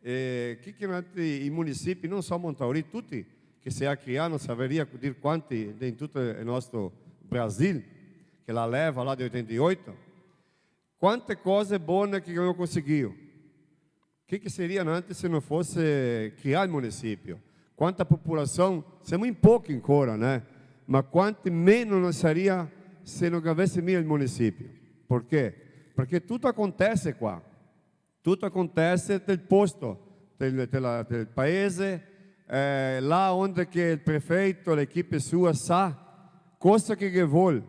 E chi che noantri, i municipi, no so Montauri, tuti, che se ga crià, no saveria dir quanti, in tuto el nostro Brasil, che la leva là de oitanta e oito, quante cose bone che gavemo conseguìo. Chi che sarìa noantri se no fose crià el municipio? Quanta popolasion? Semo in pochi ancora, né? Ma quanti meno no sarìa se no gavese mia el municipio? Parché? Parché tuto acontese qua. Tuto acontese del posto, del, de la, del paese, eh, là onde che el prefeito, l'equipe sua sa cosa che ghe vol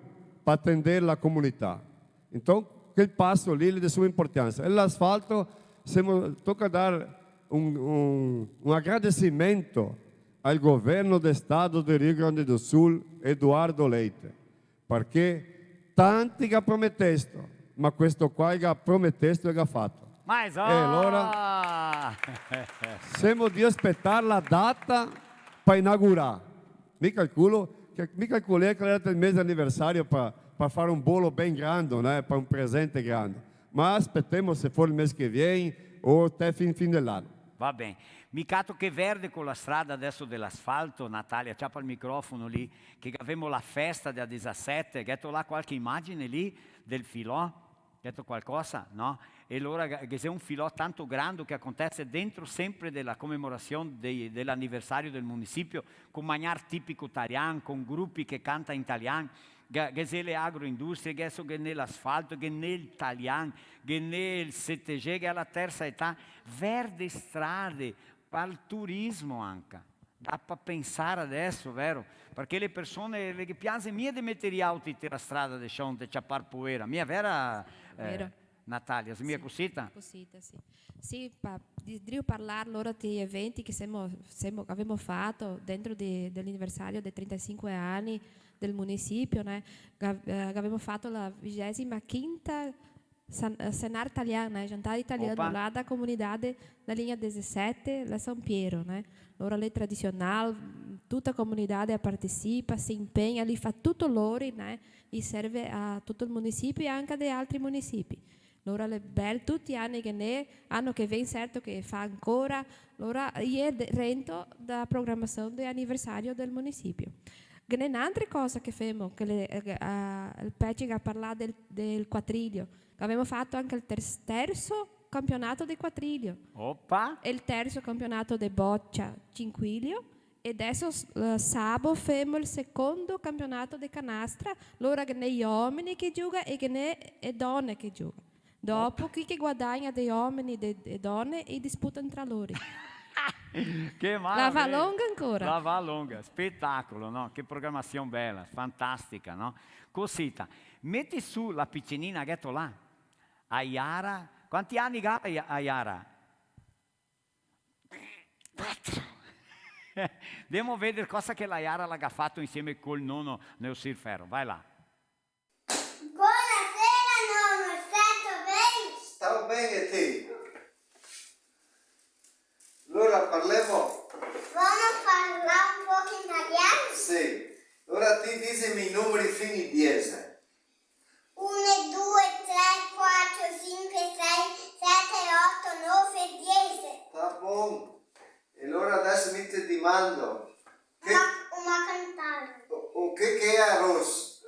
par atender la comunità. Então, quel paso lì l'è de suma importansa. E l'asfalto, semo, toca dar un, un, un agradecimento al governo de Estado de Rio Grande do Sul, Eduardo Leite, parché tanti ga prometesto, ma questo qua ga prometesto e ga fato. Ma e alora semo drio spetar la data par inaugurà. Mi calculo che, mi calcolea che l'era el mese aniversario par, par far un bolo ben grando, né? Par un presente grando. Ma spetemo se for el mese che vien o te fin, fin de l'ano. Va ben. Mi cato che verde co la strada deso de l'asfalto, Natalia, ciapa el microfono lì, che gavemo la festa de la disisete, gheto là qualche imagine lì del filò? Gheto qualcosa, no? E alora ghe, ghe xe un filò tanto grando che acontese dentro sempre de la comemorasion de, de l'aniversario del municipio, co magnar tipico talian, co grupi che canta in talian, ghe, ghe xe le agroindustrie, ghe xe, ghe n'è l'asfalto, ghe n'è el talian, ghe n'è el C T G, ghe xe la tersa età, verde strade, pal turismo anca. Dà pa pensar adeso, vero? Parché le persone le ghe piaxe mia de meter i auti te la strada de scion, de ciapar poera. Mia vera, eh, Natalia? Xe mia cosita? Cosita, sì. Sì, pa, de, drio parlar alora dei eventi che semo, semo, gavemo fato dentro de, de l'aniversario dei trentasinque ani del municipio, né? Ga-, eh, gavemo fato la vigesima quinta San-, eh, Senar Talian, né? Jantar italiano, opa, là da comunidade, na linha dezessete, là San Piero, né? Lora l'è tradisional, tuta comunidade a partisipa, se impegna, li fa tuto lori, né? E serve a tuto el municipio e anca de altri municipi. Lora l'è bel, tuti i ani che n'è, ano che vien certo che fa ancora, lora i è de-, rento da programasion de aniversario del municipio. Ghe n'è n'antra cosa che femo, che le, eh, eh, el Peci ga parlà del, del quatrilio. Gavemo fato anca el ter-, terso campionato de quatrilio. Opa! E el terso campionato de bocia cinquilio. E deso s-, eh, sabo femo el secondo campionato de canastra. Lora ghe n'è i omeni che gioga e ghe n'è e done che gioga. Dopo, chi che guadagna dei omeni e de, de done, i disputa tra lori. Che maraviglia! La va longa ancora. La va longa, spetacolo, no? Che programasion bela, fantastica, no? Cosita, meti su la picinina, gheto là. A Yara, quanti ani ga a Ya-, a Yara? Quatro. Ndemo veder cosa che la Yara la ga fato insieme col nono Neosir Ferro. Vai là. Bonasera, nono, stato ben? Stao ben, e ti? Alora parlemo. Vamo parlar un poco in talian? Sì. Alora ti diseme i numeri fin a diese. Uno, due, tre, quatro, cinque, sei, sette, otto, nove, dieci. Sta bon. E alora deso mi te dimando. Che... Ma, ma cantare. O, o che, che xe arroz?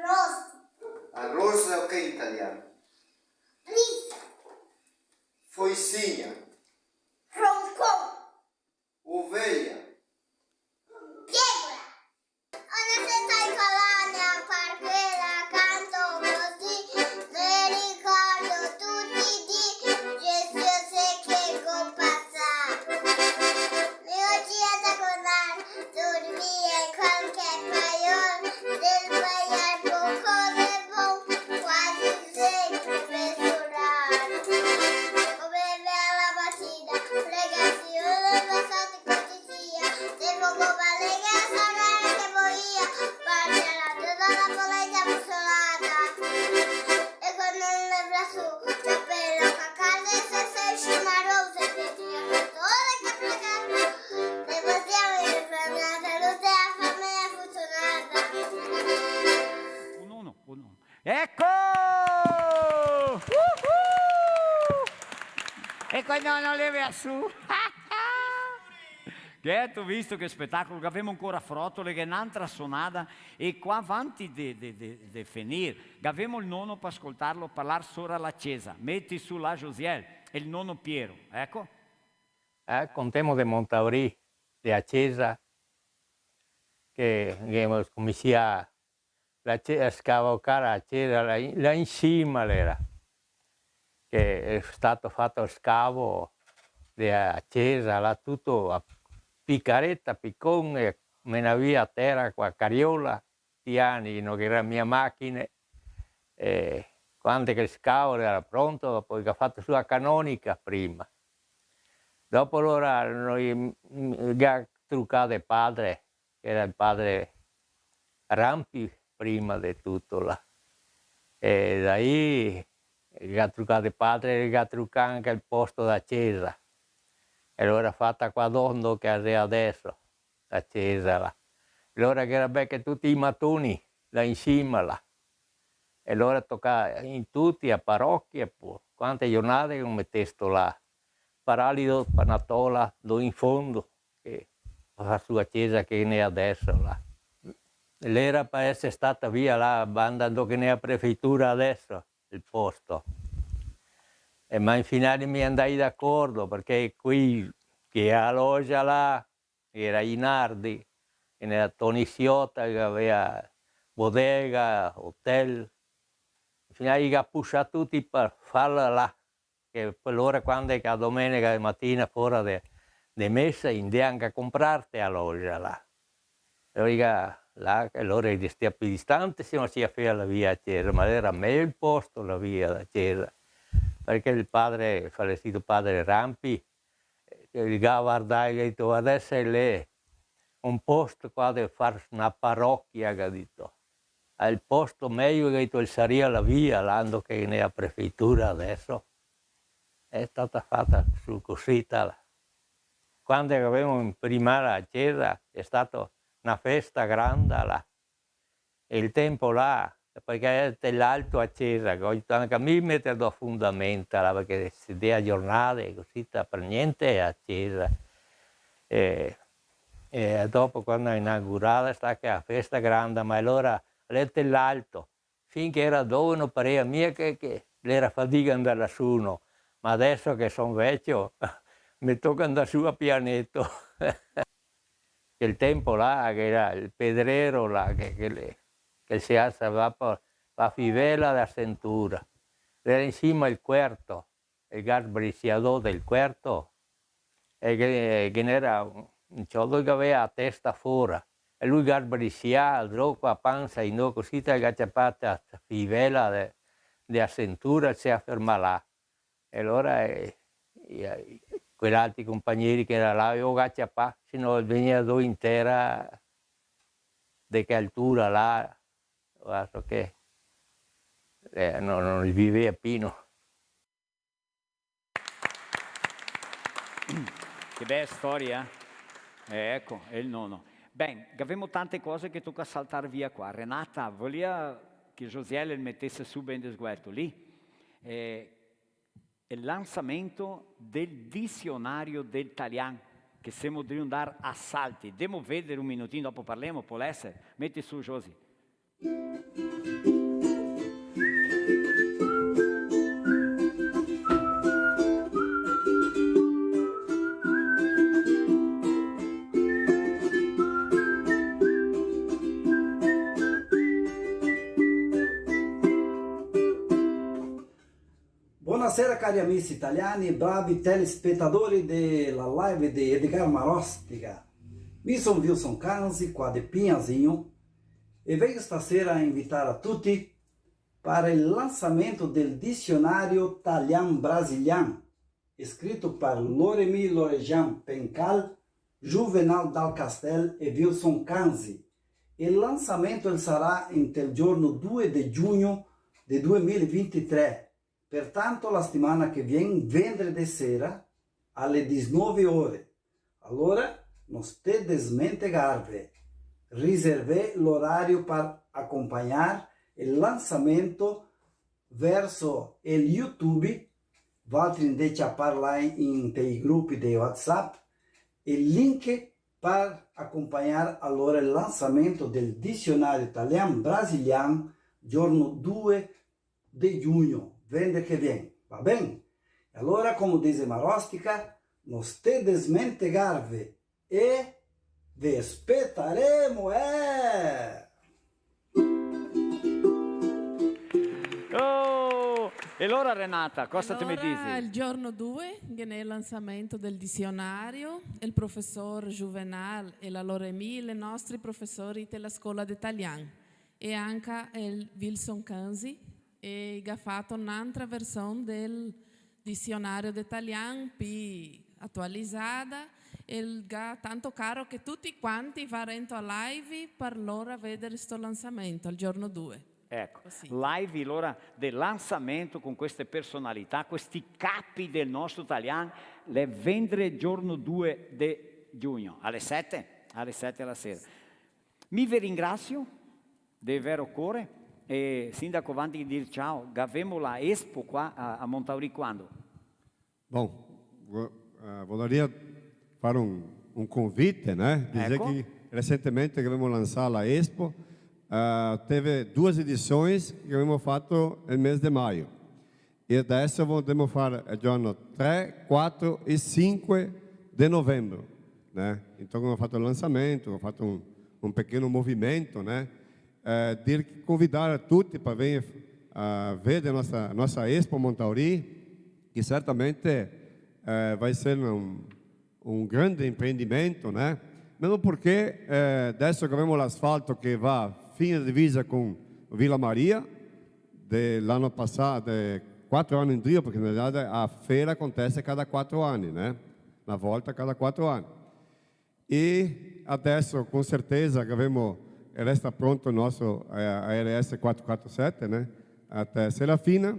Rosa. Arroz xe o che in talian? Risa. Foisinha. Roncon. Ovelha. Piedra. Ona se stai colando a par quela canto così. Eco! Uhu! E co el nono levea su. Gheto visto che spetacolo? Gavemo ancora frotole, che xe n'antra sonada, e qua, avanti de, de, de, de finir, gavemo el nono par scoltarlo parlar sora la cesa. Meti su là, Josiel, el nono Piero, eco. Eh, contemo de Montaurì, de la cesa, che, che gavemo scominsià la ce-, a scavocar la cesa, là in, là in sima l'era, che xe stato fato el scavo de la cesa, là tuto a picareta, picon, e menà via a tera co la cariola, sti ani, no ghe gera mia machine, e quando che el scavo l'era pronto, dopo che ga fato su la canonica prima. Dopo alora no, i, i, i ga trucà de padre, che era el padre Rampi, prima de tuto là. E da lì i ga trucà de padre, i ga trucà anca el posto da cesa. E alora fata qua dondo che xe adeso, la cesa là. Alora che era belche tuti i matoni là in sima là. E alora toca in tuti a parochia, po, quante giornate che go metesto là. Paralido, pa na tola, do in fondo, che fa su la cesa che ghe n'è adeso là. L'era par eser stata via là, banda do che n'è la prefeitura adeso, el posto. E ma in finale mi andai d'acordo, parché quei che a loja là, era i Nardi, che n'era Toni Siota, che gavea bodega, hotel. In finale i ga pusà tuti par farla là, che par lora quando che a domenega de matina fora de, de mesa, i ndea anca comprarte a loja là. E alora là, che lora i restea pì distante, se no se fea la via a cesa, ma l'era mejo el posto, la via da cesa, parché el padre, falesito padre Rampi, eh, el ga vardà, el ga dito: "Adeso l'è un posto qua de far na parochia", el ga dito. "El posto mejo", el ga dito, "el saria la via, là ndo che ghe n'è la prefeitura adeso." Xe stata fata su cosita là. Quando che gavemo imprimà la cesa, xe stato na festa granda là. E el tempo là, parché l'è l'alto a cesa, go dito anca mi meter do fundamenta là, parché se dea giornade cosita par gnente a cesa. E, e dopo, quando la inaugurada, xe stata la festa granda, ma alora l'è l'alto. Fin che era doveno, parea mia che, che l'era fadiga andar là su, no? Ma adeso che son vecio, me toca andar su a pianeto. Quel tempo là, che era el pedrero là, che, che le, che se alsa là pa, pa fivela da sentura. L'era in sima el cuerto, el ga sbrisià do del cuerto, e che, che n'era un, un ciodo che gavea la testa fora, e lu el ga sbrisià, dro co la pansa in do, cusì el ga ciapà la fivela de, de la sentura, el se ga fermà là. E alora, eh, i, i, quei altri conpagneri che era là, i lo ga ciapà, se no el vegnea do in tera, de che altura là, varda che, eh, no, no vivea pì, no. Che bela storia, eh? Eh, eco, xe el nono. Ben, gavemo tante cose che toca saltar via qua. Renata, volia che Josiel el metese su ben de sguelto lì. Eh, el lansamento del disionario del talian, che semo drio ndar a salti. Demo veder un minutin, dopo parlemo, pol eser? Meti su, Josi. Bonasera, cari amici italiani e bravi telespetadori de la live de Edgar Marostica. Mi son Wilson Canzi, qua de Pinhazinho, e vengo stasera a invitar a tuti par el lansamento del disionario talian-brasilian, scrito par Loremi Lorejan Pencal, Juvenal Dal Castel e Wilson Canzi. El lansamento el sarà inte el giorno due de giugno de due mila e vintitré, pertanto la setimana che vien, vendrede sera, ale disnove ore. Alora, no sté desmentegarve, riservé l'orario par acompagnar el lansamento verso el YouTube, valtri ndè ciapar là in, inte i grupi de WhatsApp, el link par acompagnar alora el lansamento del disionario talian brasilian, giorno due de giugno, vendre che vien, va ben? E alora, come dixe Marostica, no stè desmentegarve, e ve spetaremo, eh! Oh! E alora, Renata, cosa te me dixi? Alora, el giorno due, ghe n'è el lansamento del disionario, el profesor Juvenal e la Loremi, i nostri profesori de la scola de talian, e anca el Wilson Canzi, e i ga fato n'antra version del disionario de talian, pi atualizada, el ga tanto caro che tuti quanti va rento a live par lora vedere sto lansamento, al giorno due. Eco, cusì. Live alora de lansamento con queste personalità, questi capi del nostro talian, l'è vendre giorno due de giugno, ale sete, ale sete la sera. Mi ve ringrasio de vero core. E, sindaco, vanti de dir ciao, gavemo la Expo qua a, a Montauri quando? Bon, vo-, eh, voleria far un, un convite, né? Dizer, eco, che recentemente che gavemo lansà la Expo, eh, teve duas edições che gavemo fato el mese de maio. E adesso vogliamo fare il giorno tre, quattro e cinque de novembre, né? Então, abbiamo fatto il lanciamento, abbiamo fatto un, un piccolo movimento, né? Eh, dir-, convidar tutti per venire a vedere la nostra, nostra Expo Montauri, che certamente, eh, vai essere un, un grande imprendimento, né? Mesmo porque, eh, adesso che abbiamo l'asfalto che va fino a divisa con Vila Maria, de l'ano pasà, de quatro ani indrio, perché in realtà la fera acontece cada quatro ani, né? Una volta cada quatro ani. E adesso, con certeza, che abbiamo, resta pronto il nostro, eh, A R S quatro quatro sete, né? Até Serafina.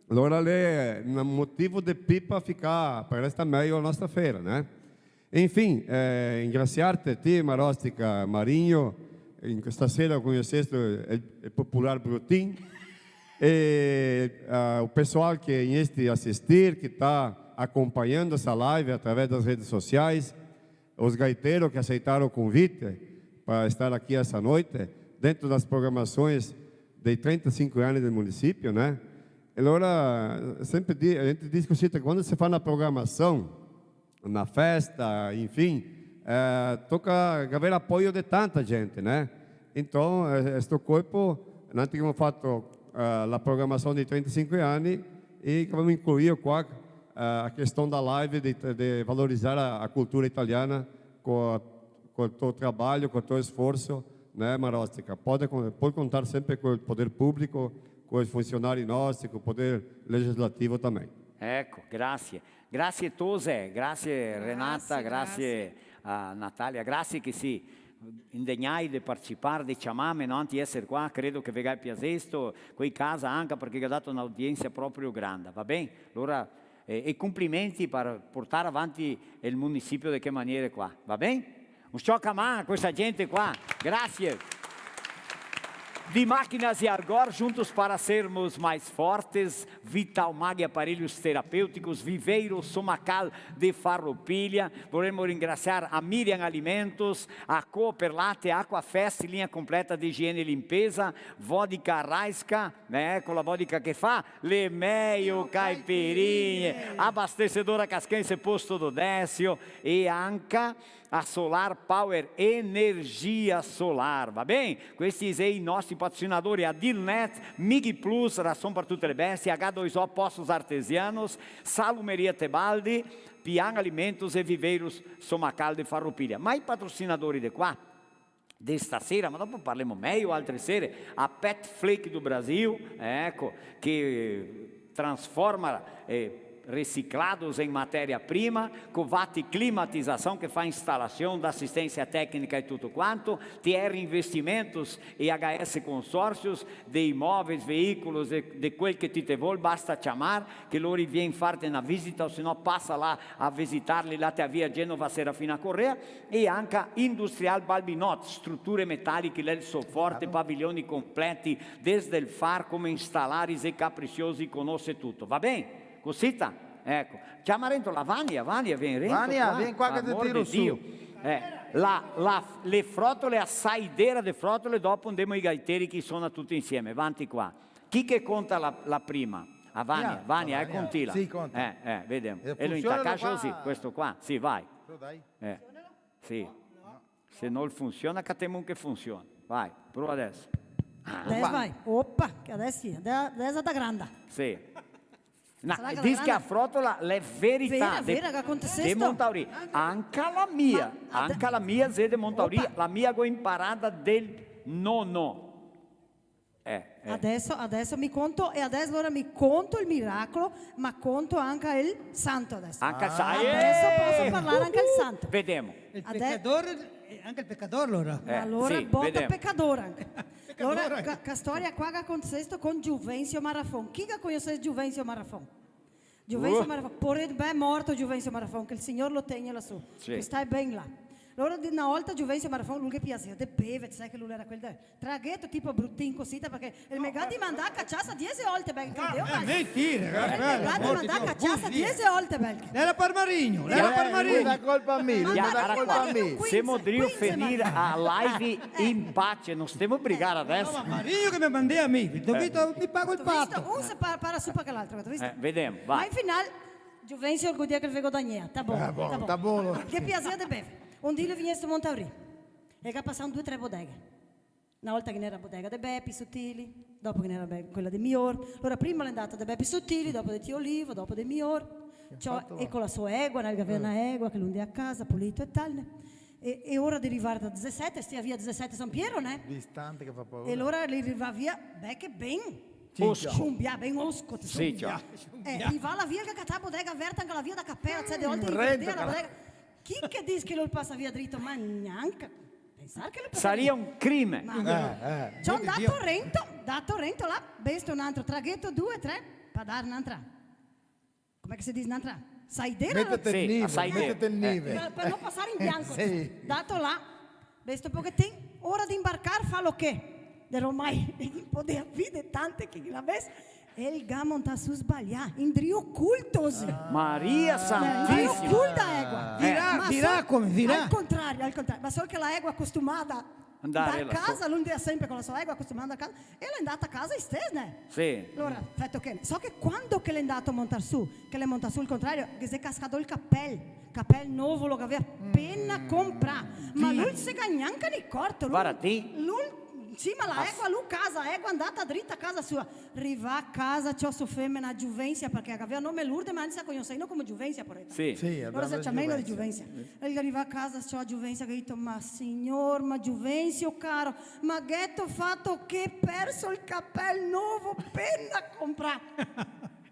Allora l'è un motivo de pipa ficar, per restar meglio la nostra fera, né? Enfim, eh, ringraziarte, ti, Marostica, Marinho, in questa sera conosceste il, il popular Brutin, e, eh, o pessoal que vieste assistir, que tá acompanhando essa live através das redes sociais, os gaiteiros que aceitaram o convite para estar aqui essa noite, dentro das programações dei trinta e cinco anos do município, né? E allora, sempre di-, a gente diz così, quando se fa una programação, na festa, enfim, eh, toca aver apoio de tanta gente, né? Então, eh, sto colpo, noi abbiamo fatto, eh, la programmazione dei trentacinque anni e abbiamo incluso qua, eh, la questione della live, di, di valorizzare la, la cultura italiana con, con il tuo lavoro, con il tuo sforzo, né, Marostica? Pode con-, pode contar sempre col poder público, con i funzionari nostri, col poder legislativo também. Eco, grazie. Grazie Tose, grazie Renata, grazie, grazie a Natalia, grazie che si indegnai de participar, de ciamarme, no? Antes de esser qua, credo che ve ga piasesto, quei casa anca, parché ga dato un'audienza proprio granda, va ben? Alora, eh, e complimenti par portar avanti el municipio de che maniere qua, va ben? Un s-ciocaman a questa gente qua. Grazie. Di Máquinas e Argor, juntos para sermos mais fortes. Vital Mag Aparelhos Terapêuticos, Viveiro Somacal de Farroupilha. Vorremmo ringraziar a Miriam Alimentos, a Cooperlate, Aquafest, linha completa de higiene e limpeza, vodka Raiska, né? Con la vodka che fa le meio caipirinhe. Abastecedora Casquense, Posto do Décio e anca a Solar Power, energia solar, va ben? Questi xe i nostri patrocinadori, a Dilnet, Mig Plus, rason par tute le bestie, H due O Poços Artesianos, Salumeria Tebaldi, Pian Alimentos e Viveiros Somacal de Farroupilha. Ma i patrocinadori de qua, de stasera, ma dopo parlemo meio altre sere, a Pet Flake do Brasil, eco, che transforma, eh, reciclados em matéria-prima, co Vati Climatização, che fa instalasion, dà asistensa tecnica e tuto quanto, T R Investimentos e H S Consórcios, de imóveis, veículos, de, de quel che ti te vol, basta ciamar, che lori vien farte na visita, o se no pasa là a visitarli, là te a via Genova Serafina Corrêa, e anca Industrial Balbinot, struture metaliche, l'è el soforte, paviglioni completi, desde el far come instalar, i xe caprisiosi, i conose tuto. Va ben? Cosita? Eco. Ciama rento la Vania, Vania, vien rento Vania, qua. Vien qua che te tiro su. Amor de Dio. Eh, la, la, le frotole, a saidera de frotole, dopo ndemo i gaiteri che sona tuti insieme. Vanti qua. Chi che conta la, la prima? A Vania, Vania, eh, contila. Sì, conta. Eh, eh, vedemo. E lo funsiona, intaca così, questo qua. Sì, vai. Però dai. Eh, sì. Se no funsiona, catemo un che funsiona. Vai, prova adeso. Ah, adeso vai. Opa, che adeso sì, adeso, adeso da granda. Sì. Na, sarà che dis che la frotola l'è verità. Vera, de, vera, che acontece de sto? Montauri. Anca la mia, ma, anca la mia xe de Montauri, opa, la mia go imparada del nono. Eh, eh. Adeso, adeso mi conto, e adeso alora mi conto el miracolo, ma conto anca el santo adeso. Anca sa-, adeso poso parlar anca el santo. Vedemo. El pecador, eh, anca el pecador, alora. Eh, alora, sì, bota vedemo. Pecador anca. Pecador anca. Alora, ca, ca storia qua che acontece sto con Giuvenzio Marafon. Chi che conoce Giuvenzio Marafon? Giuvenzio Marafon, poreto, beh, morto Giuvenzio Marafon, che el Signor lo tegna lasù, sì, che sta ben là. Alora, de na volta Giuvenzio Marafon, lu ghe piasea de bever, te sa che lu l'era quel de tragheto, tipo brutin cosita, parché el me ga dimandà caciasa diese volte, beh, che deo, eh, mentira, el me ga dimandà caciasa diese volte, beh. L'era par Marigno, l'era par Marigno. Eh, no dà colpa a mi, no dà colpa a mi. Semo drio finir a live in pace, no stemo brigar adeso. No, ma Marigno che me mandea a mi, dovito, mi pago el pato. Visto? Un se pa-, para su par che l'altro, visto? Eh, vedemo, vai. Ma in final, Giuvenzio, el go dì che el ve guadagnea, tá bon, tá bon, tá bon. Che piasea de bever. Un dì lu vien sto Montauri. E ga pasà un due, tre bodeghe. Na volta che n'era bodega de Bepi Sotili, dopo che n'era be-, quela de Mior. Alora prima l'è ndata de Bepi Sotili, dopo de Tio Olivo, dopo de Mior. Ciò, e co la so egua, el gavea na egua che lu ndea a casa, polito e tal, né? E, e ora de rivar da dezesete, stia via dezesete San Piero, né? Distante che fa paura. E alora el rivà via, beh, che ben. Sì, osco. Sciumbià, ben osco, te sa. Sì, ciò. Eh, rivà là via, el ga catà bodega verta, anca là via da Capela, cioè, de volte in rento, la bodega. Chi che dis che lu pasa via drito, ma gnanca pensar che lu pasa via. Saria un crime. Ma eh, eh, ciò, ndà rento, ndà rento là, besto un altro tragheto, due, tre, pa dar n'altra. Come che se dis, n'altra? Saidera? Metete el nive, metete el nive. Par, par no pasar in bianco. Sì. Ndà là, besto un pochetin, ora de imbarcar, fa lo che? De ormai, podea vide tante che la ves, el ga montà su sbalià, indrio culto, sì. Maria Santisima. Indrio culto la egua. Virà, ma virà sol-, come, virà. Al contrario, al contrario, ma sol che la egua costumada ndar casa, lu ndea sempre co la so egua, costumada a casa, e l'è ndata a casa istes, né? Sì. Alora, feto che, so che quando che l'è ndato a montar su, che l'è montà su, al contrario, ghe xe cascà el capel, capel novo, lo gavea pena comprà. Ma lu se ga gnanca incorto, lu, varda ti, lu, sì, ma la egua, lu casa, egua ndata drita a casa sua. Rivà a casa, ciò, so femena Giuvenzia, parché la gavea nome Lourdes, ma la se conoseino come Giuvenzia, poreta. Sì. Sì, alora se ciameino de Giuvenzia. Giuvenzia. E rivà a casa, ciò, Giuvenzia, che ga dito: "Ma signor, ma Giuvenzio caro, ma gheto fato che perso el capel novo pena comprà?"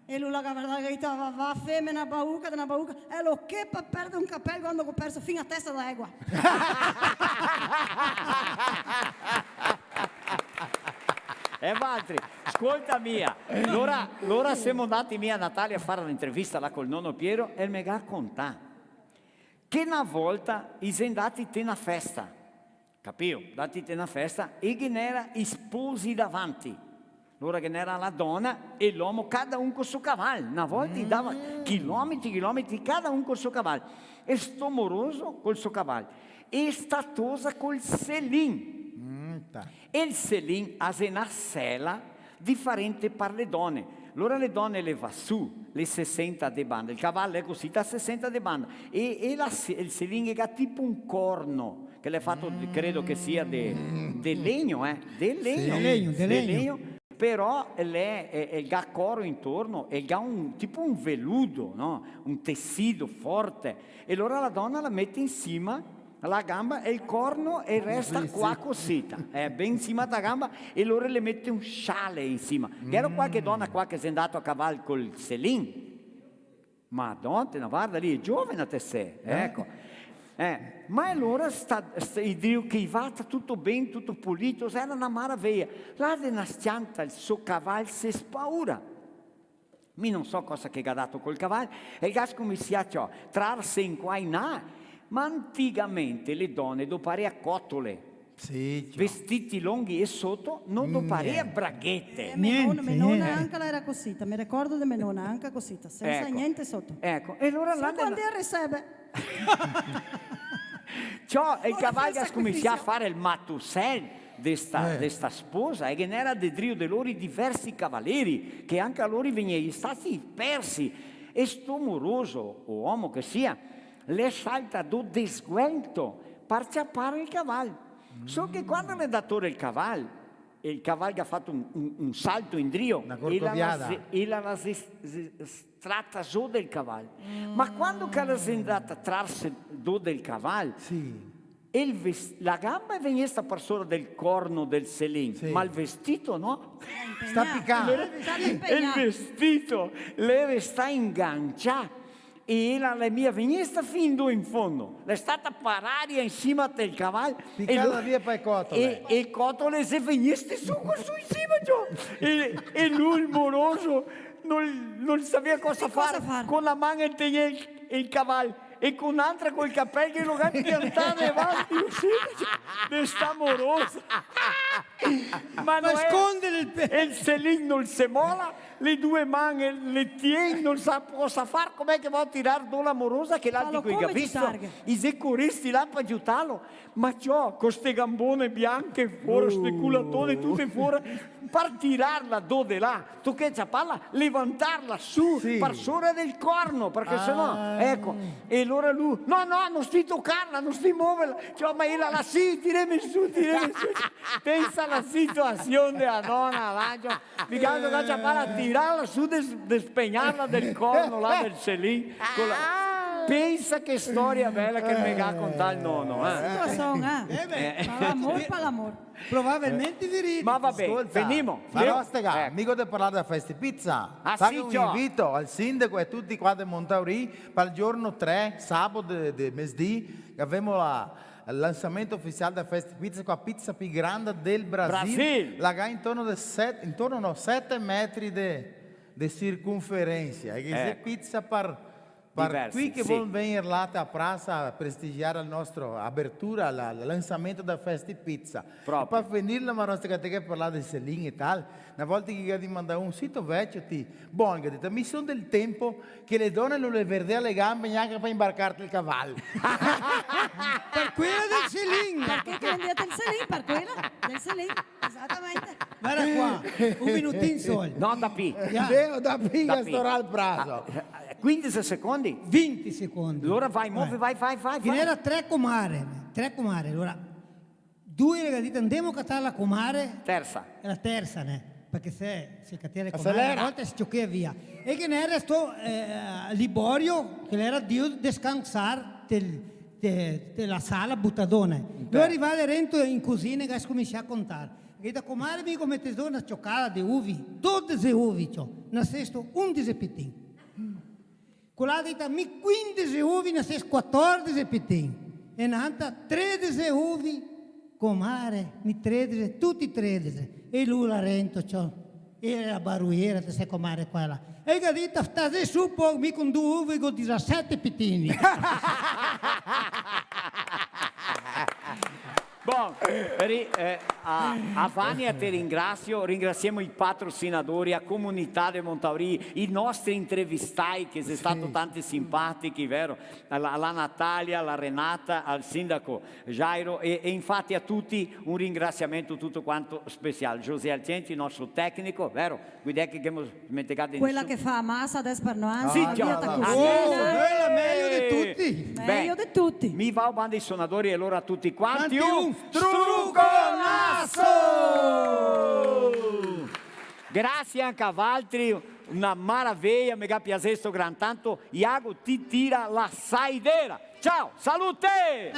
E lu la ga vardà, ga dito: "Va, va, femena bauca de na bauca, e lo che pa perder un capel quando go perso fin a testa da egua?" E valtri, scolta mia. Lora, lora semo ndati mia a Natalia a far l'intervista là col nono Piero e el me ga contà che na volta i xe ndati te na festa, capìo? Ndati te na festa e ghe n'era i sposi davanti. Lora ghe n'era la dona e l'omo, cada un col so caval. Na volta i dava chilometri, chilometri, cada un col so caval. E sto moroso col so caval. E sta tosa col Selin. Mm, ta. E el Selin a xe na sela difarente par le done. Lora le done le va su, le se senta de banda. El caval l'è cusì, ta se senta de banda. E, e la se-, el Selin el ga tipo un corno, che l'è fato, de, credo che sia de, de legno, eh? De legno. Sì. De legno, de legno. De legno. Però el è, el, el ga coro intorno, el ga un, tipo un veludo, no? Un tecido forte. E lora la dona la mete in sima la gamba e el corno el resta qua cusita, eh, ben in sima da gamba, e lora le mete un sciale in sima. Ghe n'era qualche dona qua che xe ndata a caval col Selin? Madona, te na varda lì, xe giovena te sè, eh? Eco. Eh, ma alora sta, sta, i drio che i vata tuto ben, tuto pulito, era na maraveia. Là de na s-cianta el so caval se spaura. Mi no so cosa che ga dato col caval, e el ga scominsià, ciò, trarse in qua in là, ma antigamente le done doparea cotole. Sì, ciò. Vestiti longhi e soto no doparea braghete. Eh, me nona, me nona anca la era cosita, me ricordo de me nona anca cosita, sensa gnente soto. Eco, e alora là... Solo quando era sebe. Ciò, e el caval ga scominsià a fare el matusel de sta, de sta sposa, e ghe n'era de drio de lori diversi cavaleri, che anca lori vegnea, i stati persi. E sto moroso, o omo che sia, l'è saltà do de sguelto par ciapare el caval. Sol che quando l'è ndà tore el caval, e el caval ga fato un, un, un salto indrio, e la, la se, e la, la se, se, strata zo del caval. Ma quando che la xe ndata trarse do del caval, sì, el ves-, la gamba xe vegnesta par sora del corno del selin, sì, ma el vestito no. Sta picà. Sta picà. El vestito l'è restà ingancià. E ela l'è mia vegnesta fin do in fondo, l'è stata pararia in sima del caval. Picada via pa' e cotole. E, e cotole xe vegneste su, su in sima, ciò. E, e lu, el moroso, no, no savea cosa fare. Cosa fare? Co na man el tegnea el, el caval e co n'antra col capel che lo ga piantà davanti, cusì, de sta morosa. Ma no xe, scondere el pe-, el selin no se mola, le due man le tien, no sa cosa far, come che vol tirar do la morosa che l'altri coi ga visto? I xe coresti là par giutarlo, ma ciò, co ste gambone bianche fora, ste culatone tute fora, par tirarla do de là, toca ciaparla, levantarla su, sì, par sora del corno, parché se no, eco, e alora lu, "No, no, no sti tocarla, no sti moverla", ciò, ma ela là, "Sì, tireme su, tireme su". Pensa la situasion de la dona là, ciò, Picà che toca ciaparla, tirarla su, des-, despegnarla del corno là del selin, co la... Pensa che storia bela che me ga contà el nono, eh. Situasion, eh. Eh, beh. Pa l'amor, pa l'amor. Probabilmente veridico. Ma va ben, scolta, finimo. Ma no, sta qua, eh, mica de parlar dela festa pizza. Ah, sì, ciò. Invito al sindaco e tuti qua de Montauri, pal giorno tre, sabato de, de mesdì, che gavemo la, el lansamento ufisial dela festa pizza, co la pizza pì granda del Brasil. Brasil! La ga intorno de set-, intorno, no, sete metri de, de circunferensa. E che xe pizza par, par chi che vol vegner là te la prasa a prestigiar la nostra abertura, la, el lansamento dela festa pizza. Proprio. E par finirla, ma no sta qua che parlar de selin e tal, na volta che i ga dimandà un sito vecio, ti, bon, che ga dito, "Mi son del tempo che le done no le verdea le gambe gnanca par imbarcarte el caval." Par quela del selin. Parché che l'è ndata el selin, par quela del selin, esatamente. Varda qua, un minutin sol. No, da pi. Deo da pi, da pi. Sto là al praso. Ah, eh, quindese secondi? Vinti secondi. Alora vai, move, vai, vai, vai, vai. Ghe n'era tre comare, tre comare, alora Due le ga dito, "Ndemo a catar la comare." Tersa. La tersa, né? Parché se, se catea le comare, na volta se ciochea via. E ghe n'era sto, eh, Liborio, che l'era drio descansar te, te, te la sala butadona. Alora rivà rento in cusina e ga scominsià a contar. Ga dito, "Comare, mi go metesto na ciocada de uvi, dodese uvi, ciò, nasesto undese pitin." Quela ga dito, "Mi quindese uvi, nasesto quatordese pitin." E n'antra, "Tredese uvi, comare, mi tredese, tuti tredese." E lu là rento, ciò, e la baruiera, te sè, comare, quela. E ga dito, "Stasè su, po, mi con du uvi go disasete pitini." Bon, ri-, eh, a, a Vania te ringrasio, ringrasiemo i patrosinadori, a comunità de Montauri, i nostri intervistai che xe stato tanti simpatichi, vero? A la, a la Natalia, a la Renata, al sindaco Jairo e, e infati a tuti un ringrasiamento tuto quanto special. José Alcenti, nostro tecnico, vero? Guidè che ghemo smentegà de nisun. Quela che fa a masa, adeso par noantri, sì, la ciò, dieta cusì. Oh, bela, mejo de tuti. Mejo de tuti. Mi vao banda i sonadori e alora a tuti quanti un struconaso! Grasie anca a valtri, na maraveja, me ga piasesto gran tanto. Iago, ti tira la saidera. Ciao, salute!